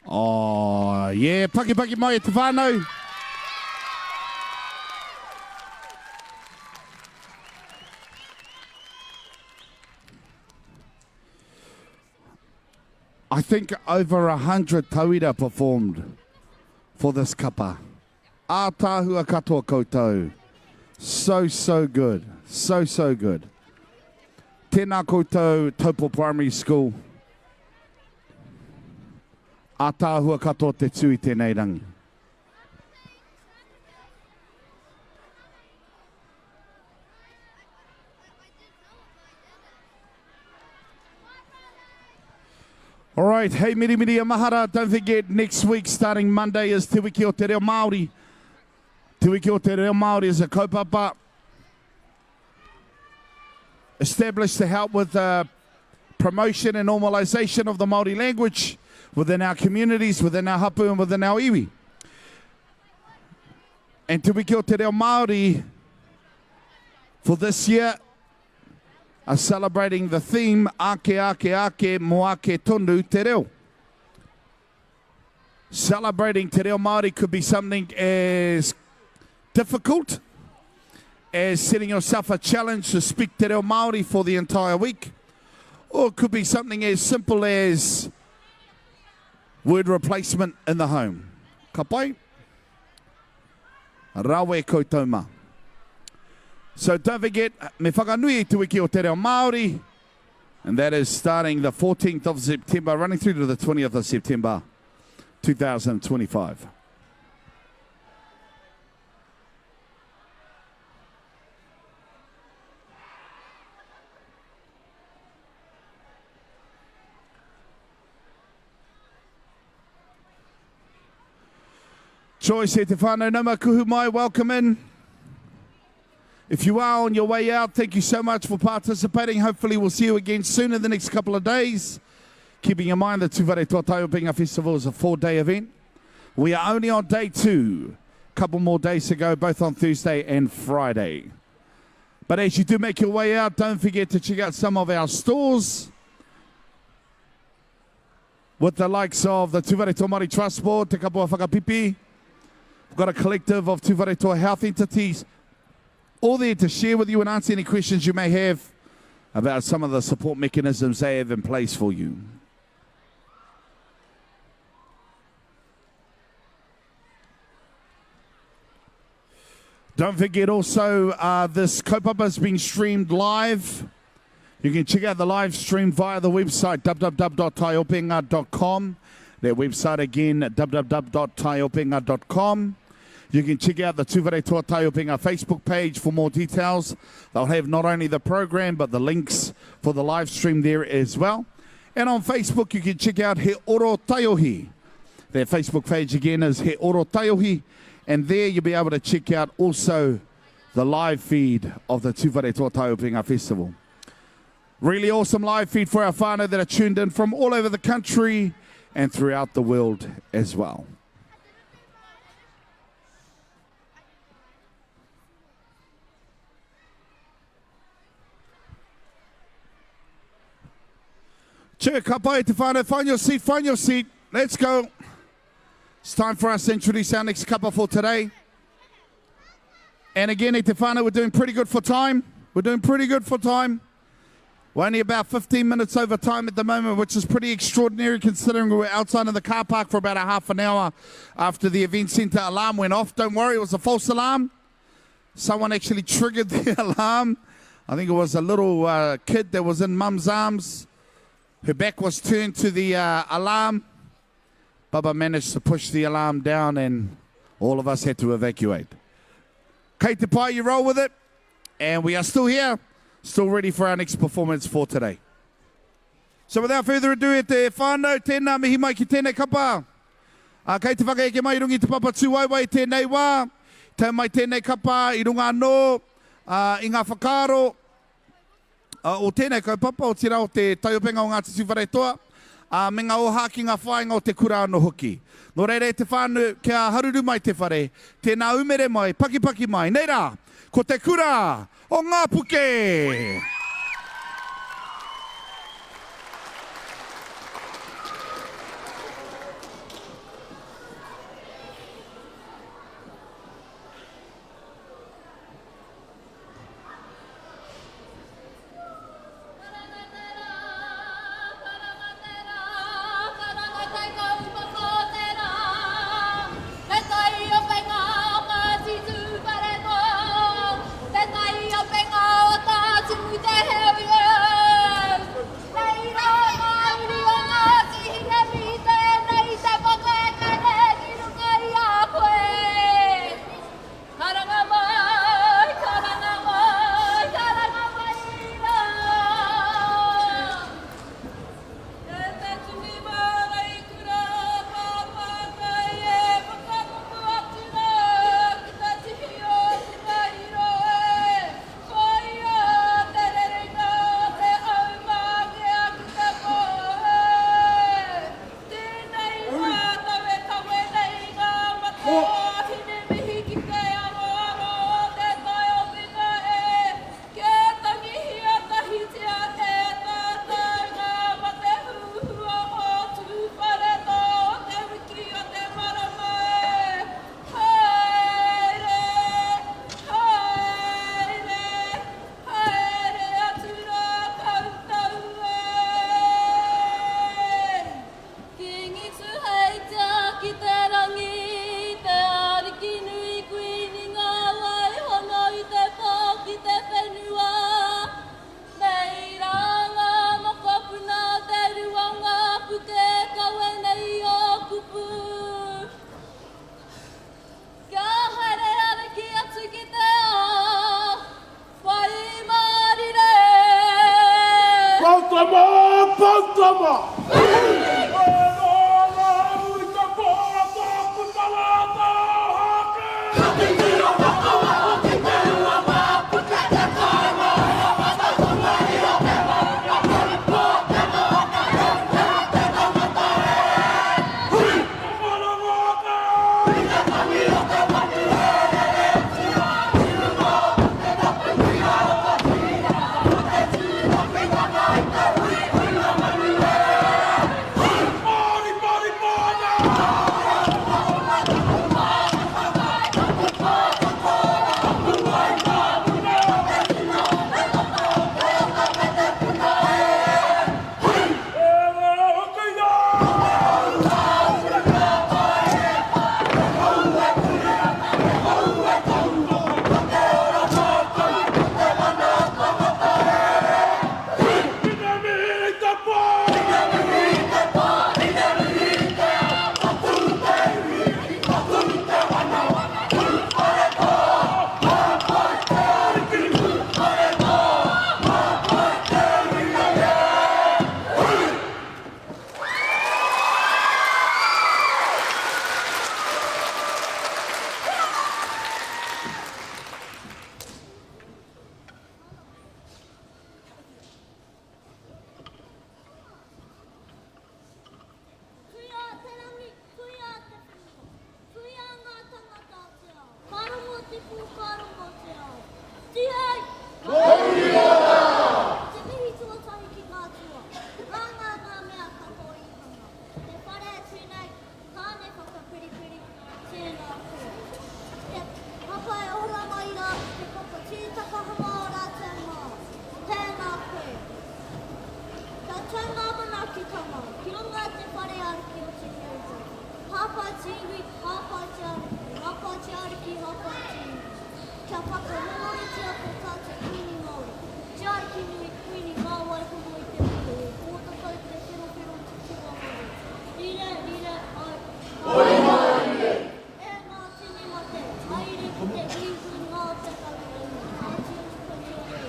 Oh, yeah, pakipaki mai e te whānau. I think over 100 tauira performed for this kapa. Ātaahua katoa koutou. So, so good. So, so good. Tēnā koutou, Taupo Primary School. Ātaahua katoa te tū i tēnei rangi. All right, hey mirimiri a mahara, don't forget next week starting Monday is Te Wiki o Te Reo Māori. Te Wiki o Te Reo Māori is a kaupapa established to help with the promotion and normalization of the Māori language within our communities, within our hapu and within our iwi. And Te Wiki o Te Reo Māori for this year are celebrating the theme Ake Ake Ake Mo Ake Tonu Te Reo. Celebrating Te Reo Māori could be something as difficult as setting yourself a challenge to speak Te Reo Māori for the entire week, or it could be something as simple as word replacement in the home. Ka pai? Rawe koutou mā. So don't forget, me whakanui i te wiki o te reo Māori, and that is starting the 14th of September, running through to the 20th of September 2025. Joyce e te whānau nama kuhu mai, welcome in. If you are on your way out, thank you so much for participating. Hopefully we'll see you again soon in the next couple of days. Keeping in mind the Tūwharetoa Taiopenga Festival is a four-day event. We are only on day two. Couple more days to go, both on Thursday and Friday. But as you do make your way out, don't forget to check out some of our stores with the likes of the Tūwharetoa Māori Trust Board, Te Kapua Whakapipi. We've got a collective of Tūwharetoa health entities, all there to share with you and answer any questions you may have about some of the support mechanisms they have in place for you. Don't forget also, uh, this kaupapa is being streamed live. You can check out the live stream via the website www.taiopenga.com. That website again, www.taiopenga.com. You can check out the Tūwharetoa Taiopenga Facebook page for more details. They'll have not only the program, but the links for the live stream there as well. And on Facebook, you can check out He Oro Taiohi. Their Facebook page again is He Oro Taiohi. And there you'll be able to check out also the live feed of the Tūwharetoa Taiopenga Festival. Really awesome live feed for our whānau that are tuned in from all over the country and throughout the world as well. Che, ka pai te whānau. Find your seat, find your seat. Let's go. It's time for us to introduce our next kapa for today. And again, e te whānau, we're doing pretty good for time. We're doing pretty good for time. We're only about 15 minutes over time at the moment, which is pretty extraordinary considering we were outside in the car park for about a half an hour after the event centre alarm went off. Don't worry, it was a false alarm. Someone actually triggered the alarm. I think it was a little uh, kid that was in mum's arms. Her back was turned to the uh, alarm. Baba managed to push the alarm down and all of us had to evacuate. Kei te pai, you roll with it. And we are still here, still ready for our next performance for today. So without further ado, e te whānau, tēnā mihi mai ki tēnei kapa. A, kei te whakaeke mai i runga i te papa tūwaewae i tēnei wā. Tau mai tēnei kapa i runga anō uh, i ngā whakaaro uh, o tēnei kaupapa, otirā o te taiopenga o Ngāti Tūwharetoa, ā, me ngā ōhākī, ngā whāinga o te kura anō hoki. Nō reira e te whānau, kia haruru mai te whare, tēnā umere mai, pakipaki mai, nei rā, ko te kura o Ngāpuke! Poutama! E noho ana au i te koha o tōku tangata ōhākī! Ka titiro whakawaho ki te ua māputa te kāinga o Ngā te maunga ko te moana he te tangata e Hui! Ka maranga ake! I te tangi o te manu e rere atu rā ki runga te tapu tira o ka tira ko te tūtakitanga i te huihuinga manu e Hui! Pāriparipā ana! Tuia te rangi, tuia te whenua, tuia ngā tangata o te ao, ka rongo te pū, ka rongo te ao. Tihei! Mauri ora! Ko te mihi tuatahi ki ngā atua, nāna ngā mea katoa i hanga. Te whare e tū nei, Tāne whakapiripiri, tēnā koe. Te papa e ora mai rā, te papa tītakahanga o rātou mā, tēnā koe. Kia tau ngā manaakitanga ki runga i te whare ariki o Te Hiahitai. Hāpai te iwi, hāpai te ariki, hāpai te ariki, hāpai te iwi. Kia whakahonoretia tō tātou Kuini Māori, Te Ariki nui, Kuini Ngāwai Hono i te Pō, Pōtatau Te Wherowhero Te Tuamaru. Rire, rire, au. Waimarie! E ngā tini mate, haere ki te huihuinga o te kahurangi, Ngāti Ruapani e.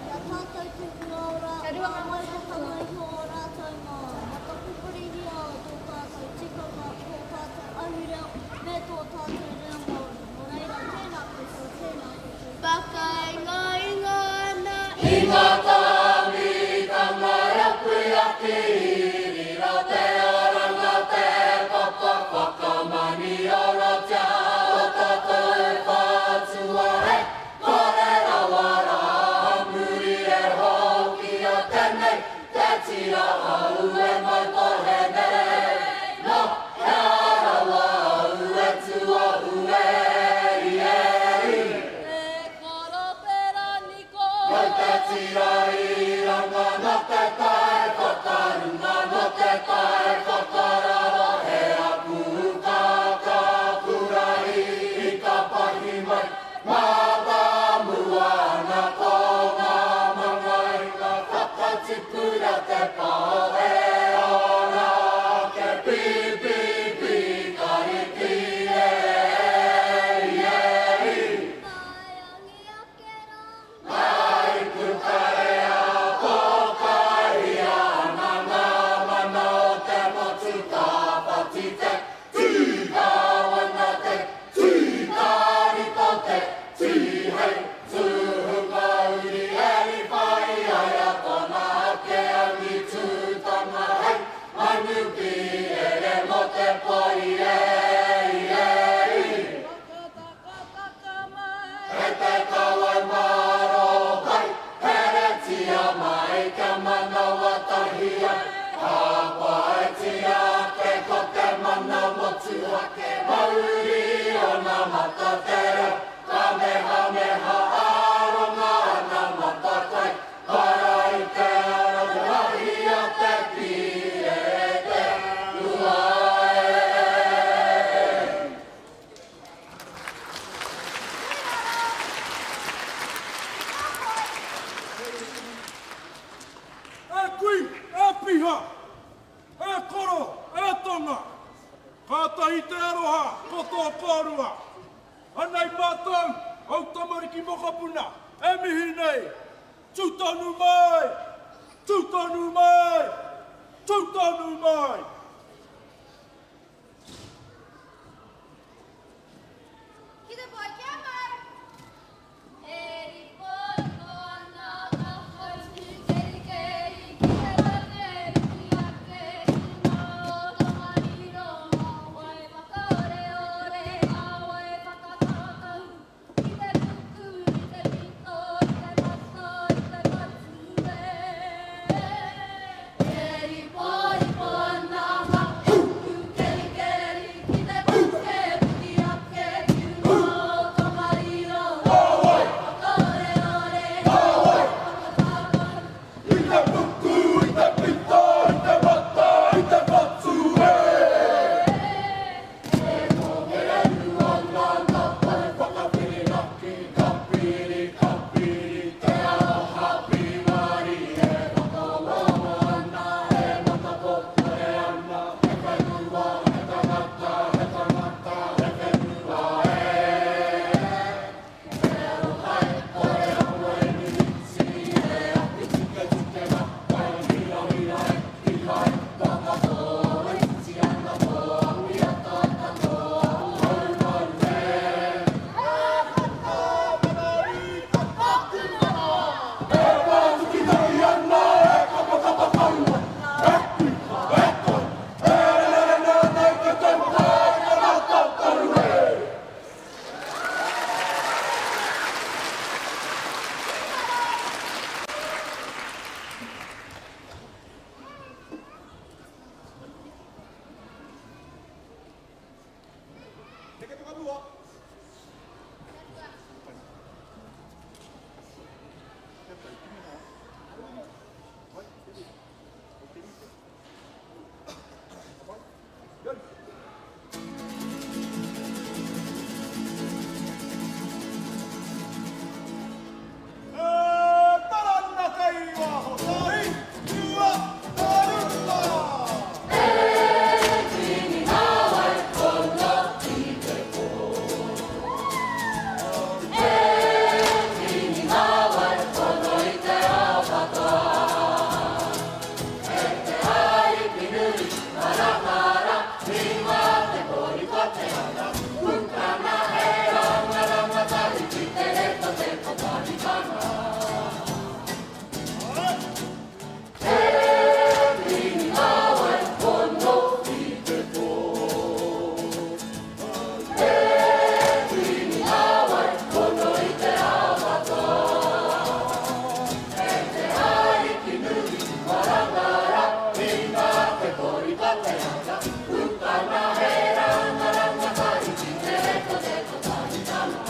I a tātou te huaora, ngā waihatanga iho o rātou mā, matapoporihia o tō tātou tikanga, tō tātou ahurea, me tō tātou reo Māori. Nō reira, tēnā koutou, tēnā koutou. Whakaingainga ana i ngā tāmitanga rapu ake i riro te oranga te papa whakamaniorotia o tātou whātua e kore rawa rā muri e hokia tenei te tira au e mau tohe nei no hea rawa au e tuahu e i e i. E koropera niko. Kei te tira iranga no te tai whakarunga no te tai whakararo he apu kaka kura i ka pahi mai Mātāmua ana ko ngā mangainga whakatipura te pao e ora ake pīpīpī kariki e i e i. Taiangi ake rā. Ngā ipu karea pōkaihia ana ngā mana o te motu tāwhati te Tīkāwana te Tīkārito te Tīhei Tūhunga uri e riwhai ai a tōna ake angitūtanga hei manu pīrere mō te pori e i e i. Whakatakataka mai. E te kawai mārō kai, heretia mai kia manawa tahi ai, hāpaitia ake ko te mana motuhake, mauri ona mata te reo, kamehameha āronga ana mata kai, para i te ara rahi o te pīrere te ua e. E kui, e piha, e koro, e tonga, kātahi te aroha ko tō kōrua. Anei mātou, au tamariki mokopuna, e mihi nei, tū tonu mai, tū tonu mai! mai! Ki te pai kia mau! E riporiko ana ka hautu kerikeri ki te rakeriki ake ki ngā o Tongariro, ngā wai whakaoreore, ngā wai whakakākahu, ki te puku, i te pito, i te mata, i te patu e. E riporiko ana ka hautu kerikeri ki te pukepuke ake ki ngā o Tongariro, ngā wai whakaoreore, ngā wai whakakākahu. I te puku, i te pito, i te mata, i te patu e. E kōkereru ana ngā whare whakawhirinaki, ka piri, ka piri te aroha pīwari e whakawawa ana, e matapopore ana, he whenua, he tangata, he tangata, he whenua e. Te aroha e kore rawa e mimiti, e api tuketukena, wai hirahira e, piha e, whakatō e titi ana tō api ataata tō haumaru e. E pātuki tahi ana, e kapakapa kau ana, e piha, e toi, e rererere ana i te tau kāinga nā tātou e. Neke whakamua. E tarana kei waho, tahi, rua, toru, whā. E tini ngā wai pono i te pō. E tini ngā wai pono i te ao katoa. E te Ariki nui, maramara, ringa te koriko te ana, putana he rangaranga tahi ki te reta te kotahitanga. E tini ngā wai pono i te pō. E tini ngā wai pono i te ao katoa. E te Ariki nui, maramara, ringa te koriko te ana, putana he rangaranga tahi ki te reta te kotahitanga.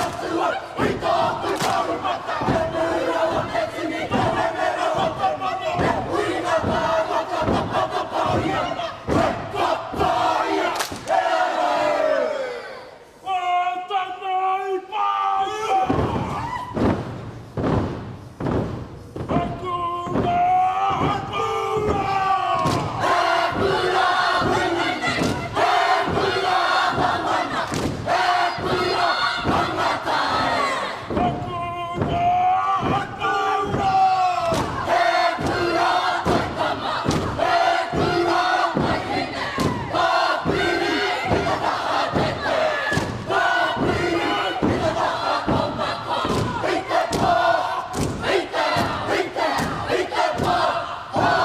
atu au i tōku taumata. He nui rawa te tini, he rere rawa te mano, he huinga tāngata tapatapahi ana, he papaia, e ara e! Wātana i pāia! Hakuna! Hakuna! He kura wini, he kura wamana, he kura tangata e! Hakuna! Hakuna! He kura taitama, he kura taihine, ka piri ki te taha tete, ka piri ki te taha taumata, i te pō, i te, i te, i te pō, hō!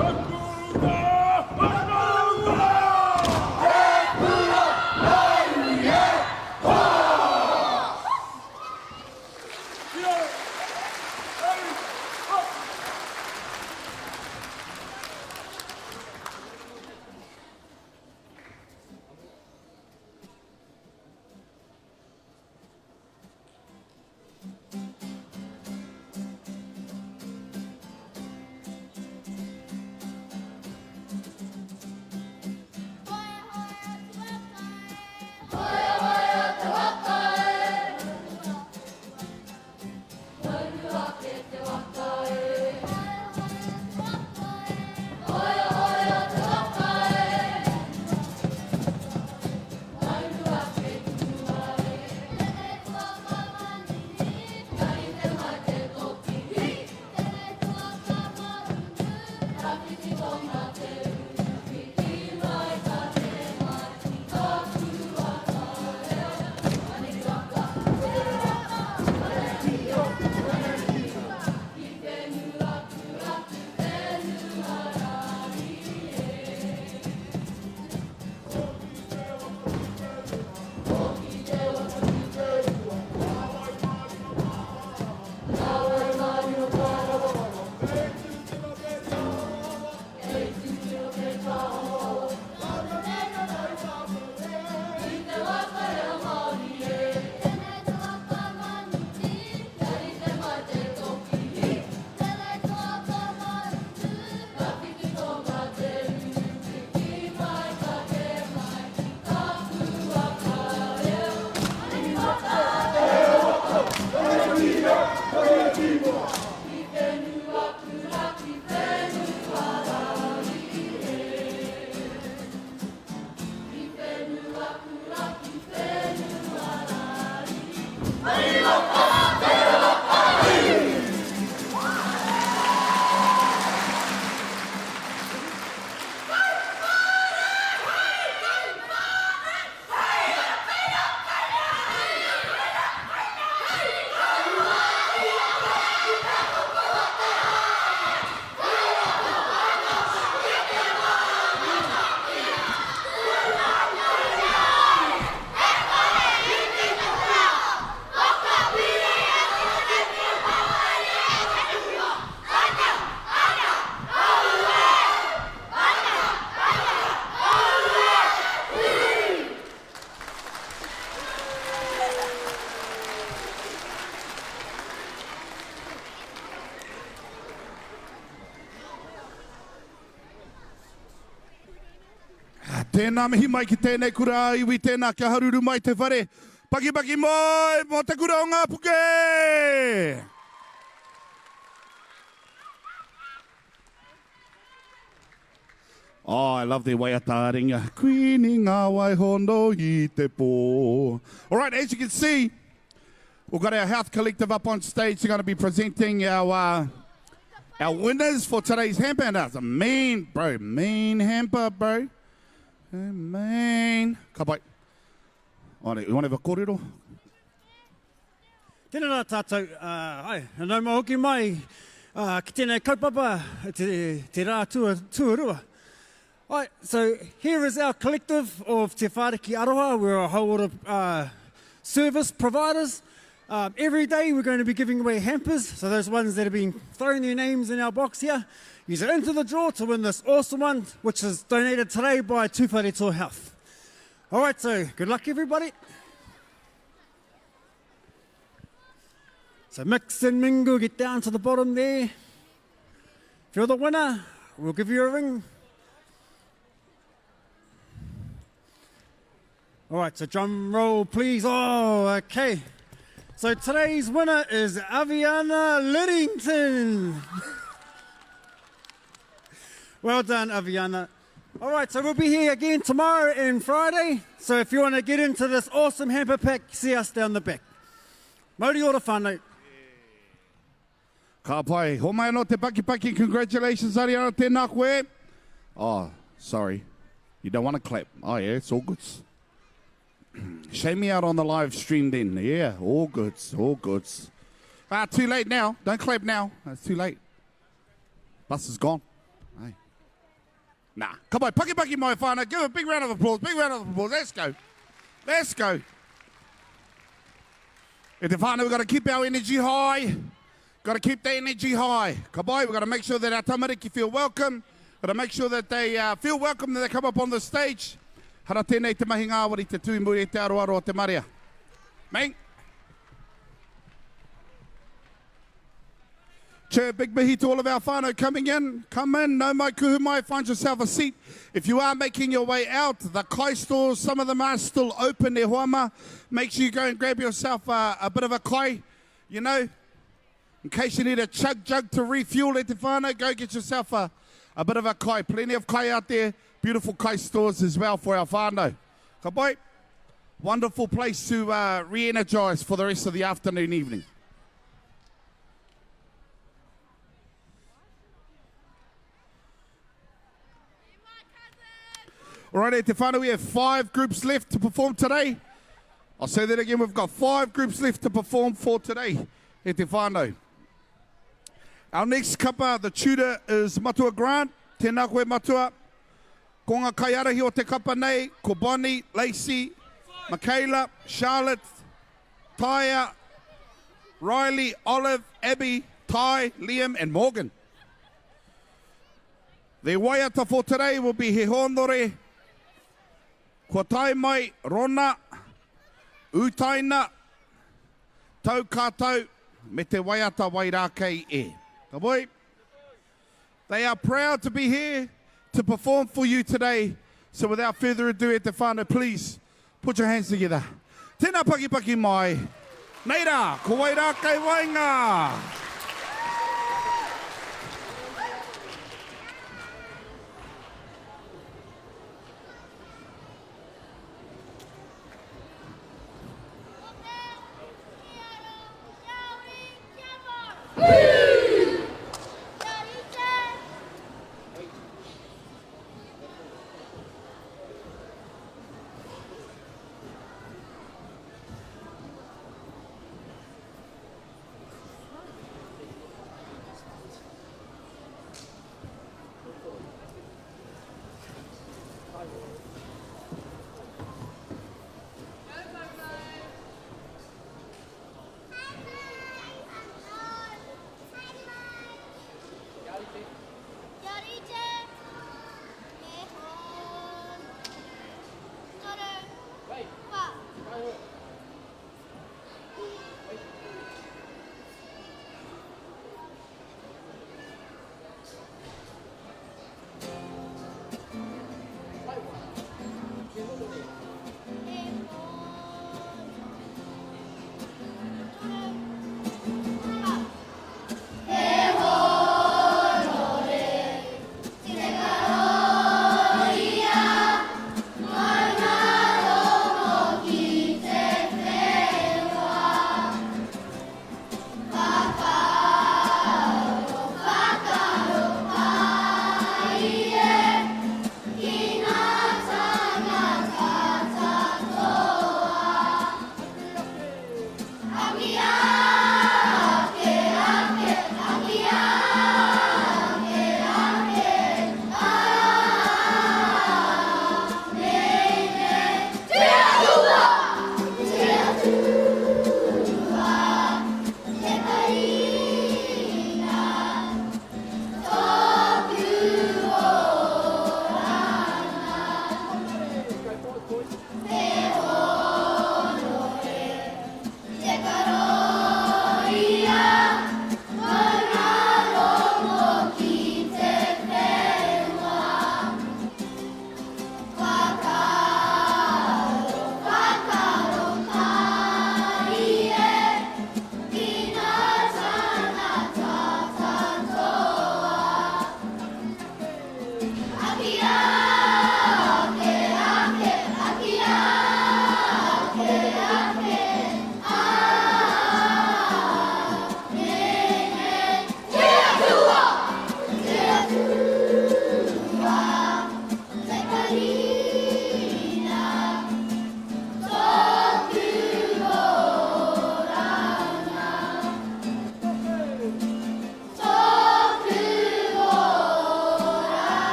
Hakuna! Hakuna! He kura ngāiwi e, hō! Kia ora! Hei! Hop! Tēnā mihi mai ki tēnei kura ā-iwi, tēnā kia haruru mai te whare. Pakipaki mai mō te kura o Ngāpuke! Oh, I love their waiata ā-ringa. Kuini ngā wai hono i te pō. All right, as you can see, we've got our health collective up on stage. They're going to be presenting our... Uh, our winners for today's hamper, and that's a mean, bro, mean hamper, bro. A mean. Ka pai. Ore, you want to have a kōrero? Tēnā rā tātou, uh, ai, nau mai hoki mai uh, ki tēnei kaupapa, te, te rā tua, tuarua. Right, so here is our collective of Te Whāriki Aroha. We're a whole lot of uh, service providers. Um, every day we're going to be giving away hampers. So those ones that have been throwing their names in our box here, use it into the draw to win this awesome one, which is donated today by Tūwharetoa Health. All right, so good luck everybody. So mix and mingle, get down to the bottom there. If you're the winner, we'll give you a ring. All right, so drum roll, please. Oh, okay. So today's winner is Aviana Liddington. well done, Aviana. All right, so we'll be here again tomorrow and Friday. So if you want to get into this awesome hamper pack, see us down the back. Mauri ora whānau. Ka pai. Homai anō te pakipaki. Congratulations, Ariana. Tēnā koe. Oh, sorry. You don't want to clap. Oh, yeah, it's all good. Shame me out on the live stream then. Yeah, all goods, all goods. Ah, too late now. Don't clap now. It's too late. Bus is gone. Hey. Nah. Come on, paki paki my whānau. Give a big round of applause. Big round of applause. Let's go. Let's go. E te whānau, we've got to keep our energy high. Got to keep the energy high. Ka pai, we've got to make sure that our tamariki feel welcome. Got to make sure that they uh, feel welcome when they come up on the stage. Hara tēnei te mahi ngāwari te tui muri i te aroaro o te marea. Meng. Chair, big mihi to all of our whānau coming in. Come in, no mai kuhu mai, find yourself a seat. If you are making your way out, the kai stores, some of them are still open, e hoa ma. Make sure you go and grab yourself a, a bit of a kai, you know. In case you need a chug jug to refuel e te whānau, go get yourself a, a bit of a kai. Plenty of kai out there. Beautiful kai stores as well for our whānau. Ka pai. Wonderful place to uh, re-energize for the rest of the afternoon evening. All right, e te whānau, we have five groups left to perform today. I'll say that again, we've got five groups left to perform for today, e te whānau. Our next kapa, the tutor is Matua Grant. Tēnā koe, Matua. Ko ngā kaiārahi o te kapa nei, ko Bonnie, Lacey, Michaela, Charlotte, Taia, Riley, Olive, Abby, Ty, Liam and Morgan. The waiata for today will be He Hōnore, Kua Tae Mai, Rona, Utaina, Tau Ka Tau, me te waiata Wairākei E. Ka moe. They are proud to be here to perform for you today. So without further ado, e te whānau, please put your hands together. Tēnā pakipaki mai. Nei rā, ko wai rā kei waenga?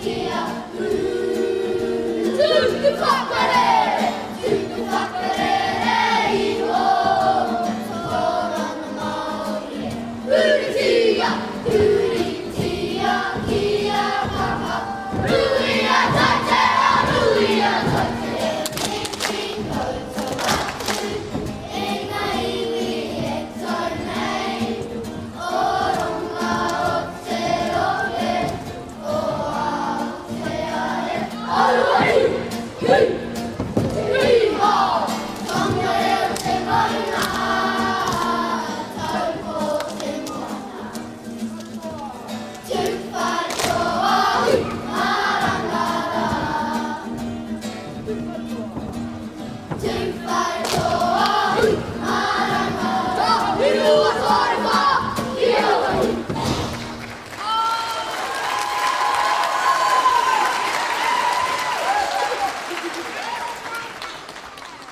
karakia. Tū te whakarere, tū te whakarere iho. Oranga Māori e. Puritia, puritia kia kaha. Ruia taitea, ruia taitea. Titi koutou atu, e ngā iwi e tau nei. Oronga o te rohe o Aotea e. Aua hu, hu, hui hā. Tongariro te maunga, Taupo te moana. Tūwharetoa, maranga rā. Tūwharetoa, maranga rā. Whirua tōrewha, kia ora.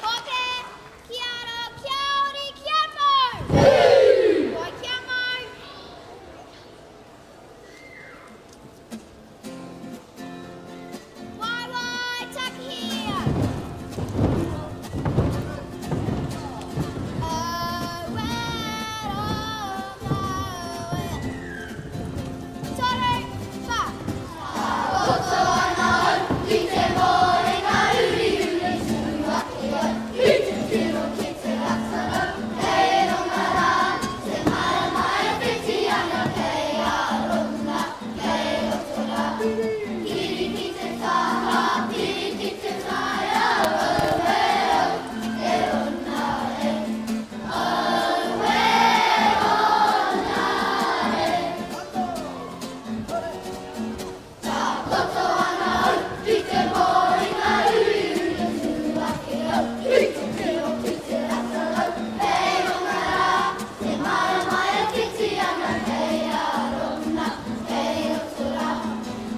Hope, kia ora, kia ori, kia mau! Wai kia mau! Waewae takihia! Toru, wha. Takoto ana au ki te moenga uriuri tū ake au ki te tiro ki te atarau kei runga rā te marama e whiti ana kei a runga kei roto rā Piri ki te taha piri ki te taea auē au e ona e auē ona e Takoto ana au ki te moenga uriuri tū ake au ki te tiro ki te atarau kei runga rā te marama e whiti ana kei a rona kei roto rā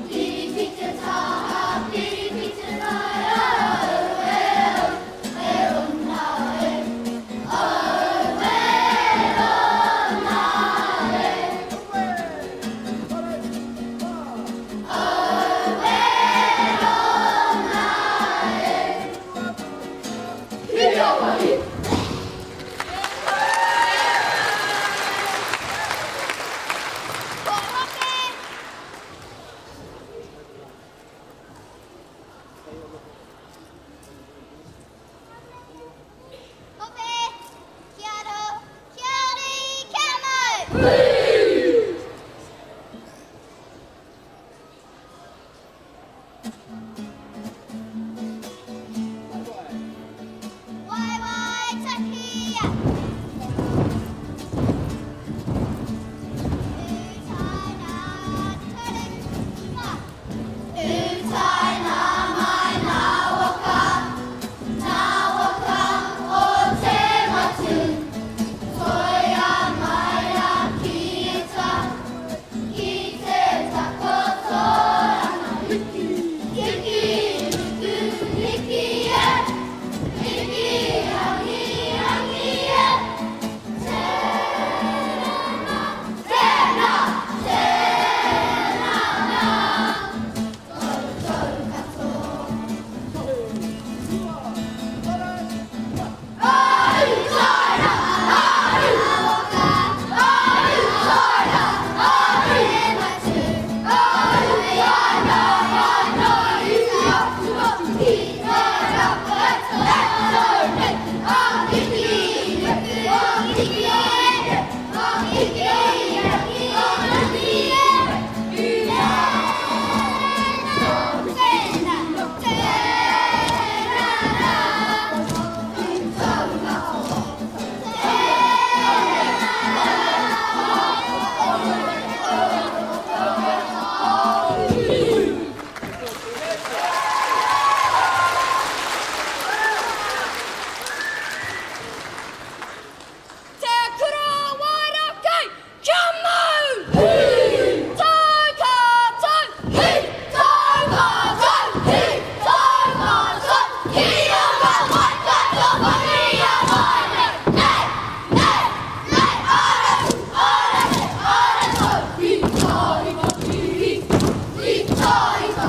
Piri ki te taha piri ki te taea auē au e ona e auē ona e Ko Hope! Hope, kia ora, kia ori, kia mau! Waewae takihia! Utaina toru, wha. Utaina mai nā waka, nā waka o te matū. Toia mai rā ki uta, ki te takotoranga. Hiki ruku hiki e, hiki rangi rangi e. Tēnā, tēnā, tēnā rā. Koutou katoa. Te kura wairakei, kia mau! Tau ka tau, hi! Tau ka tau, hi! Tau ka tau, ki ora mai katoa wharia mai nei! Nei! Nei! Nei! Ora tu! Ora te! Ora tau! Hi ta hi ta hi hi! Hi ta hi ta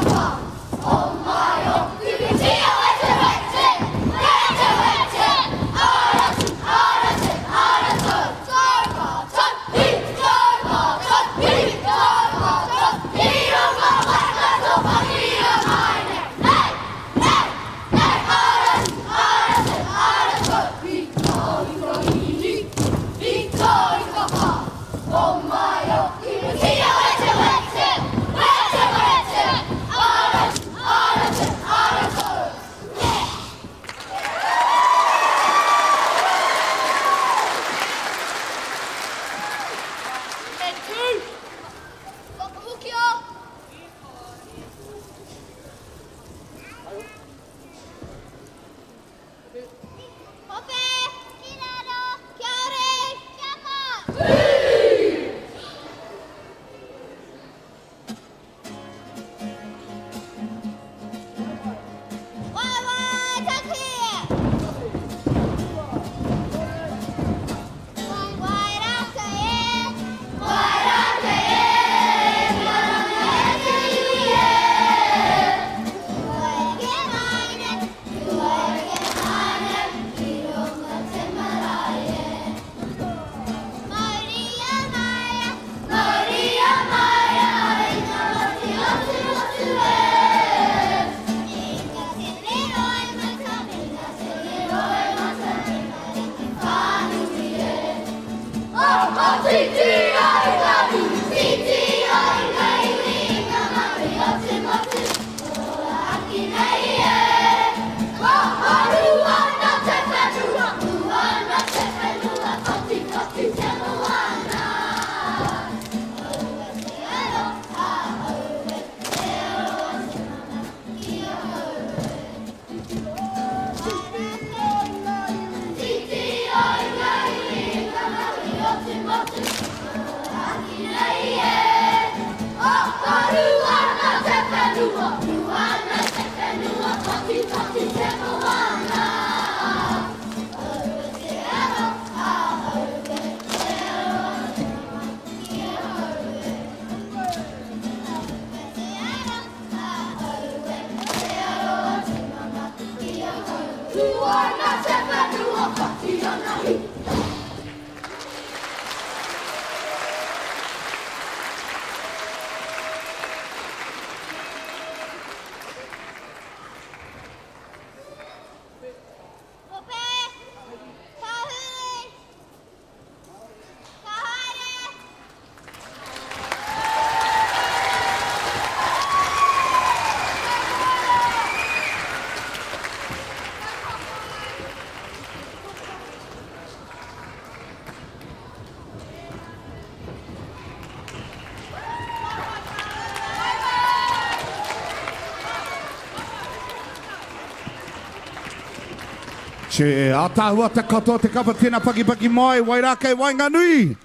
Che, ātaahua te katoa te kapa tēnā pakipaki mai, Wairākei waenganui!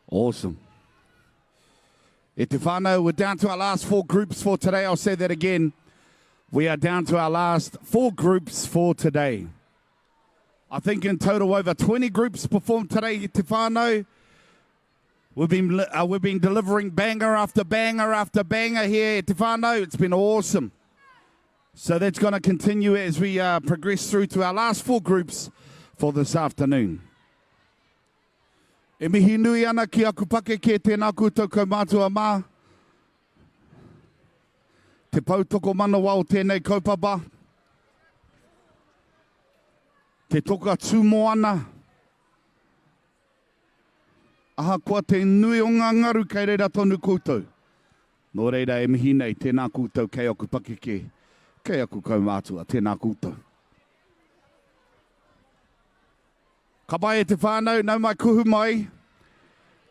Awesome. E te whānau, we're down to our last four groups for today. I'll say that again. We are down to our last four groups for today. I think in total over 20 groups performed today, te whānau. We've been, uh, we've been delivering banger after banger after banger here at Te Whānau. It's been awesome. So that's going to continue as we uh, progress through to our last four groups for this afternoon. E mihi nui ana ki aku pakeke, tēnā koutou kaumātua mā. Te pou tokomanawa o tēnei kaupapa. Te toka tūmoana. Ahakoa te nui o ngā ngaru kei reira tonu koutou. Nō reira e mihi nei, tēnā koutou kei aku pakeke, kei aku kaumātua, tēnā koutou. Ka pai e te whānau, nau mai kuhu mai.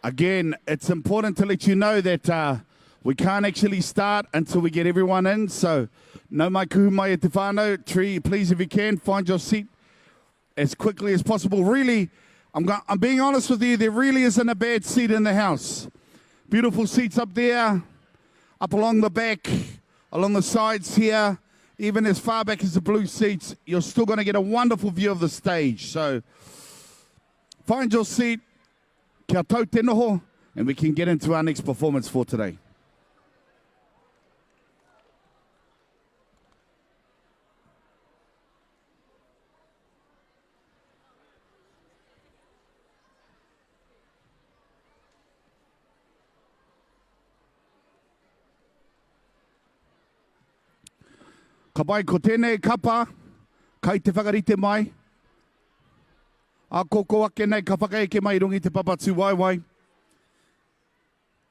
Again, it's important to let you know that uh, we can't actually start until we get everyone in. So, nau mai kuhu mai e te whānau. Tree, please, if you can, find your seat as quickly as possible. Really, I'm, go- I'm being honest with you, there really isn't a bad seat in the house. Beautiful seats up there, up along the back, along the sides here, even as far back as the blue seats, you're still going to get a wonderful view of the stage. So find your seat, kia tau te noho, and we can get into our next performance for today. Ka pai, ko tēnei kapa, kai te whakarite mai. A koko ake nei ka whakaeke mai i runga i te papa tūwaewae.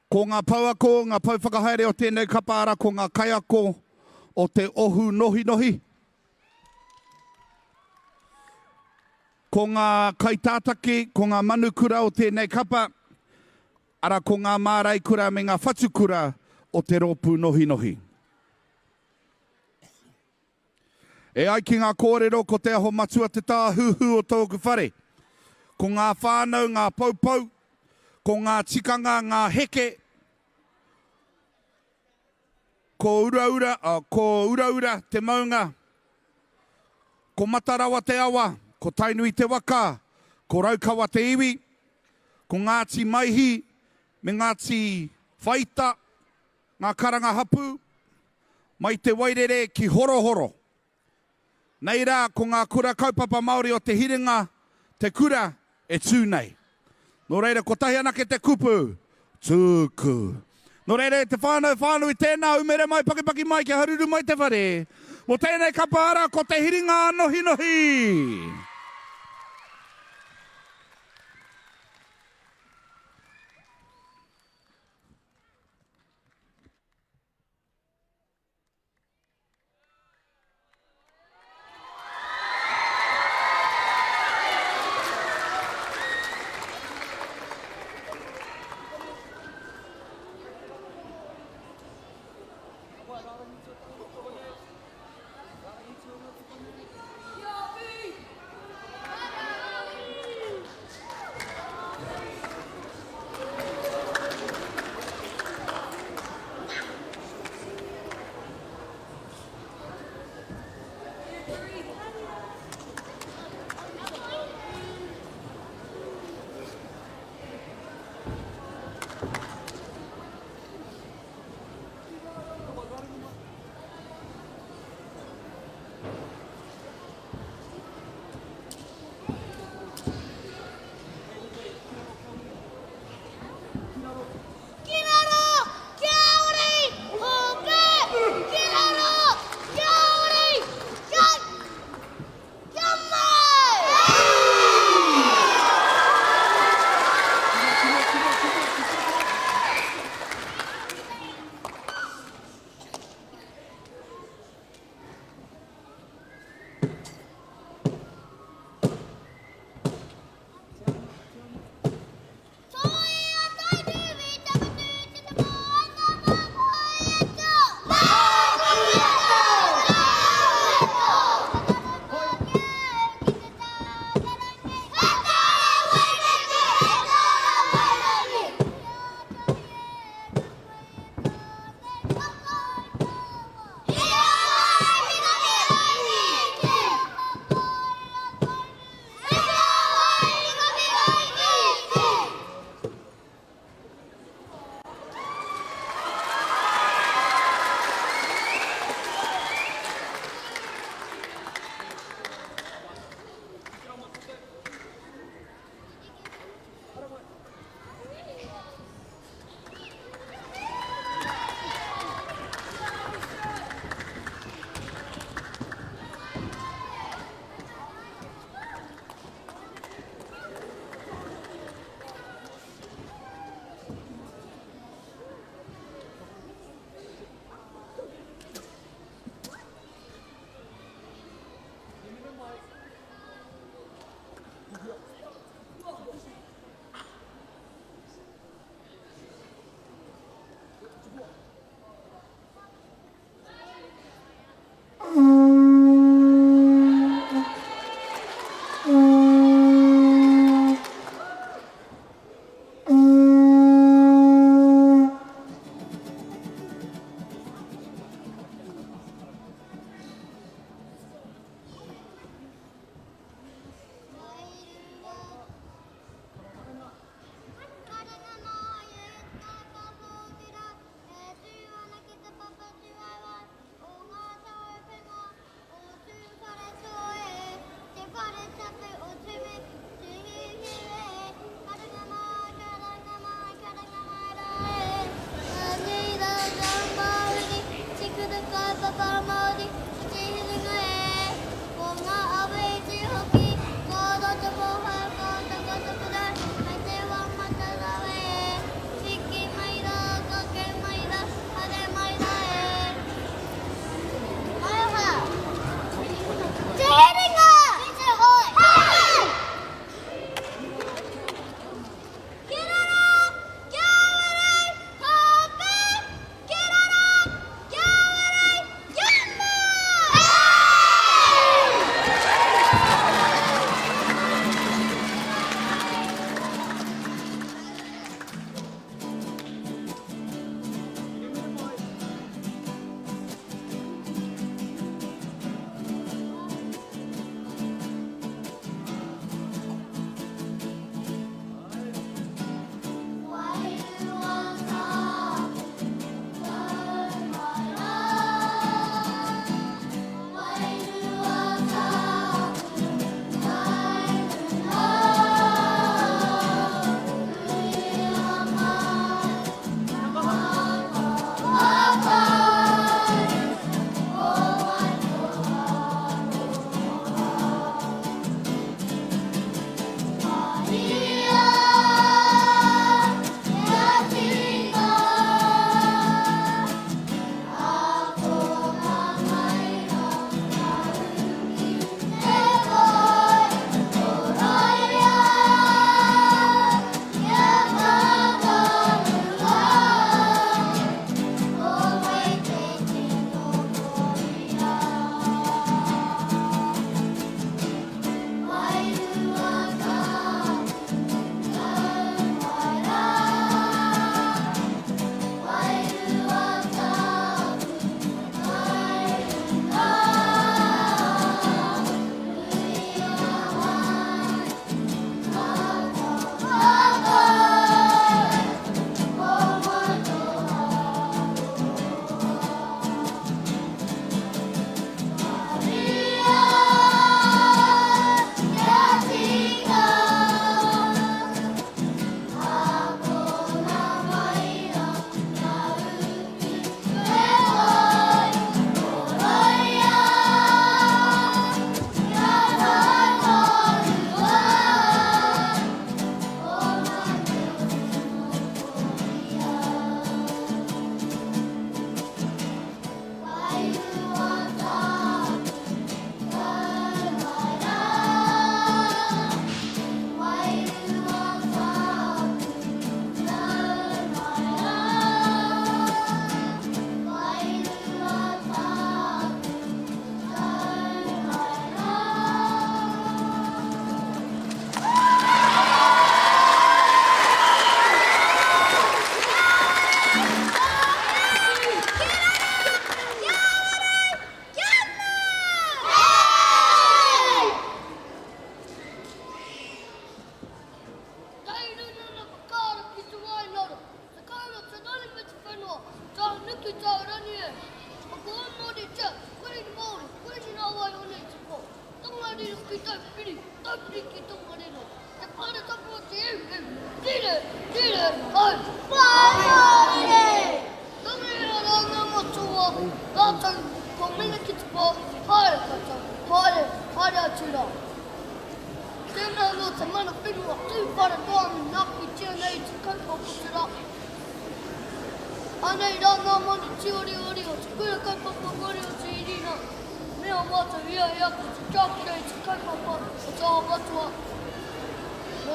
Ko ngā pouako, ngā pou whakahaere o tēnei kapa ara ko ngā kaiako o te ohu nohinohi. Ko ngā kaitātaki, ko ngā manukura o tēnei kapa, ara ko ngā māraikura me ngā whatukura o te rōpū nohinohi. E ai ki ngā kōrero ko Te Aho Matua te tāhuhu o tōku whare. Ko ngā whānau ngā poupou, ko ngā tikanga ngā heke, ko Uraura, ko Uraura te maunga, ko Matarawa te awa, ko Tainui te waka, ko Raukawa te iwi, ko Ngāti Maihi me Ngāti Whaita Ngā karanga hapū, mai Te Wairere ki Horohoro. Nei rā ko ngā kura kaupapa Māori o Te Hiringa te kura e tū nei. Nō reira kotahi anake te kupu, tūku. Nō reira e te whānau whānui tēnā umere mai pakipaki mai kia haruru mai te whare. Mō tēnei kapa ara ko Te Hiringa Nohinohi!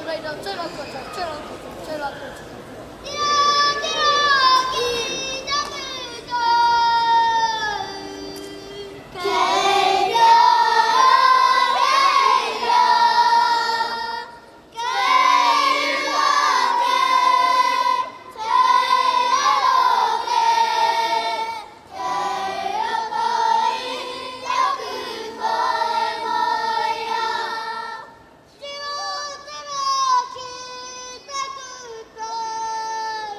reira, tērā koutou, tērā koutou, tērā koutou katoa. Tira ki taku tau, kei te reira, kei runga ake, kei raro ake, kei roto i taku moemoeā. Tira ki taku tau.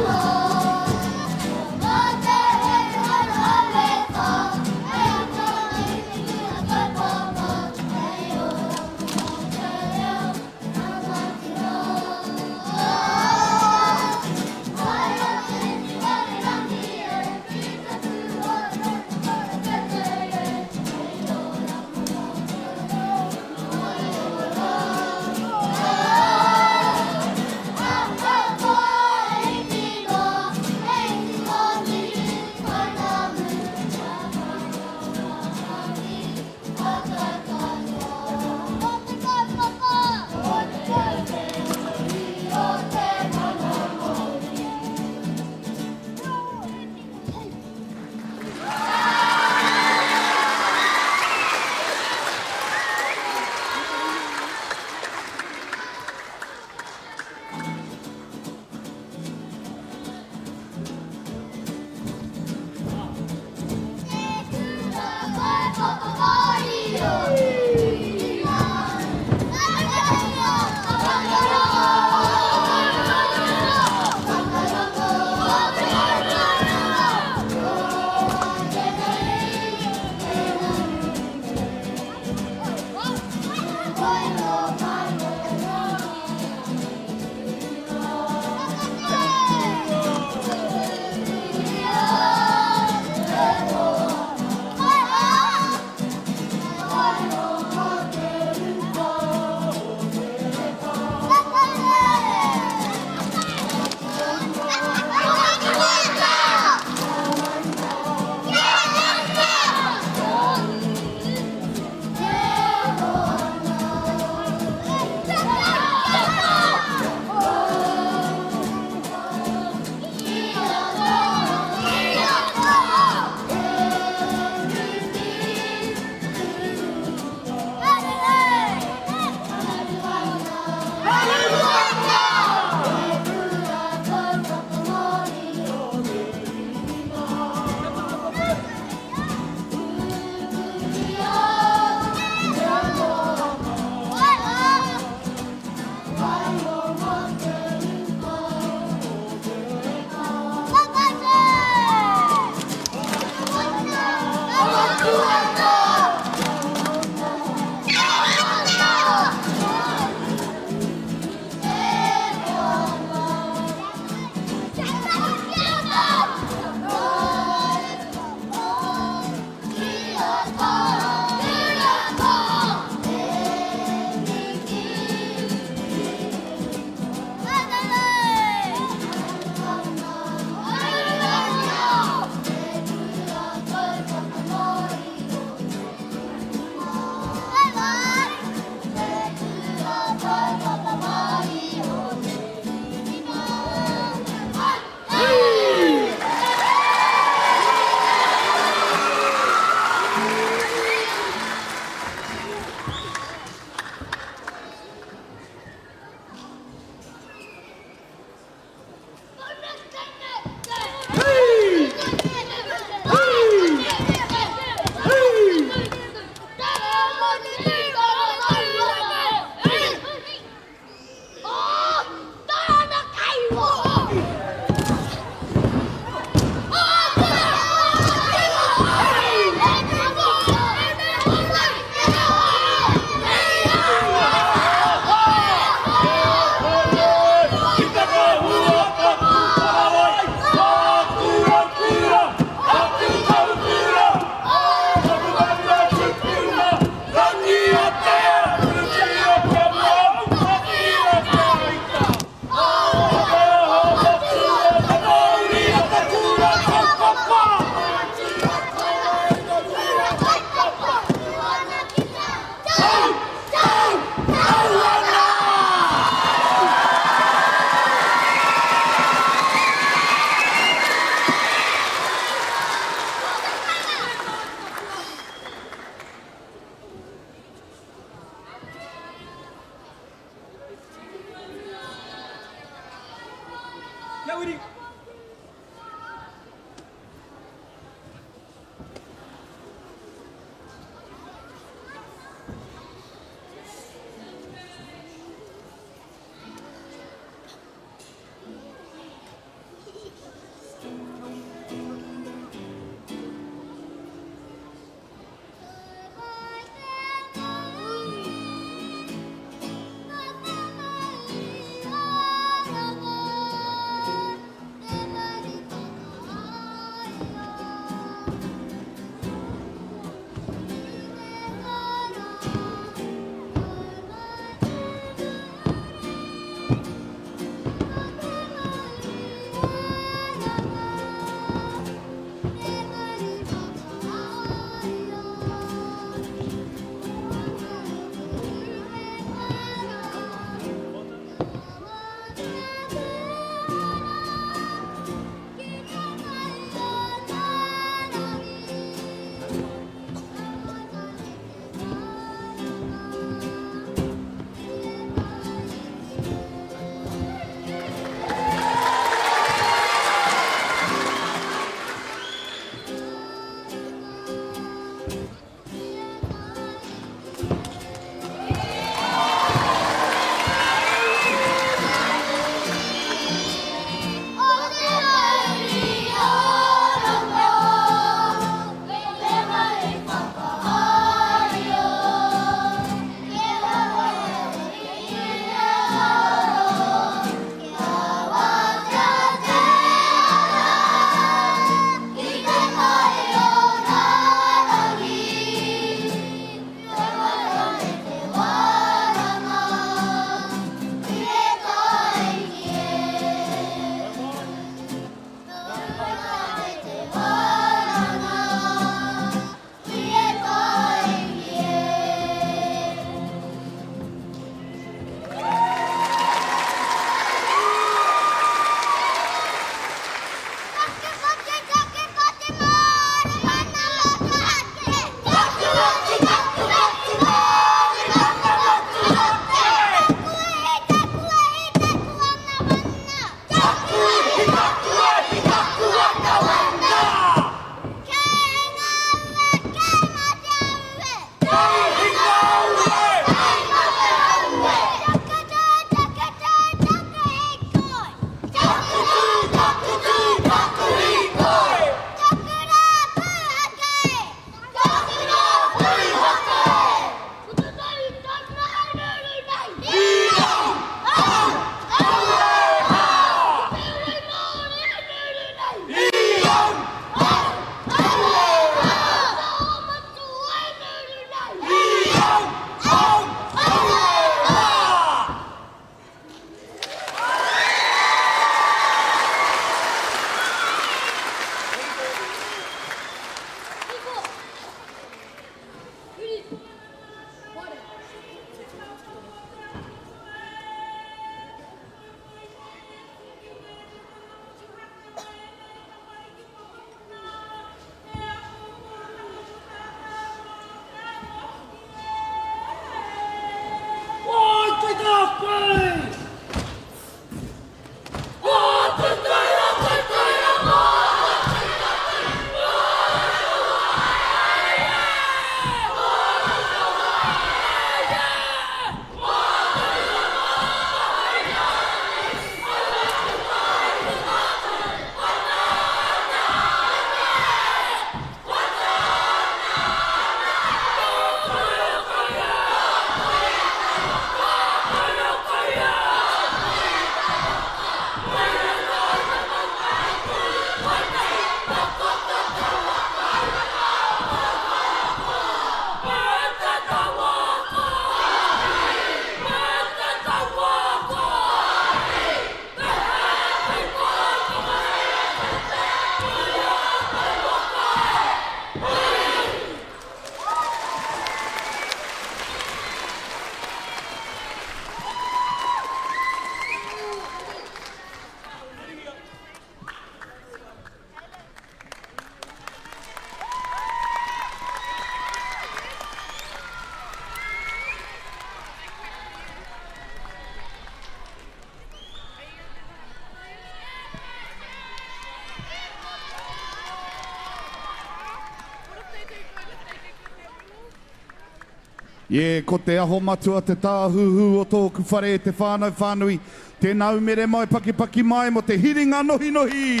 Yeah, ko Te Aho Matua te tāhuhu o tōku whare e te whānau whānui. Tēnā umere mai, pakipaki mai mō te hiringa nohinohi!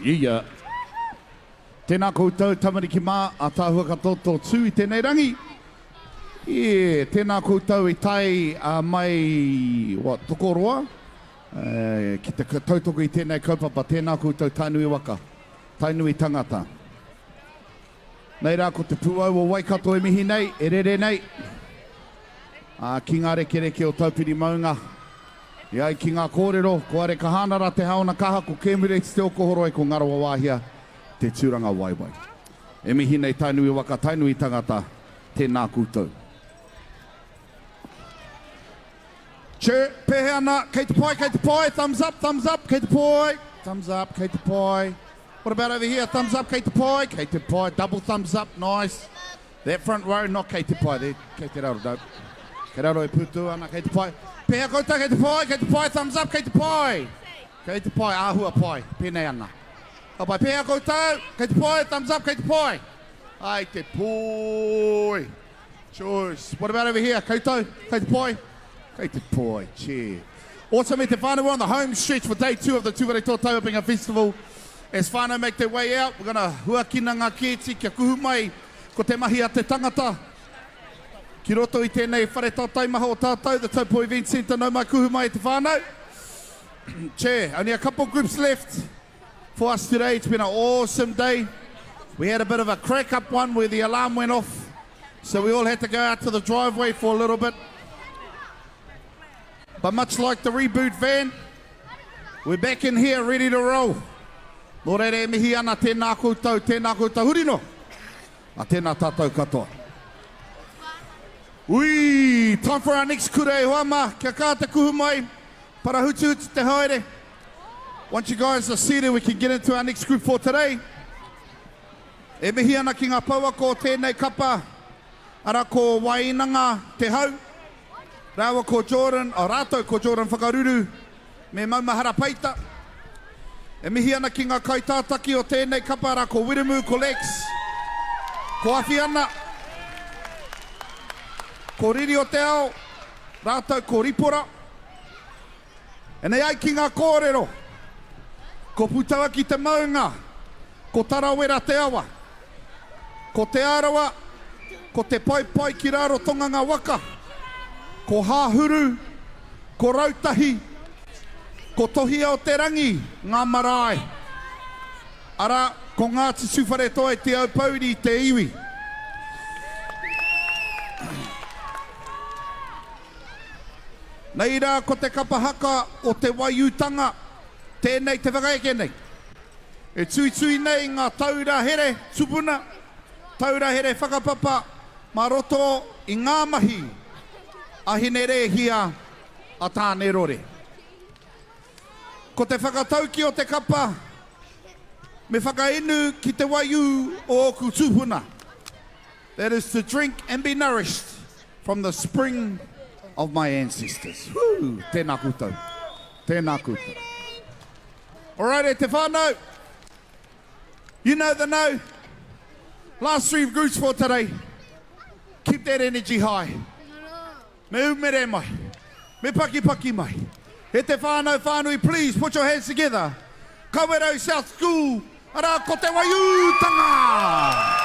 Yeah. Tēnā koutou tamariki mā, ātaahua katoa tō tū i tēnei rangi. Yeah, tēnā koutou i tae mai, what, Tokoroa, ki te tautoko i tēnei kaupapa. Tēnā koutou Tainui waka. Tainui tangata. Nei rā ko te pūau o Waikato e mihi nei, e rere nei, ā, ki ngā rekereke o Taupiri maunga. E ai ki ngā kōrero, ko Arekahānara te haona kaha, ko Kēmureti te okohoroi, ko Ngarawawāhia te tūranga waewae. E mihi nei Tainui waka, Tainui tangata, tēnā koutou. Chur, pēhea ana? Kei te pai, kei te pai, thumbs up, thumbs up, kei te pai, thumbs up, kei te pai. What about over here? Thumbs up, kei te pai, kei te pai, double thumbs up, nice. That front row, not kei te pai, there, kei te raro, no. Kei raro e pūtū ana, kei te pai. Pēhea koutou, kei te pai, kei te pai, thumbs up, kei te pai. Kei te pai, āhua pai, pēnei ana. Ka pai, pēhea koutou, kei te pai, thumbs up, kei te pai. Ai te poi. Choice. What about over here? Koutou, kei te pai? Kei te pai, che. Awesome e te whānau, we're on the home stretch for day two of the Tūwharetoa Tauapinga Festival. As whānau make their way out, we're gonna huakina ngā kēti kia kuhu mai ko te mahi a te tangata ki roto i tēnei whare tātai maha o tātou, the Taupo Event Centre. Nau mai kuhu mai e te whānau. Che, only a couple groups left for us today. It's been an awesome day. We had a bit of a crack up one where the alarm went off. So we all had to go out to the driveway for a little bit. But much like the reboot van, we're back in here ready to roll. Nō reira e mihi ana tēnā koutou, tēnā koutou, huri noa. A tēnā tātou katoa. Ui, time for our next kura e hoa mā, kia kā te kuhu mai, parahutuhutu te haere. Once you guys are seated, we can get into our next group for today. E mihi ana ki ngā pouako o tēnei kapa, ara ko Wainanga Te Hau, rāua ko Jordan, oh, rātou ko Jordan Whakaruru me Maumahara Peita. E mihi ana ki ngā kaitātaki o tēnei kapa, ara ko Wiremu, ko Lex, ko Awhiana, ko Riri o Te Ao, rātou ko Ripora. And e ai ki ngā kōrero, ko Putauaki te maunga, ko Tarawera te awa, ko Te Arawa, ko Te Paepae ki Rarotonga ngā waka, ko Hāhuru, ko Rautahi, ko Tohia-o-te-rangi ngā marae. Arā, ko Ngāti Tūwharetoa e Te Aupōuri te iwi. Nei rā ko te kapa haka o Te Waiūtanga tēnei te whakaeke nei. E tuitui nei ngā taura here tupuna, taura here whakapapa mā roto i ngā mahi a Hinerēhia, a Tānerore. Ko te whakatauki o te kapa, me whakainu ki te waiū o ōku tūpuna. That is to drink and be nourished from the spring of my ancestors. Woo! Tēnā koutou. Tēnā koutou. All right, e te whānau. You know the know. Last three groups for today. Keep that energy high. Me umere mai. Me pakipaki mai. E te whānau whānui, please put your hands together. Kawerau South School, arā ko te waiūtanga!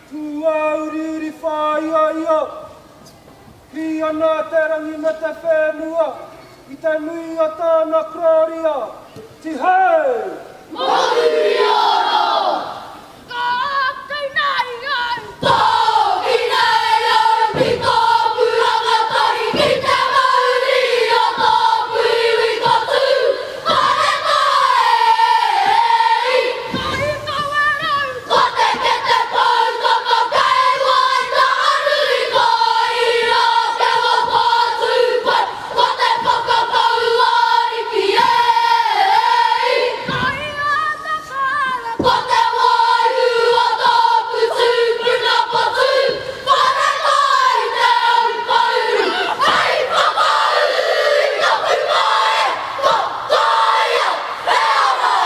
Tūāuriuri whāioio, kī ana te rangi me te whenua i te nui o tāna korōria, Tihei! Mauri ora! Ka ākau nei au. Tōki nei au ki tōku rangatahi ki te mauri o tōku iwi ka tū whare tae. Ka ika werau. Ko te kete poutama kei waenganui koira te waka tūpai ko te whakatau ariki e. Ka ia te whare. Ko te wairua tōku tūpuna patu whare tae te aupouri hei whakaū i taku pae ko tāia e ara e.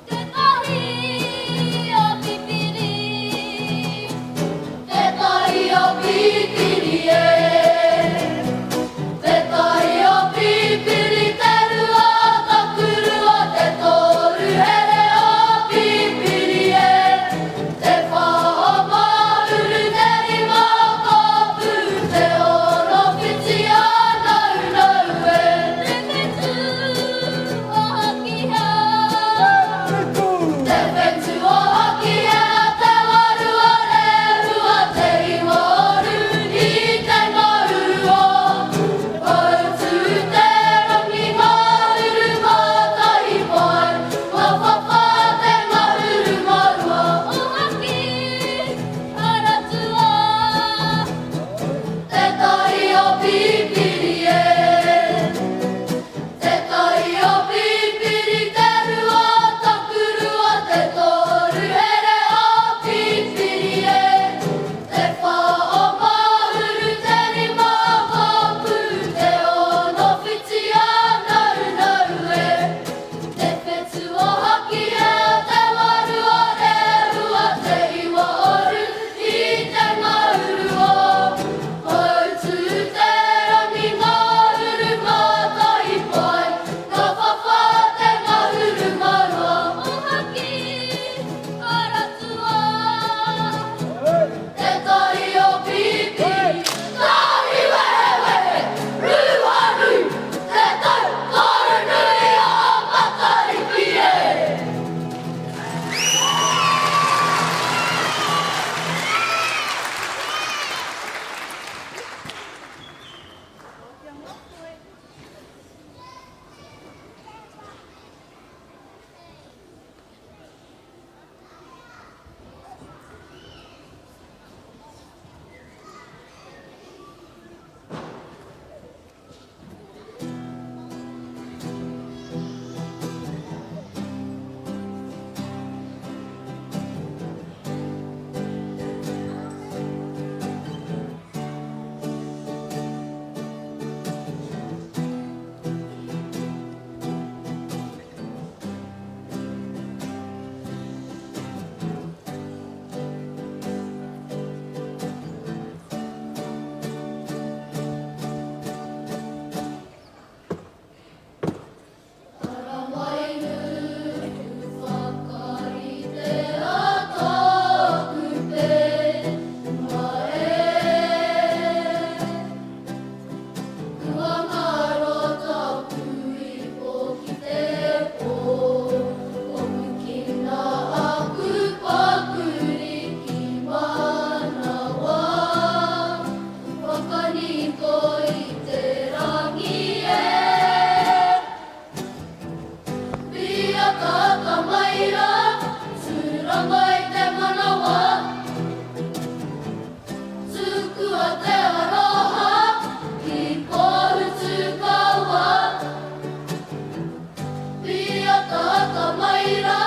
Te tahi o Pipiri, te tahi o Pipiri e. Te tahi o Pipiri, te rua takurua, te toru here o Pipiri e. Te whā o Mahuru, te rima o Kopu, te ono whiti a Naunau e. Te whetū o Hakihea. Te whetū o Hakihea, te waru o Rehua, te iwa o Ruri, te ngahuru o Poutū-te-rangi, ngahuru mā tahi pae, ngā whawha te ngahuru mā rua o Haki, Haratua, te tahi o Pipiri e. Te tahi o Pipiri, te rua takurua, te toru here o Pipiri e. Te whā o Mahuru, te rima o Kopu, te ono whiti a Naunau e. Te whetū o Hakihea, te waru o Rehua, te iwa o Ruri, te ngahuru o Poutū-te-rangi, ngahuru mā tahi pae, ngā whawha te ngahuru mā roa o Haki, Haratua, te tahi o Pipiri, tahi wehewehe, ruanui, te tau toronui o Matariki e. Whakaniko i te rangi e. Pia tata mai rā, tūranga i te manawa. Tukua te aroha ki Pohutukawa. Pia tata mai rā,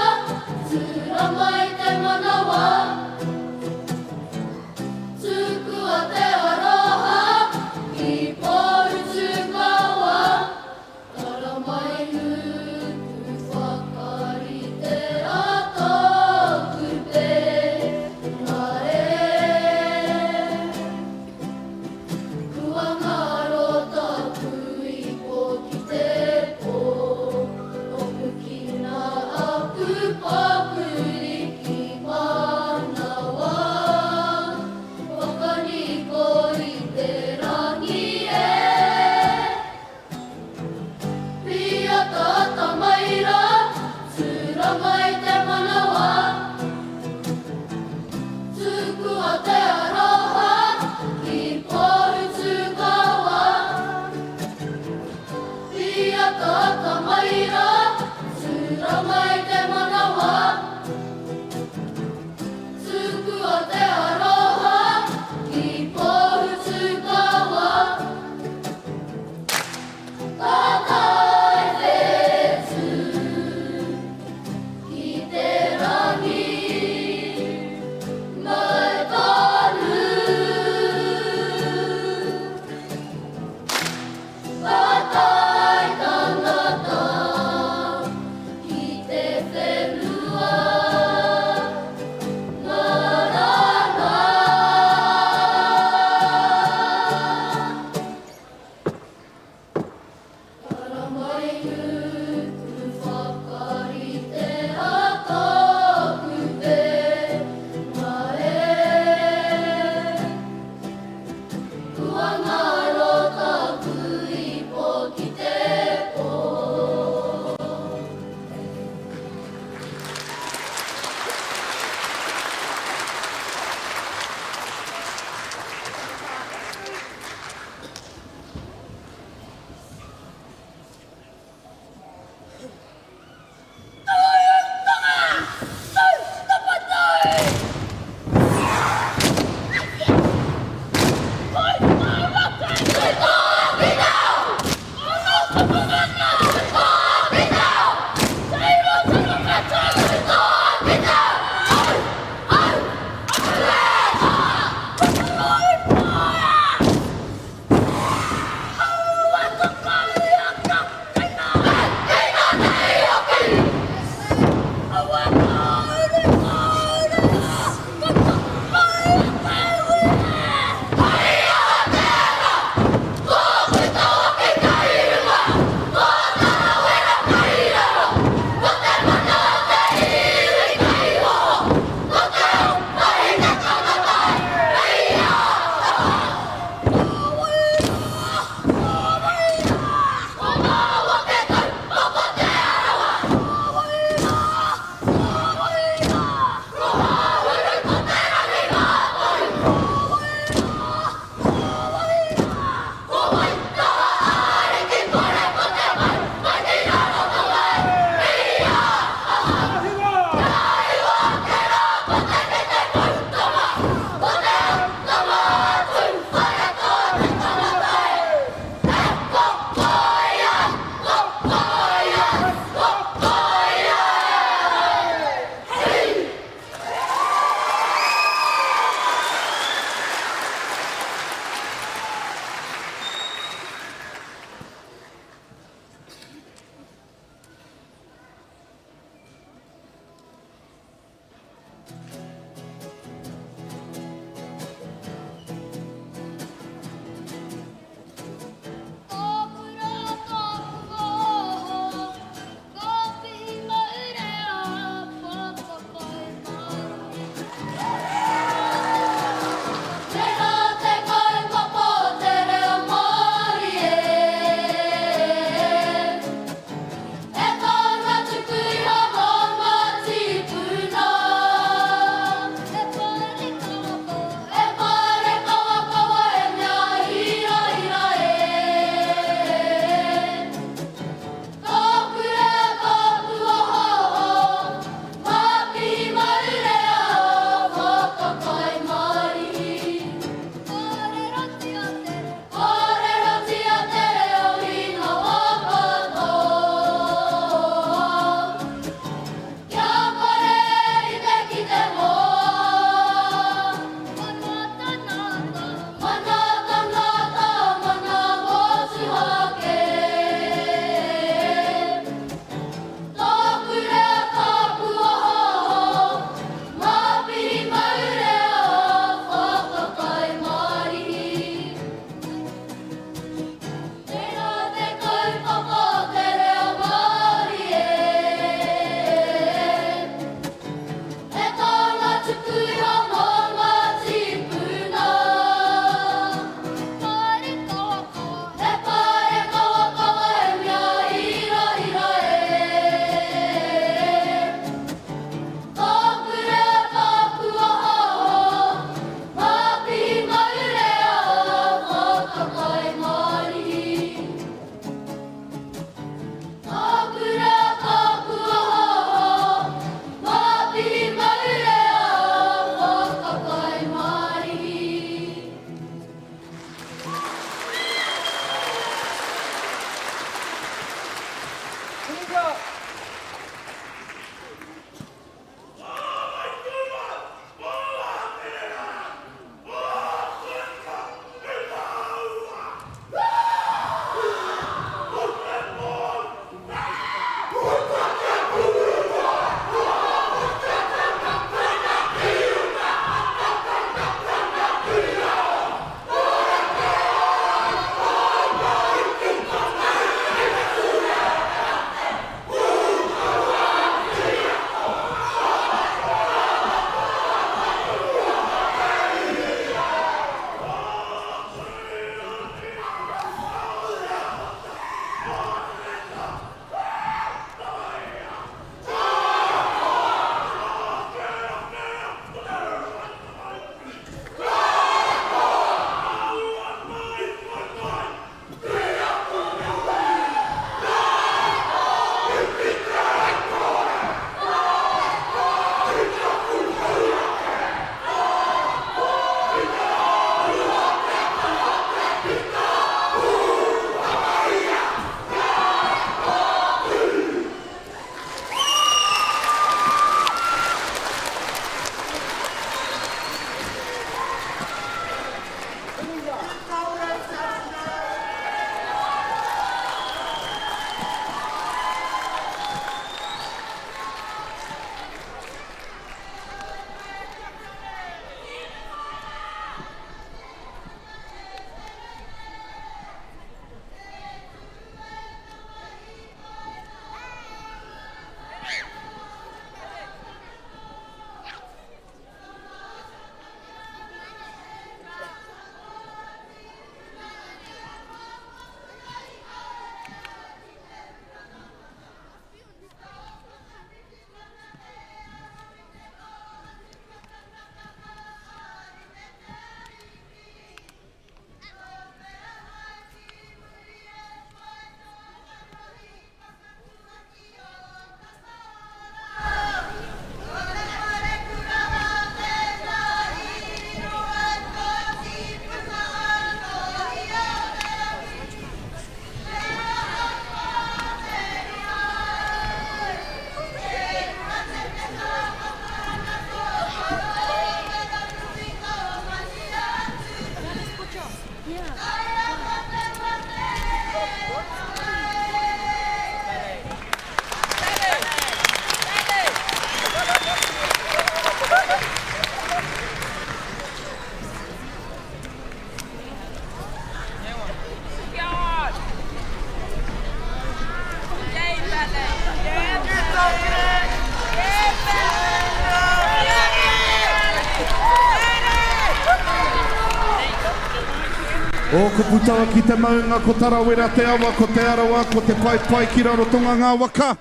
O Koputawa ki te maunga, ko Tarawera te awa, ko Te Arawa, ko Te Paepae ki Rarotonga ngā waka.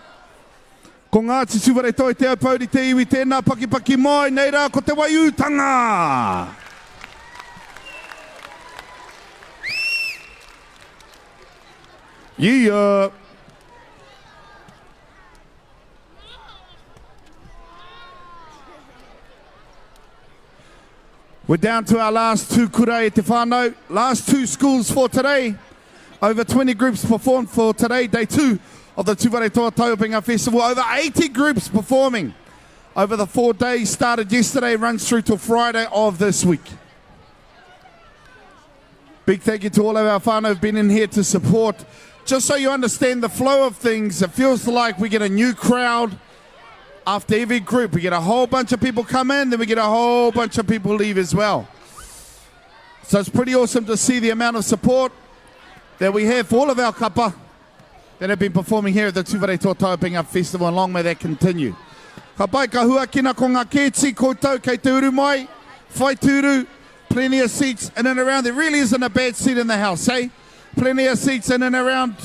Ko Ngāti Tūwharetoa Te Aupōuri te iwi, tēnā pakipaki mai, nei rā ko te waiūtanga! Yeah! We're down to our last two kura e te whānau. Last two schools for today. Over 20 groups performed for today, day two of the Tūwharetoa Tauopenga Festival. Over 80 groups performing over the four days. Started yesterday, runs through till Friday of this week. Big thank you to all of our whānau who've been in here to support. Just so you understand the flow of things, it feels like we get a new crowd after every group. We get a whole bunch of people come in, then we get a whole bunch of people leave as well. So it's pretty awesome to see the amount of support that we have for all of our kapa that have been performing here at the Tūwharetoa Tauopenga Festival, and long may that continue. Ka pai, ka huakina ko ngā kēti koutou kei te uru mai, whai tūru, plenty of seats in and around. There really isn't a bad seat in the house, eh? Plenty of seats in and around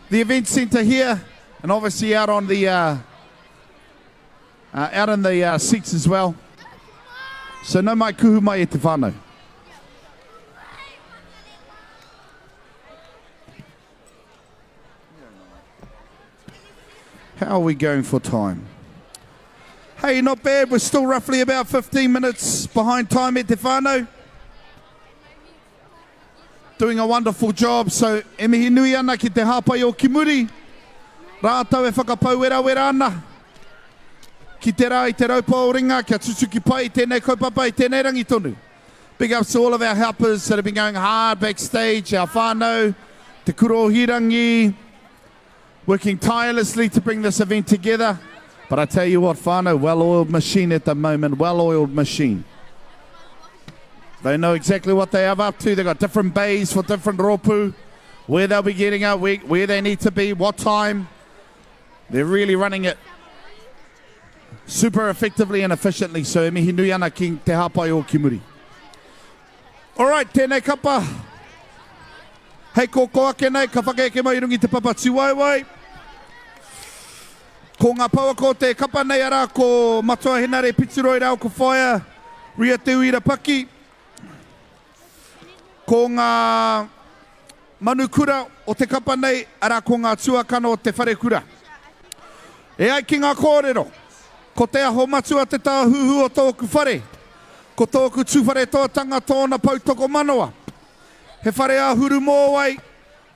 the event centre here, and obviously out on the uh, uh, out in the uh, seats as well. So no mai kuhu mai e te whānau. How are we going for time? Hey, not bad. We're still roughly about 15 minutes behind time at Te Whānau. Doing a wonderful job. So, e mihi nui ana ki te hāpai o Kimuri. Rātou e whakapau werawera ana. Ki te rā i te raupa o ringa, kia tutuki pai i tēnei kaupapa, i tēnei rangi tonu. Big ups to all of our helpers that have been going hard backstage, our whānau, Te Kura o Hirangi, working tirelessly to bring this event together. But I tell you what, whānau, well-oiled machine at the moment, well-oiled machine. They know exactly what they have up to. They've got different bays for different rōpū, where they'll be getting out, where, where they need to be, what time. They're really running it super effectively and efficiently. So e mihi nui ana ki te hāpai o ki muri. All right, tēnei kapa. Hei kōkō ake nei, ka whakaeke mai i runga i te papa tūwaewae. Ko ngā pouako o te kapa nei arā ko Matua Henare Pitiroi rāua ko Whaea Ria Te Uira Paki. Ko ngā manukura o te kapa nei arā ko ngā tuakana o te wharekura. E ai ki ngā kōrero, ko Te Aho Matua te tāhuhu o tōku whare, ko tōku Tūwharetoatanga tōna poutokomanawa. He whare āhuru mōwai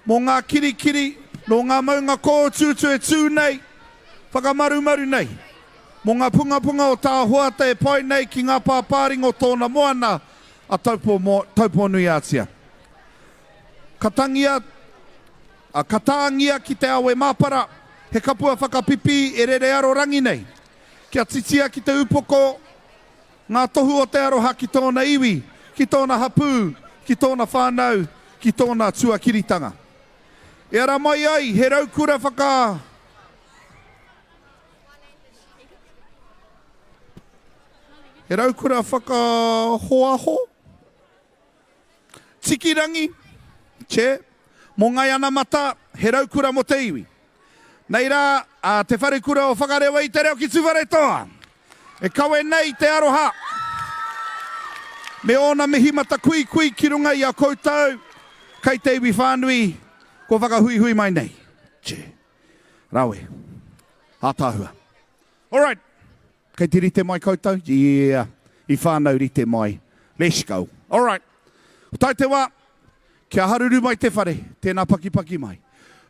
mō ngā kirikiri nō ngā maunga kōutuutu e tū nei, whakamarumaru nei, mō ngā pungapunga o Tāhoata e pae nei ki ngā pāpāringa o tōna moana a Taupō, Taupō-nui-ā-Tia. Ka tangia, a, ka tāngia ki te awe māpara, he kapua whakapipi e rere aro rangi nei, kia titia ki te upoko Ngā tohu o te aroha ki tōna iwi, ki tōna hapū, ki tōna whānau, ki tōna tuakiritanga. E ara mai ai he raukura whaka. He raukura whakahoaho? Tikirangi, Chair, mō Ngai Anamata, he raukura mō te iwi. Nei rā, a Te Wharekura o Whakarewa i te reo ki Tūwharetoa, e kawe nei i te aroha me ōna mihi matakuikui ki runga i a koutou kei te iwi whānui kua whakahuihui mai nei. Chair. Rawe. Ātaahua. All right. Kei te rite mai koutou? Yeah. I whānau rite mai. Let's go. All right. Ko tae te wā, kia haruru mai te whare, tēnā pakipaki mai.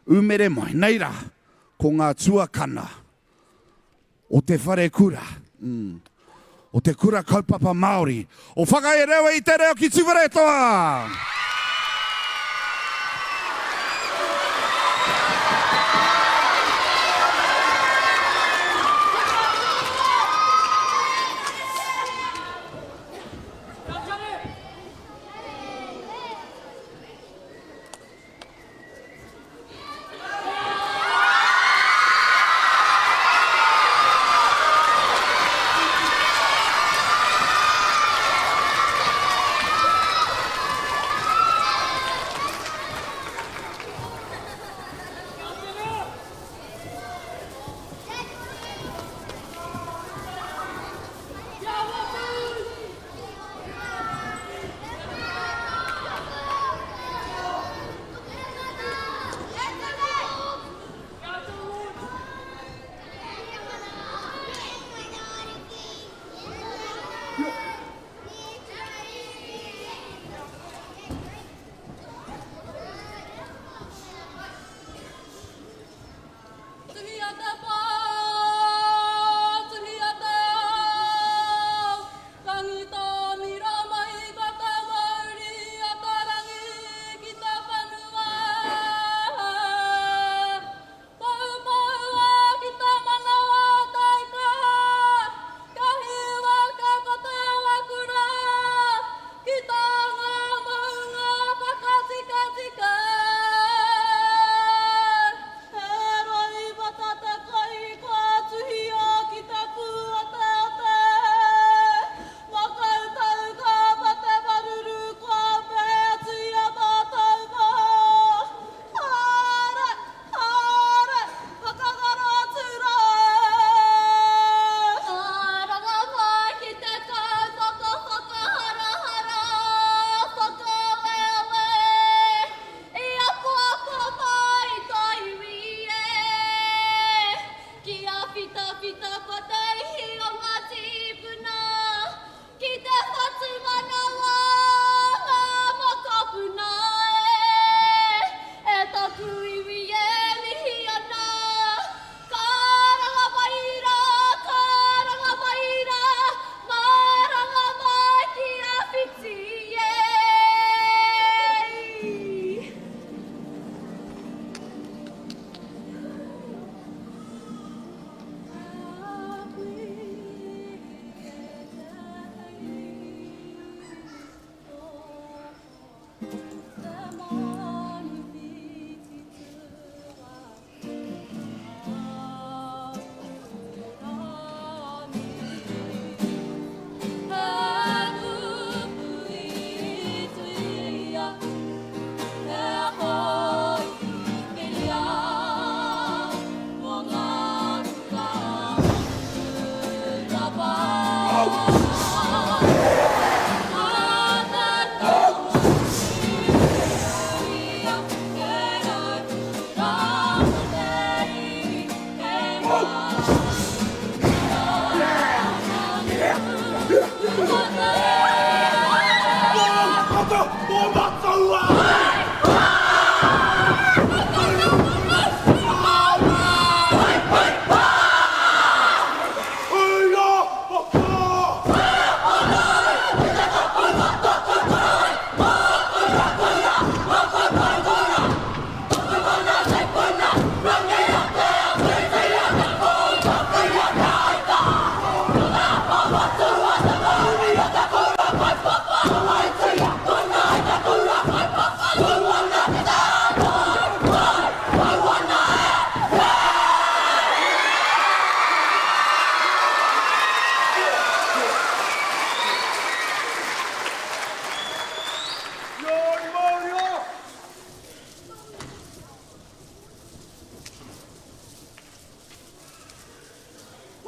Umere mai. Nei rā, ko ngā tuakana o te whare kura, mm, o te kura kaupapa Māori, o Whakaerewa i te reo ki Tūwharetoa!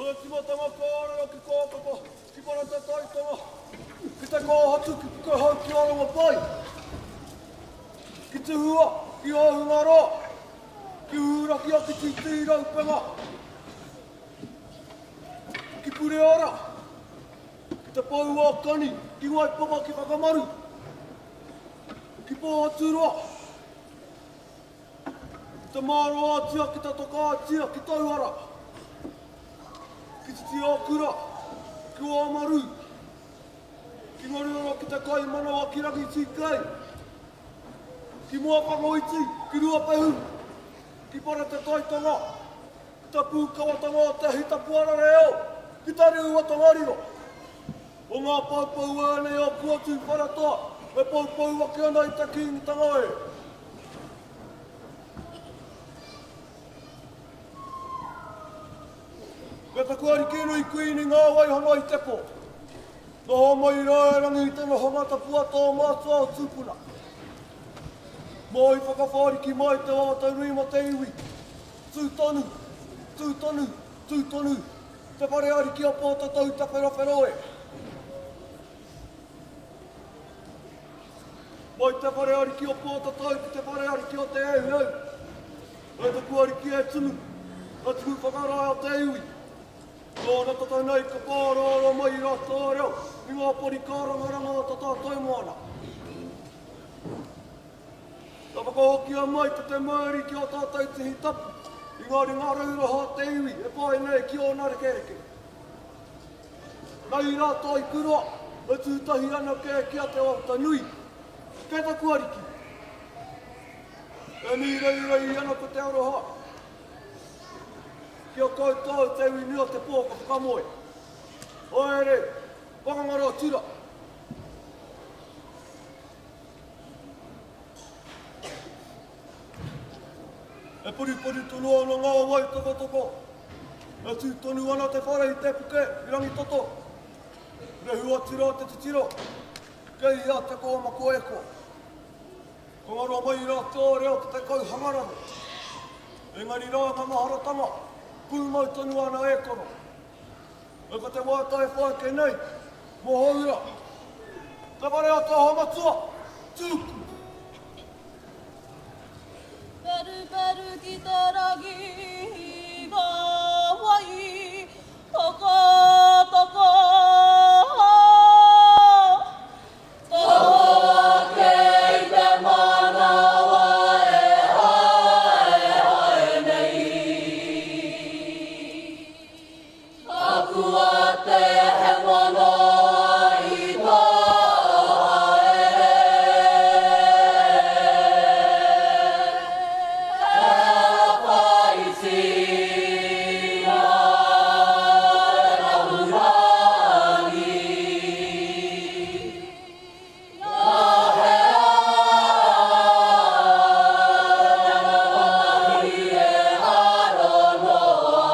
Ko te timatanga kōrero ki Kōkako, ki Paratataitanga, ki Te Kōhatu, ki Pukehou, ki Orongopai, ki Tuhua, ki Ōhungaroa, ki Hūrakia, ki Tītīraupenga, ki Pureora, ki Te Pou-o-Kani, ki Waipapa, ki Whakamaru, ki Pōhaturoa, Ki te Māroatia, ki te Tokaatia, ki Tauara, ki Titiokura, ki Oamaru, ki Ngaruara, ki Te Kaimanawa, ki Rangitīkei, ki Moawhangoiti, ki Ruapehu, ki Paratetaitonga, ki te pūkawatanga o Te Hitapuarareo, ki Te Riu o Tongariro. Ko ngā poupou ēnei o Puatūwharetoa e poupou ake ana i te Kīngitanga e. Me taku Arikinui Kuini ngā waihanga i te po. Noho mai rā e Rangi i te nohonga tapu a tō mātua o tūpuna. Mō i whakawhāriki mai te wawata nui mō te iwi. Tū tonu, tū tonu, tū tonu, te whare ariki o Pōtatau Te Wherowhero e. Mai te whare ariki o Pōtatau ki te whare ariki o Te Ēheu. E taku ariki e Tumu, ka tuku whakarae o te iwi. Nōna tata nei ka pāraara mai i rātou reo i ngā pari kārangaranga o ta tātou moana. Ka whakahokia mai ko te mauri ki ō tātou tihi tapu i ngā ringa rauroha o te iwi e pae nei ki ōna rekereke. Nei rā Toikuroa, e tū tahi ana kē ki a Te Waotanui, kei taku ariki. E mīreirei ana ko te aroha ki a koutou te iwi nui o te pō ka whakamoe. Haere, whakangaro tira. E purupuru tonu ana ngā wai tokotoko. E tū tonu ana te whare i Te Puke, i Rangitoto. Rehu atu rā te titiro, kei hea te kōma koeko. Ka ngaro mai rā tō reo ki te kauhangararo. Engari rā ngā maharatanga, pūmau tonu ana e koro. E ko te wā tae whāke nei, mōhou rā. Te whare o tō matua, tūku. Peruperu ki te rangi ngā wai tokotoko. Toko ake i te manawa e haehae nei. Taku ate he manoa i tō haere. He whakaiti nā te kahurangi. Nā he āna kotahi e aro noa.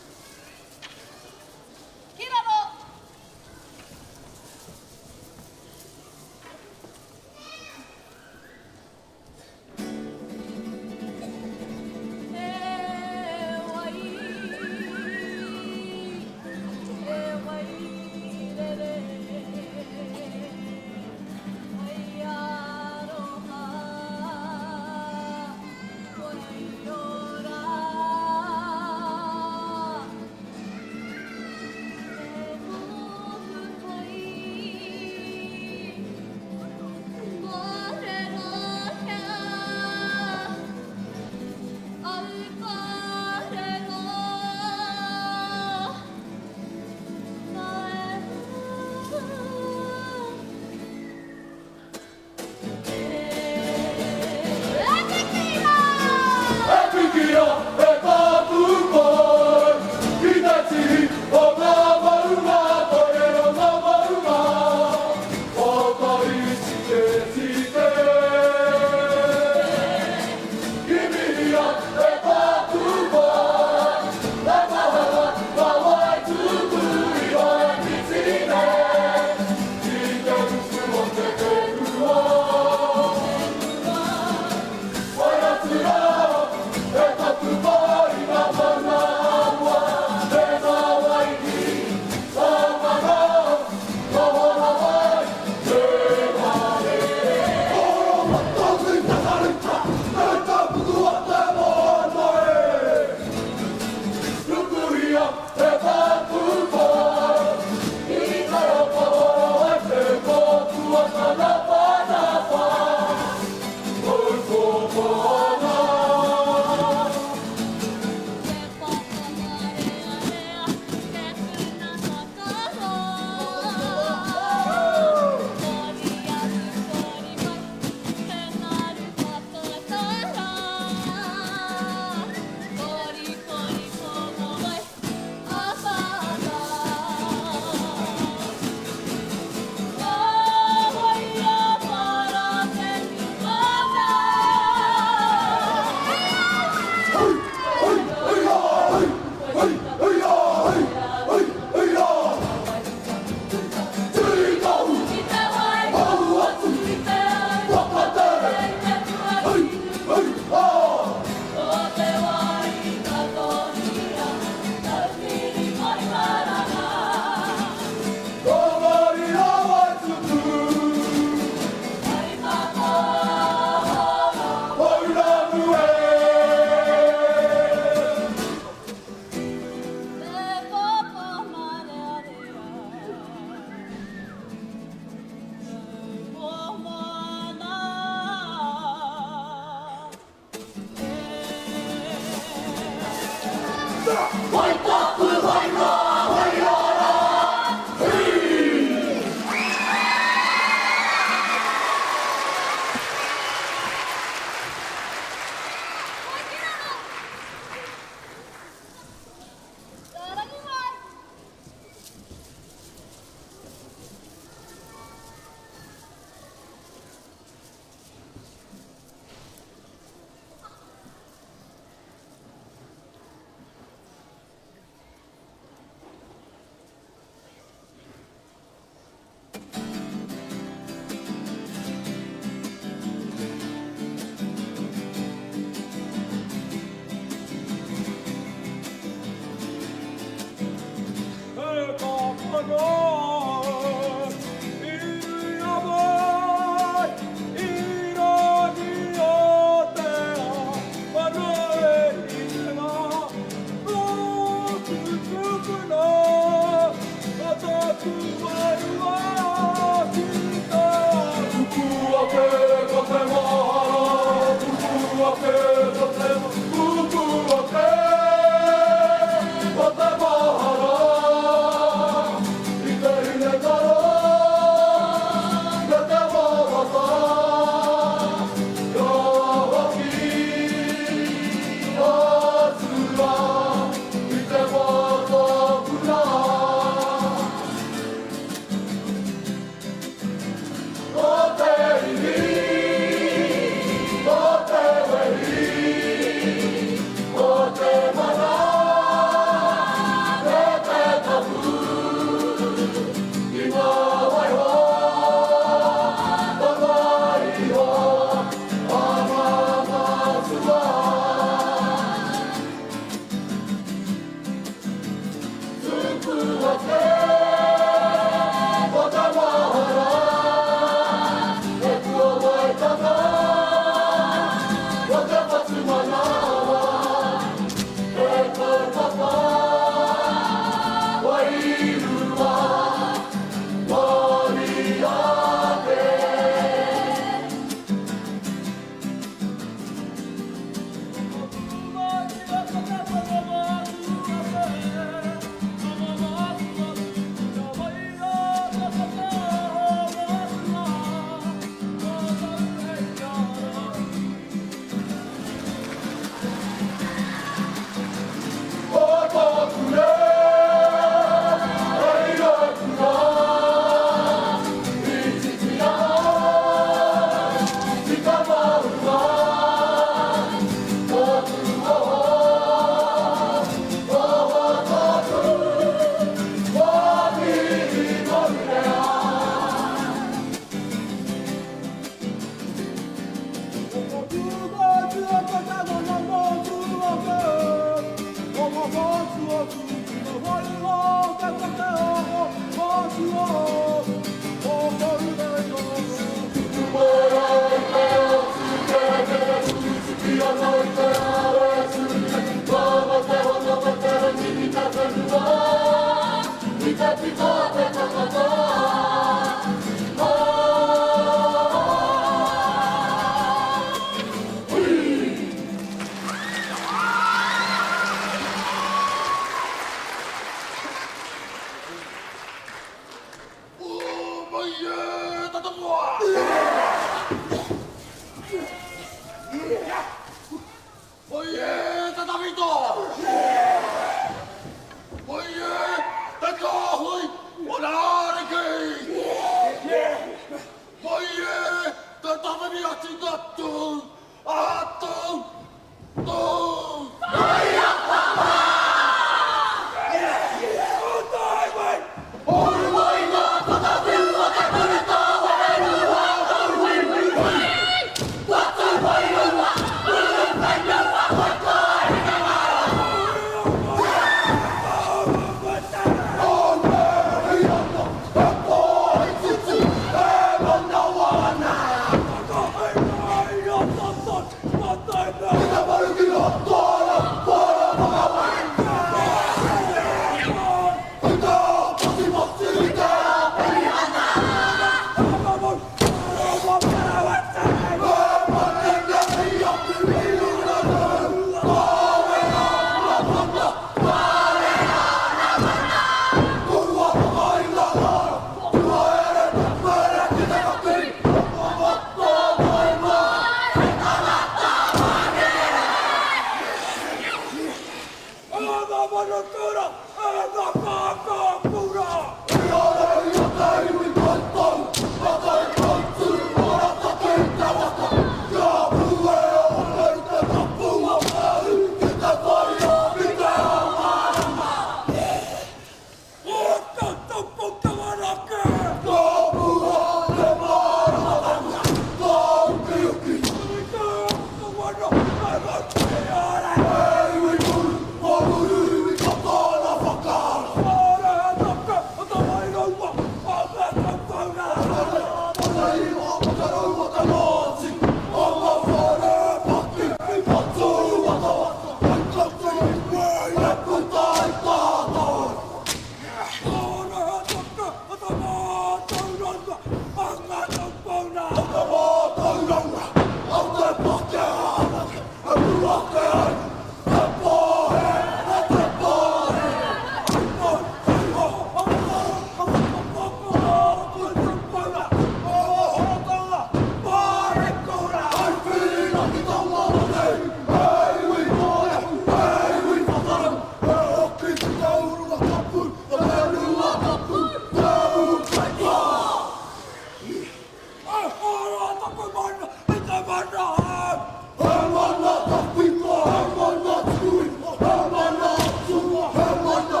E hara taku mana i te mana hau. He mana tawhito, he mana tui, he mana atua, he mana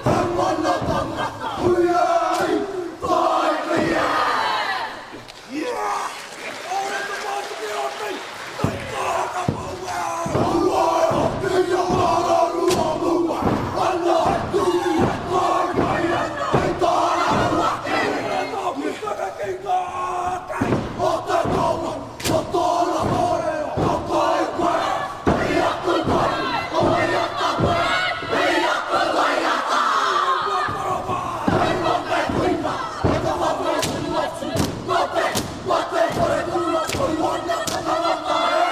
he mana tangata. Hui ai, tae ki e! Yeah! Ore te pātiki o nei, nei tāna maua! Kaua e hoki i a Ararua mua, ana he tui e tae mai ana hei tāna ake. E tā putanga ki ngā kai. O te kawa, o tōna mōreo, ka tae koe i aku tai, o waiata koe i aku waiata. Hei mō te kuina, e ka whakatū atu, mō te, mō te kore tū atu, ana te tangata e.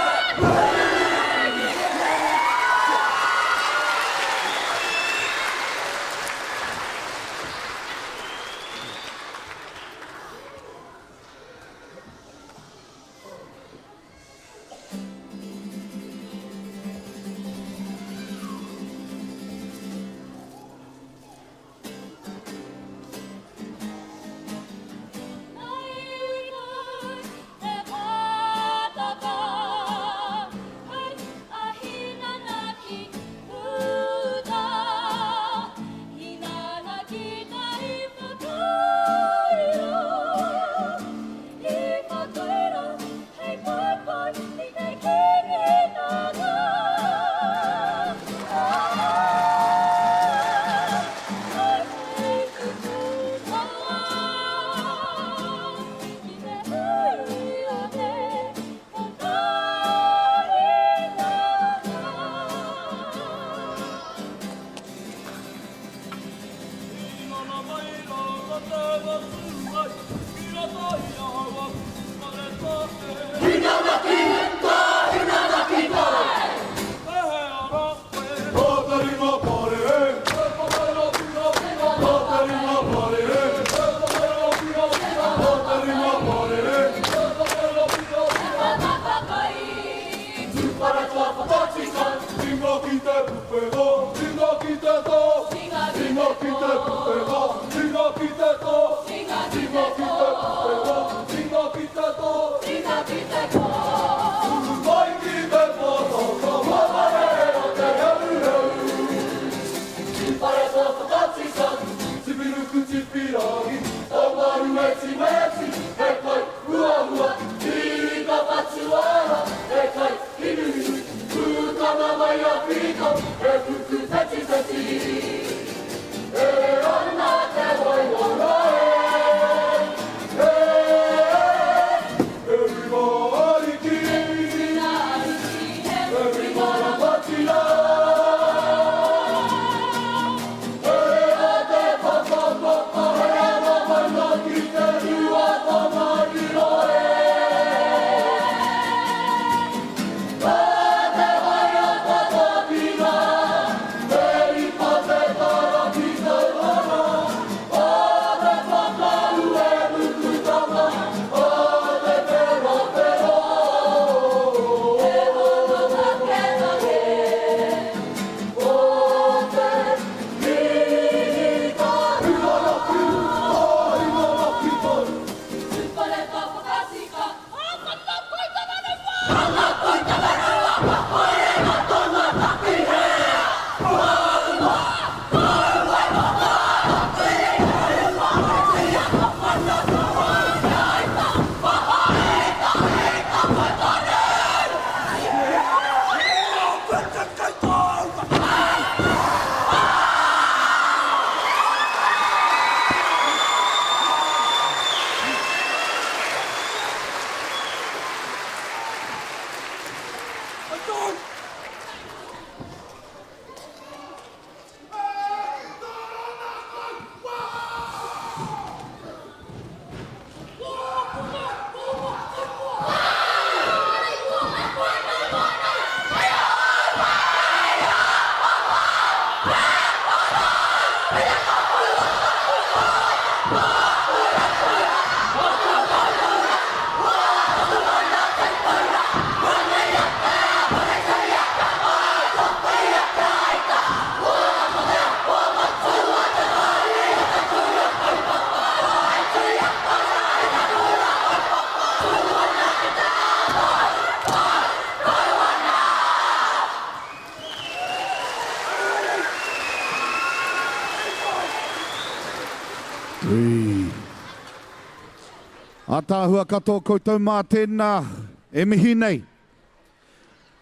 Ataahua katoa koutou mā tēnā e mihi nei.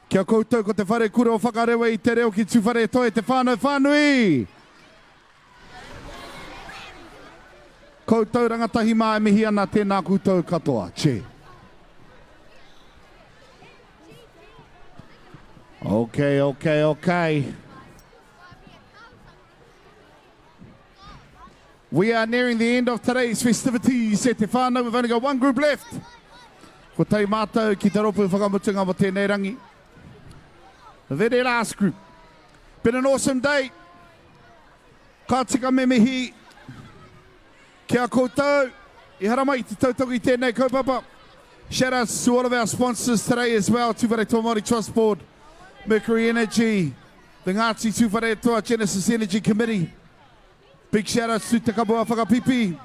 Kia koutou ko te wharekura o Whakarewa i te reo ki Tuwharetoa e te whānau whānui! Koutou rangatahi mā e mihi ana tēnā koutou katoa. Che. Okay, okay, okay. We are nearing the end of today's festivities e te whānau. We've only got one group left. Ko tei mātou ki te rōpū whakamutunga mo tēnei rangi. The very last group. Been an awesome day. Ka tika me mihi ki a koutou i haramai te tautoko i tēnei kaupapa. Shout outs to all of our sponsors today as well, Tūwharetoa Māori Trust Board, Mercury Energy, the Ngāti Tūwharetoa Genesis Energy Committee, Big shout outs to Te Kapua Whakapipi,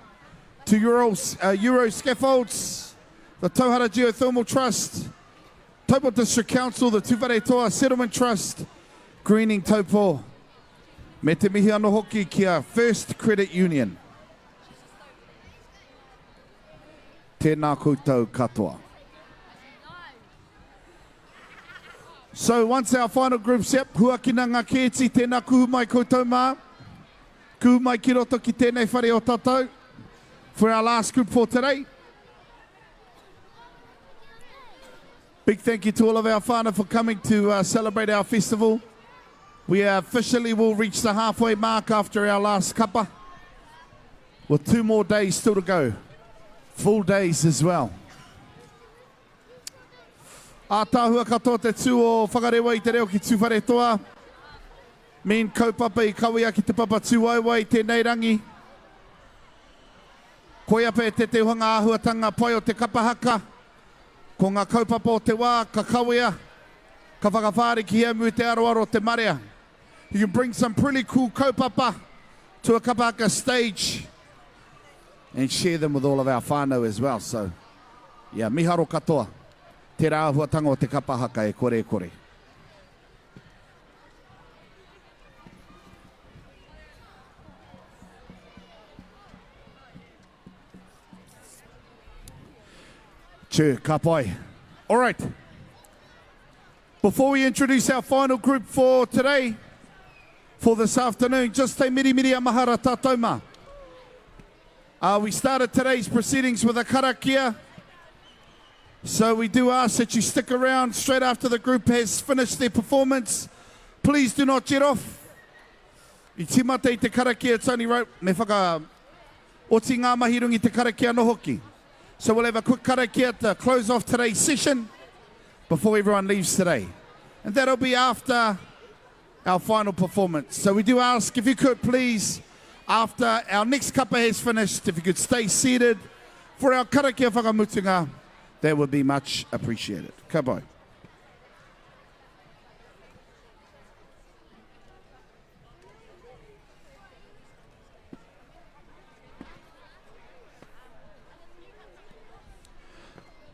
to Euro, uh, Euro Scaffolds, the Tauhara Geothermal Trust, Taupo District Council, the Tuwharetoa Settlement Trust, Greening Taupo, me te mihi anō hoki ki a First Credit Union. Tēnā koutou katoa. So once our final group's yep, huakina ngā kēti, tēnā kuhu mai koutou mā. Kuhu mai ki roto ki tēnei whare o tātou for our last group for today. Big thank you to all of our whānau for coming to uh, celebrate our festival. We officially will reach the halfway mark after our last kapa. With two more days still to go. Full days as well. Ātaahua katoa te tū o Whakarewa i te reo ki Tūwharetoa. Mean kaupapa i kawea ki te papa tūwaewae i tēnei rangi. Koia pea te te uhanga āhuatanga pai o te kapa haka. Ko ngā kaupapa o te wā ka kawea, ka whakawhārikihia mu te aroaro o te marea. You can bring some pretty cool kaupapa to a kapa haka stage and share them with all of our whānau as well. So, yeah, miharo katoa. Tērā āhuatanga o te kapa haka e kore e kore. Chur, ka pai. All right. Before we introduce our final group for today, for this afternoon, just te mirimiri a mahara tātou mā. Uh, we started today's proceedings with a karakia. So we do ask that you stick around straight after the group has finished their performance. Please do not jet off. I tīmata i te karakia, it's only right, me whaka oti ngā mahi runga i te karakia anō hoki. So we'll have a quick karakia to close off today's session before everyone leaves today. And that'll be after our final performance. So we do ask if you could please, after our next kapa has finished, if you could stay seated for our karakia whakamutunga, that would be much appreciated. Ka pai.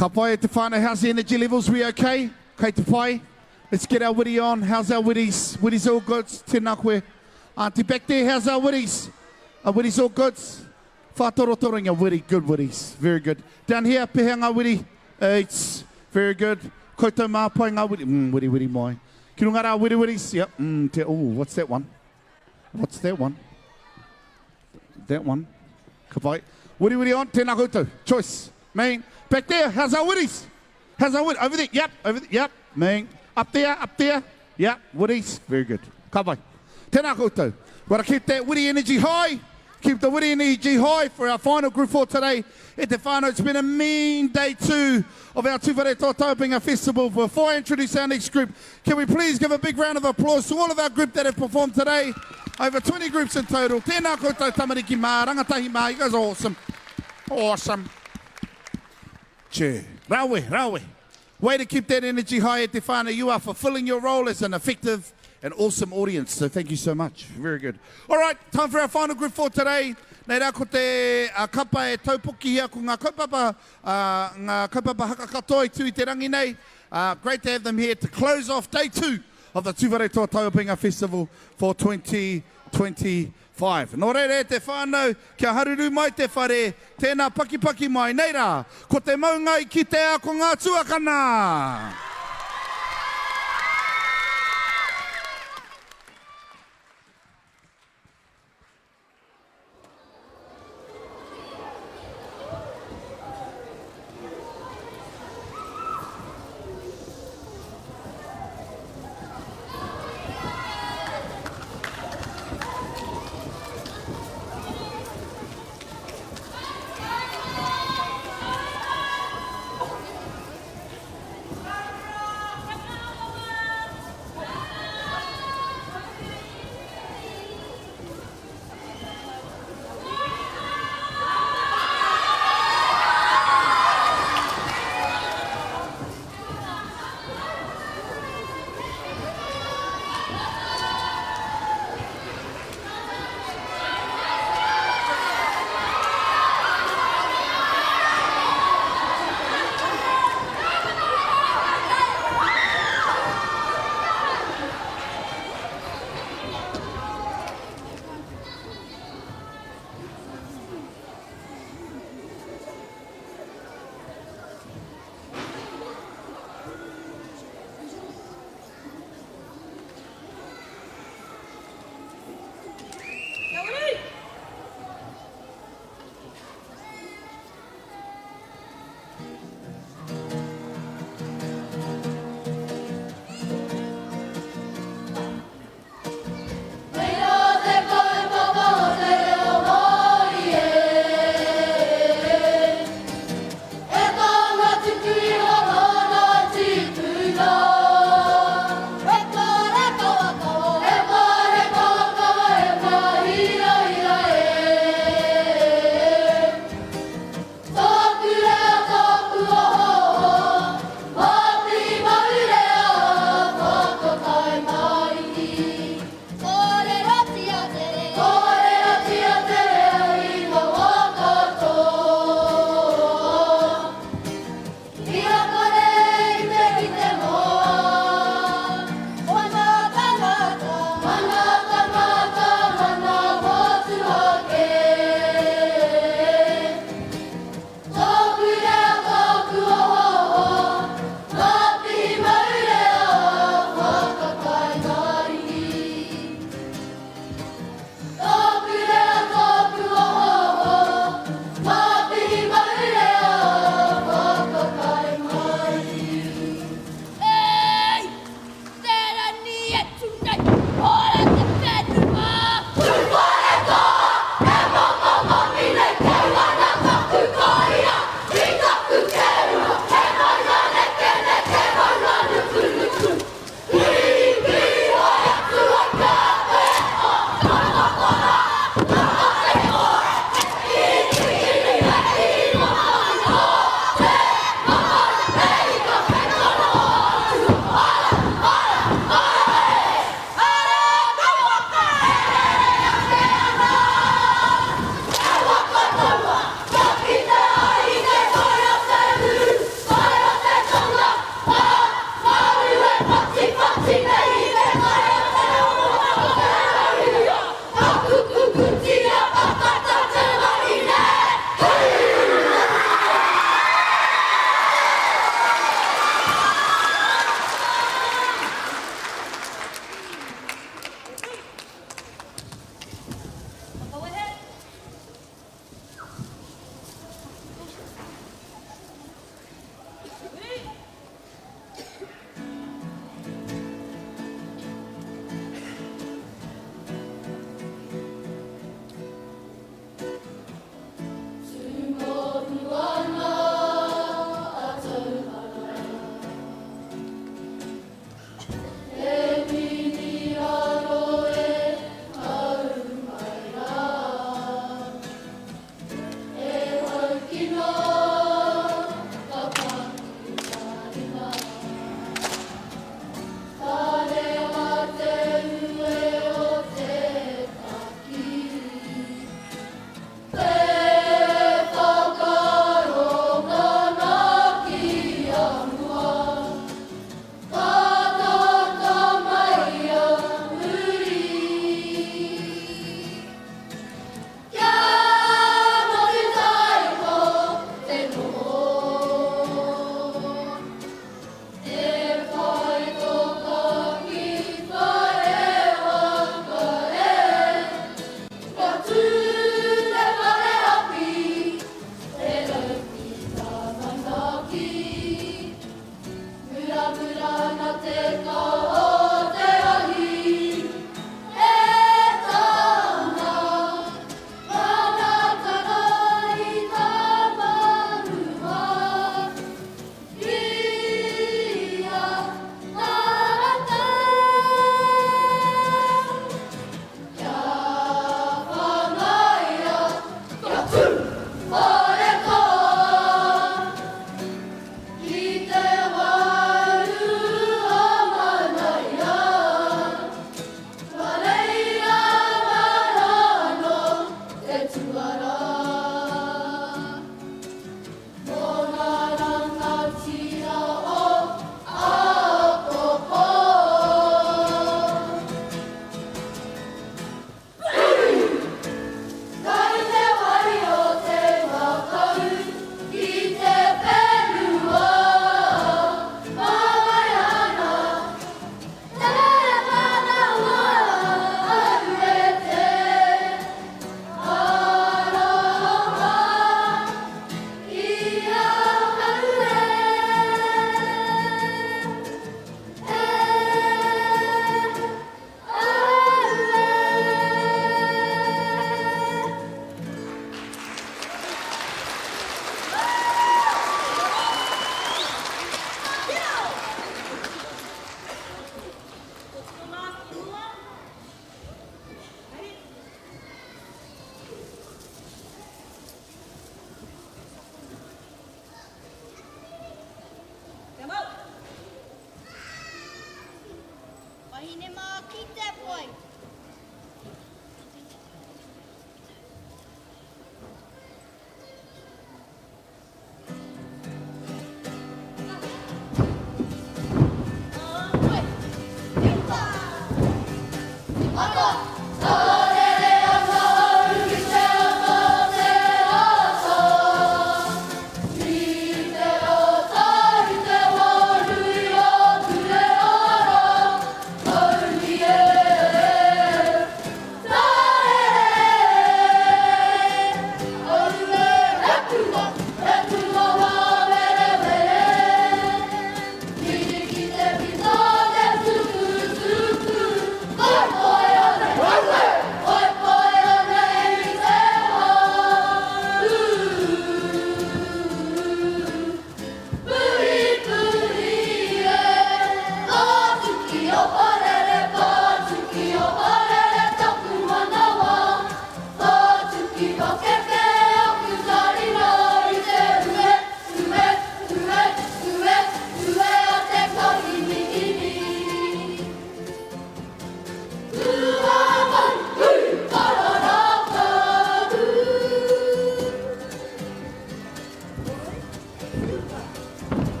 Ka pai e te whānau, how's the energy levels? We okay? Kei te pai? Let's get our witty on. How's our witties? Witties all good? Tēnā koe. Auntie back there, how's our witties? Are witties all good? Whātorotoringa witty, good witties. Very good. Down here, pehea ngā witty? It's very good. Koutou mā pai ngā witty. Mm, witty, witty mai. Ki runga rā, witty, witties. Yep. Mm, te, oh, what's that one? What's that one? That one. Ka pai. Wiri wiri on, tēnā koutou. Choice. Main. Back there, how's our witties? How's our witty? Over there, yep, over there, yep. Main. Up there, up there. Yep, witties. Very good. Ka pai. Tēnā koutou. Gotta keep that witty energy high. Keep the witty energy high for our final group for today. E te whānau, it's been a mean day two of our Tūwharetoa Taupinga Festival. Before I introduce our next group, can we please give a big round of applause to all of our group that have performed today? Over 20 groups in total. Tēnā koutou tamariki mā, rangatahi mā, you guys are awesome. Awesome. Che. Rawe, rawe. Way to keep that energy high at te whānau. You are fulfilling your role as an effective and awesome audience. So thank you so much. Very good. All right, time for our final group for today. Nei rā ko te uh, kapa e taupokihia ko ngā kaupapa, uh, ngā kaupapa haka katoa i tū i te rangi nei. Uh, great to have them here to close off day two of the Tūwharetoa Tauapinga Festival for 2025. 5. Nō reira e te whānau, kia haruru mai te whare, tēnā pakipaki mai, nei rā, ko te maunga i kitea ko ngā tuakana!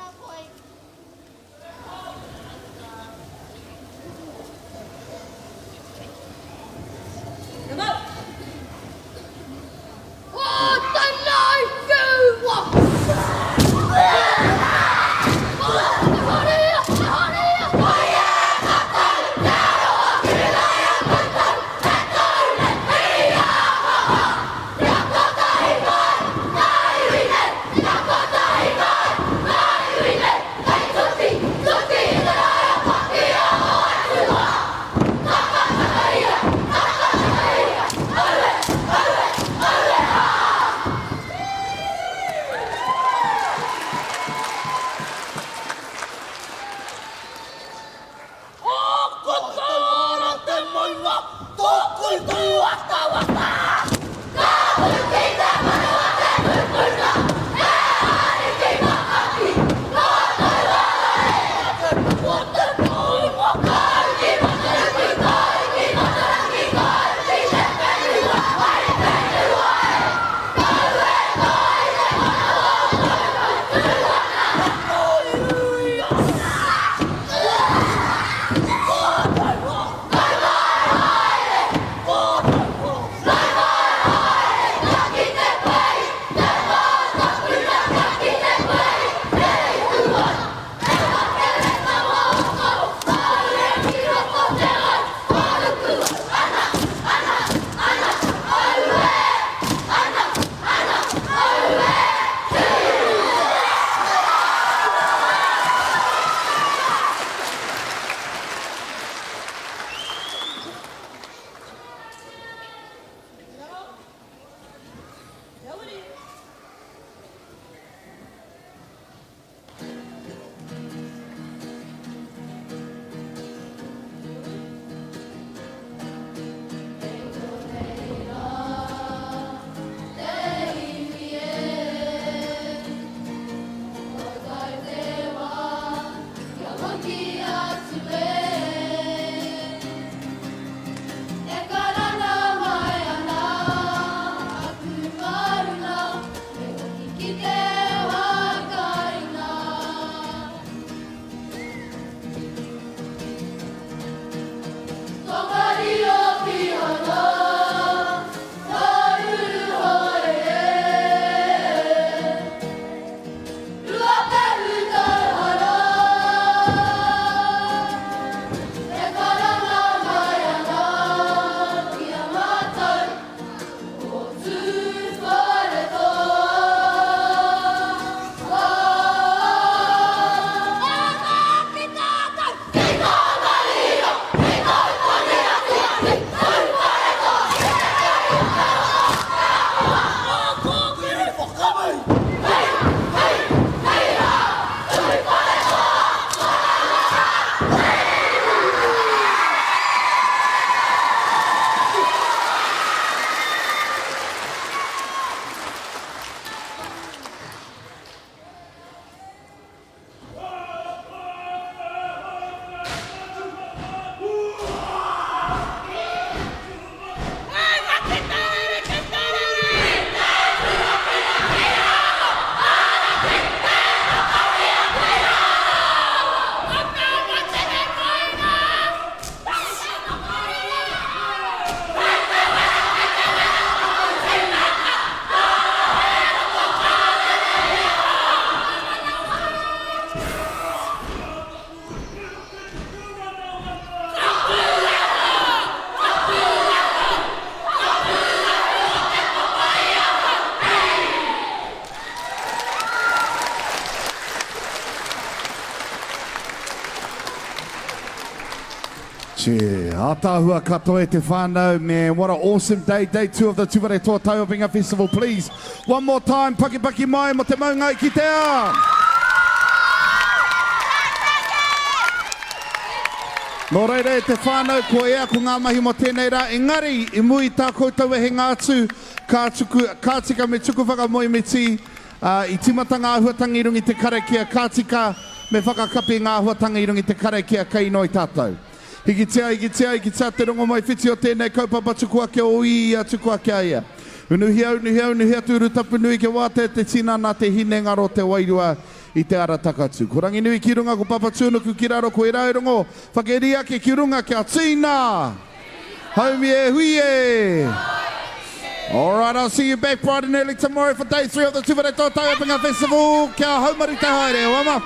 Tēnā koe. Che, ātaahua katoa e te whānau, man, what a awesome day, day 2 of the Tuwharetoa Tauawinga Festival, please, one more time, pakipaki mai mo te maunga i kitea! Nō reira e te whānau, ko ea ko ngā mahi mō tēnei rā, engari, i mua i tā koutou wehenga atu, ka tuku, ka tika me tuku whakamoemiti, ā, i tīmata ngā āhuatanga i runga i te karakia, ka tika me whakakapi ngā āhuatanga i runga i te karakia kei inoi tātou. Hikitia, hikitia, hikitia te rongomaiwhiti o tēnei kaupapa tuku ake o ia, tuku ake a ia. Unuhia, unuhia, unuhia te urutapu nui kia wātea te tinana, te hinengaro, te wairua. i te ara takatū. Ko Ranginui ki runga, ko Papatūānuku ki raro, ko Irairongo whakairi ake ki runga kia tīna! Haumi e hui e! Alright, I'll see you back bright and early tomorrow for day 3 of the Tūwharetoa Taiapinga Festival. Kia haumaru te haere, hoa ma!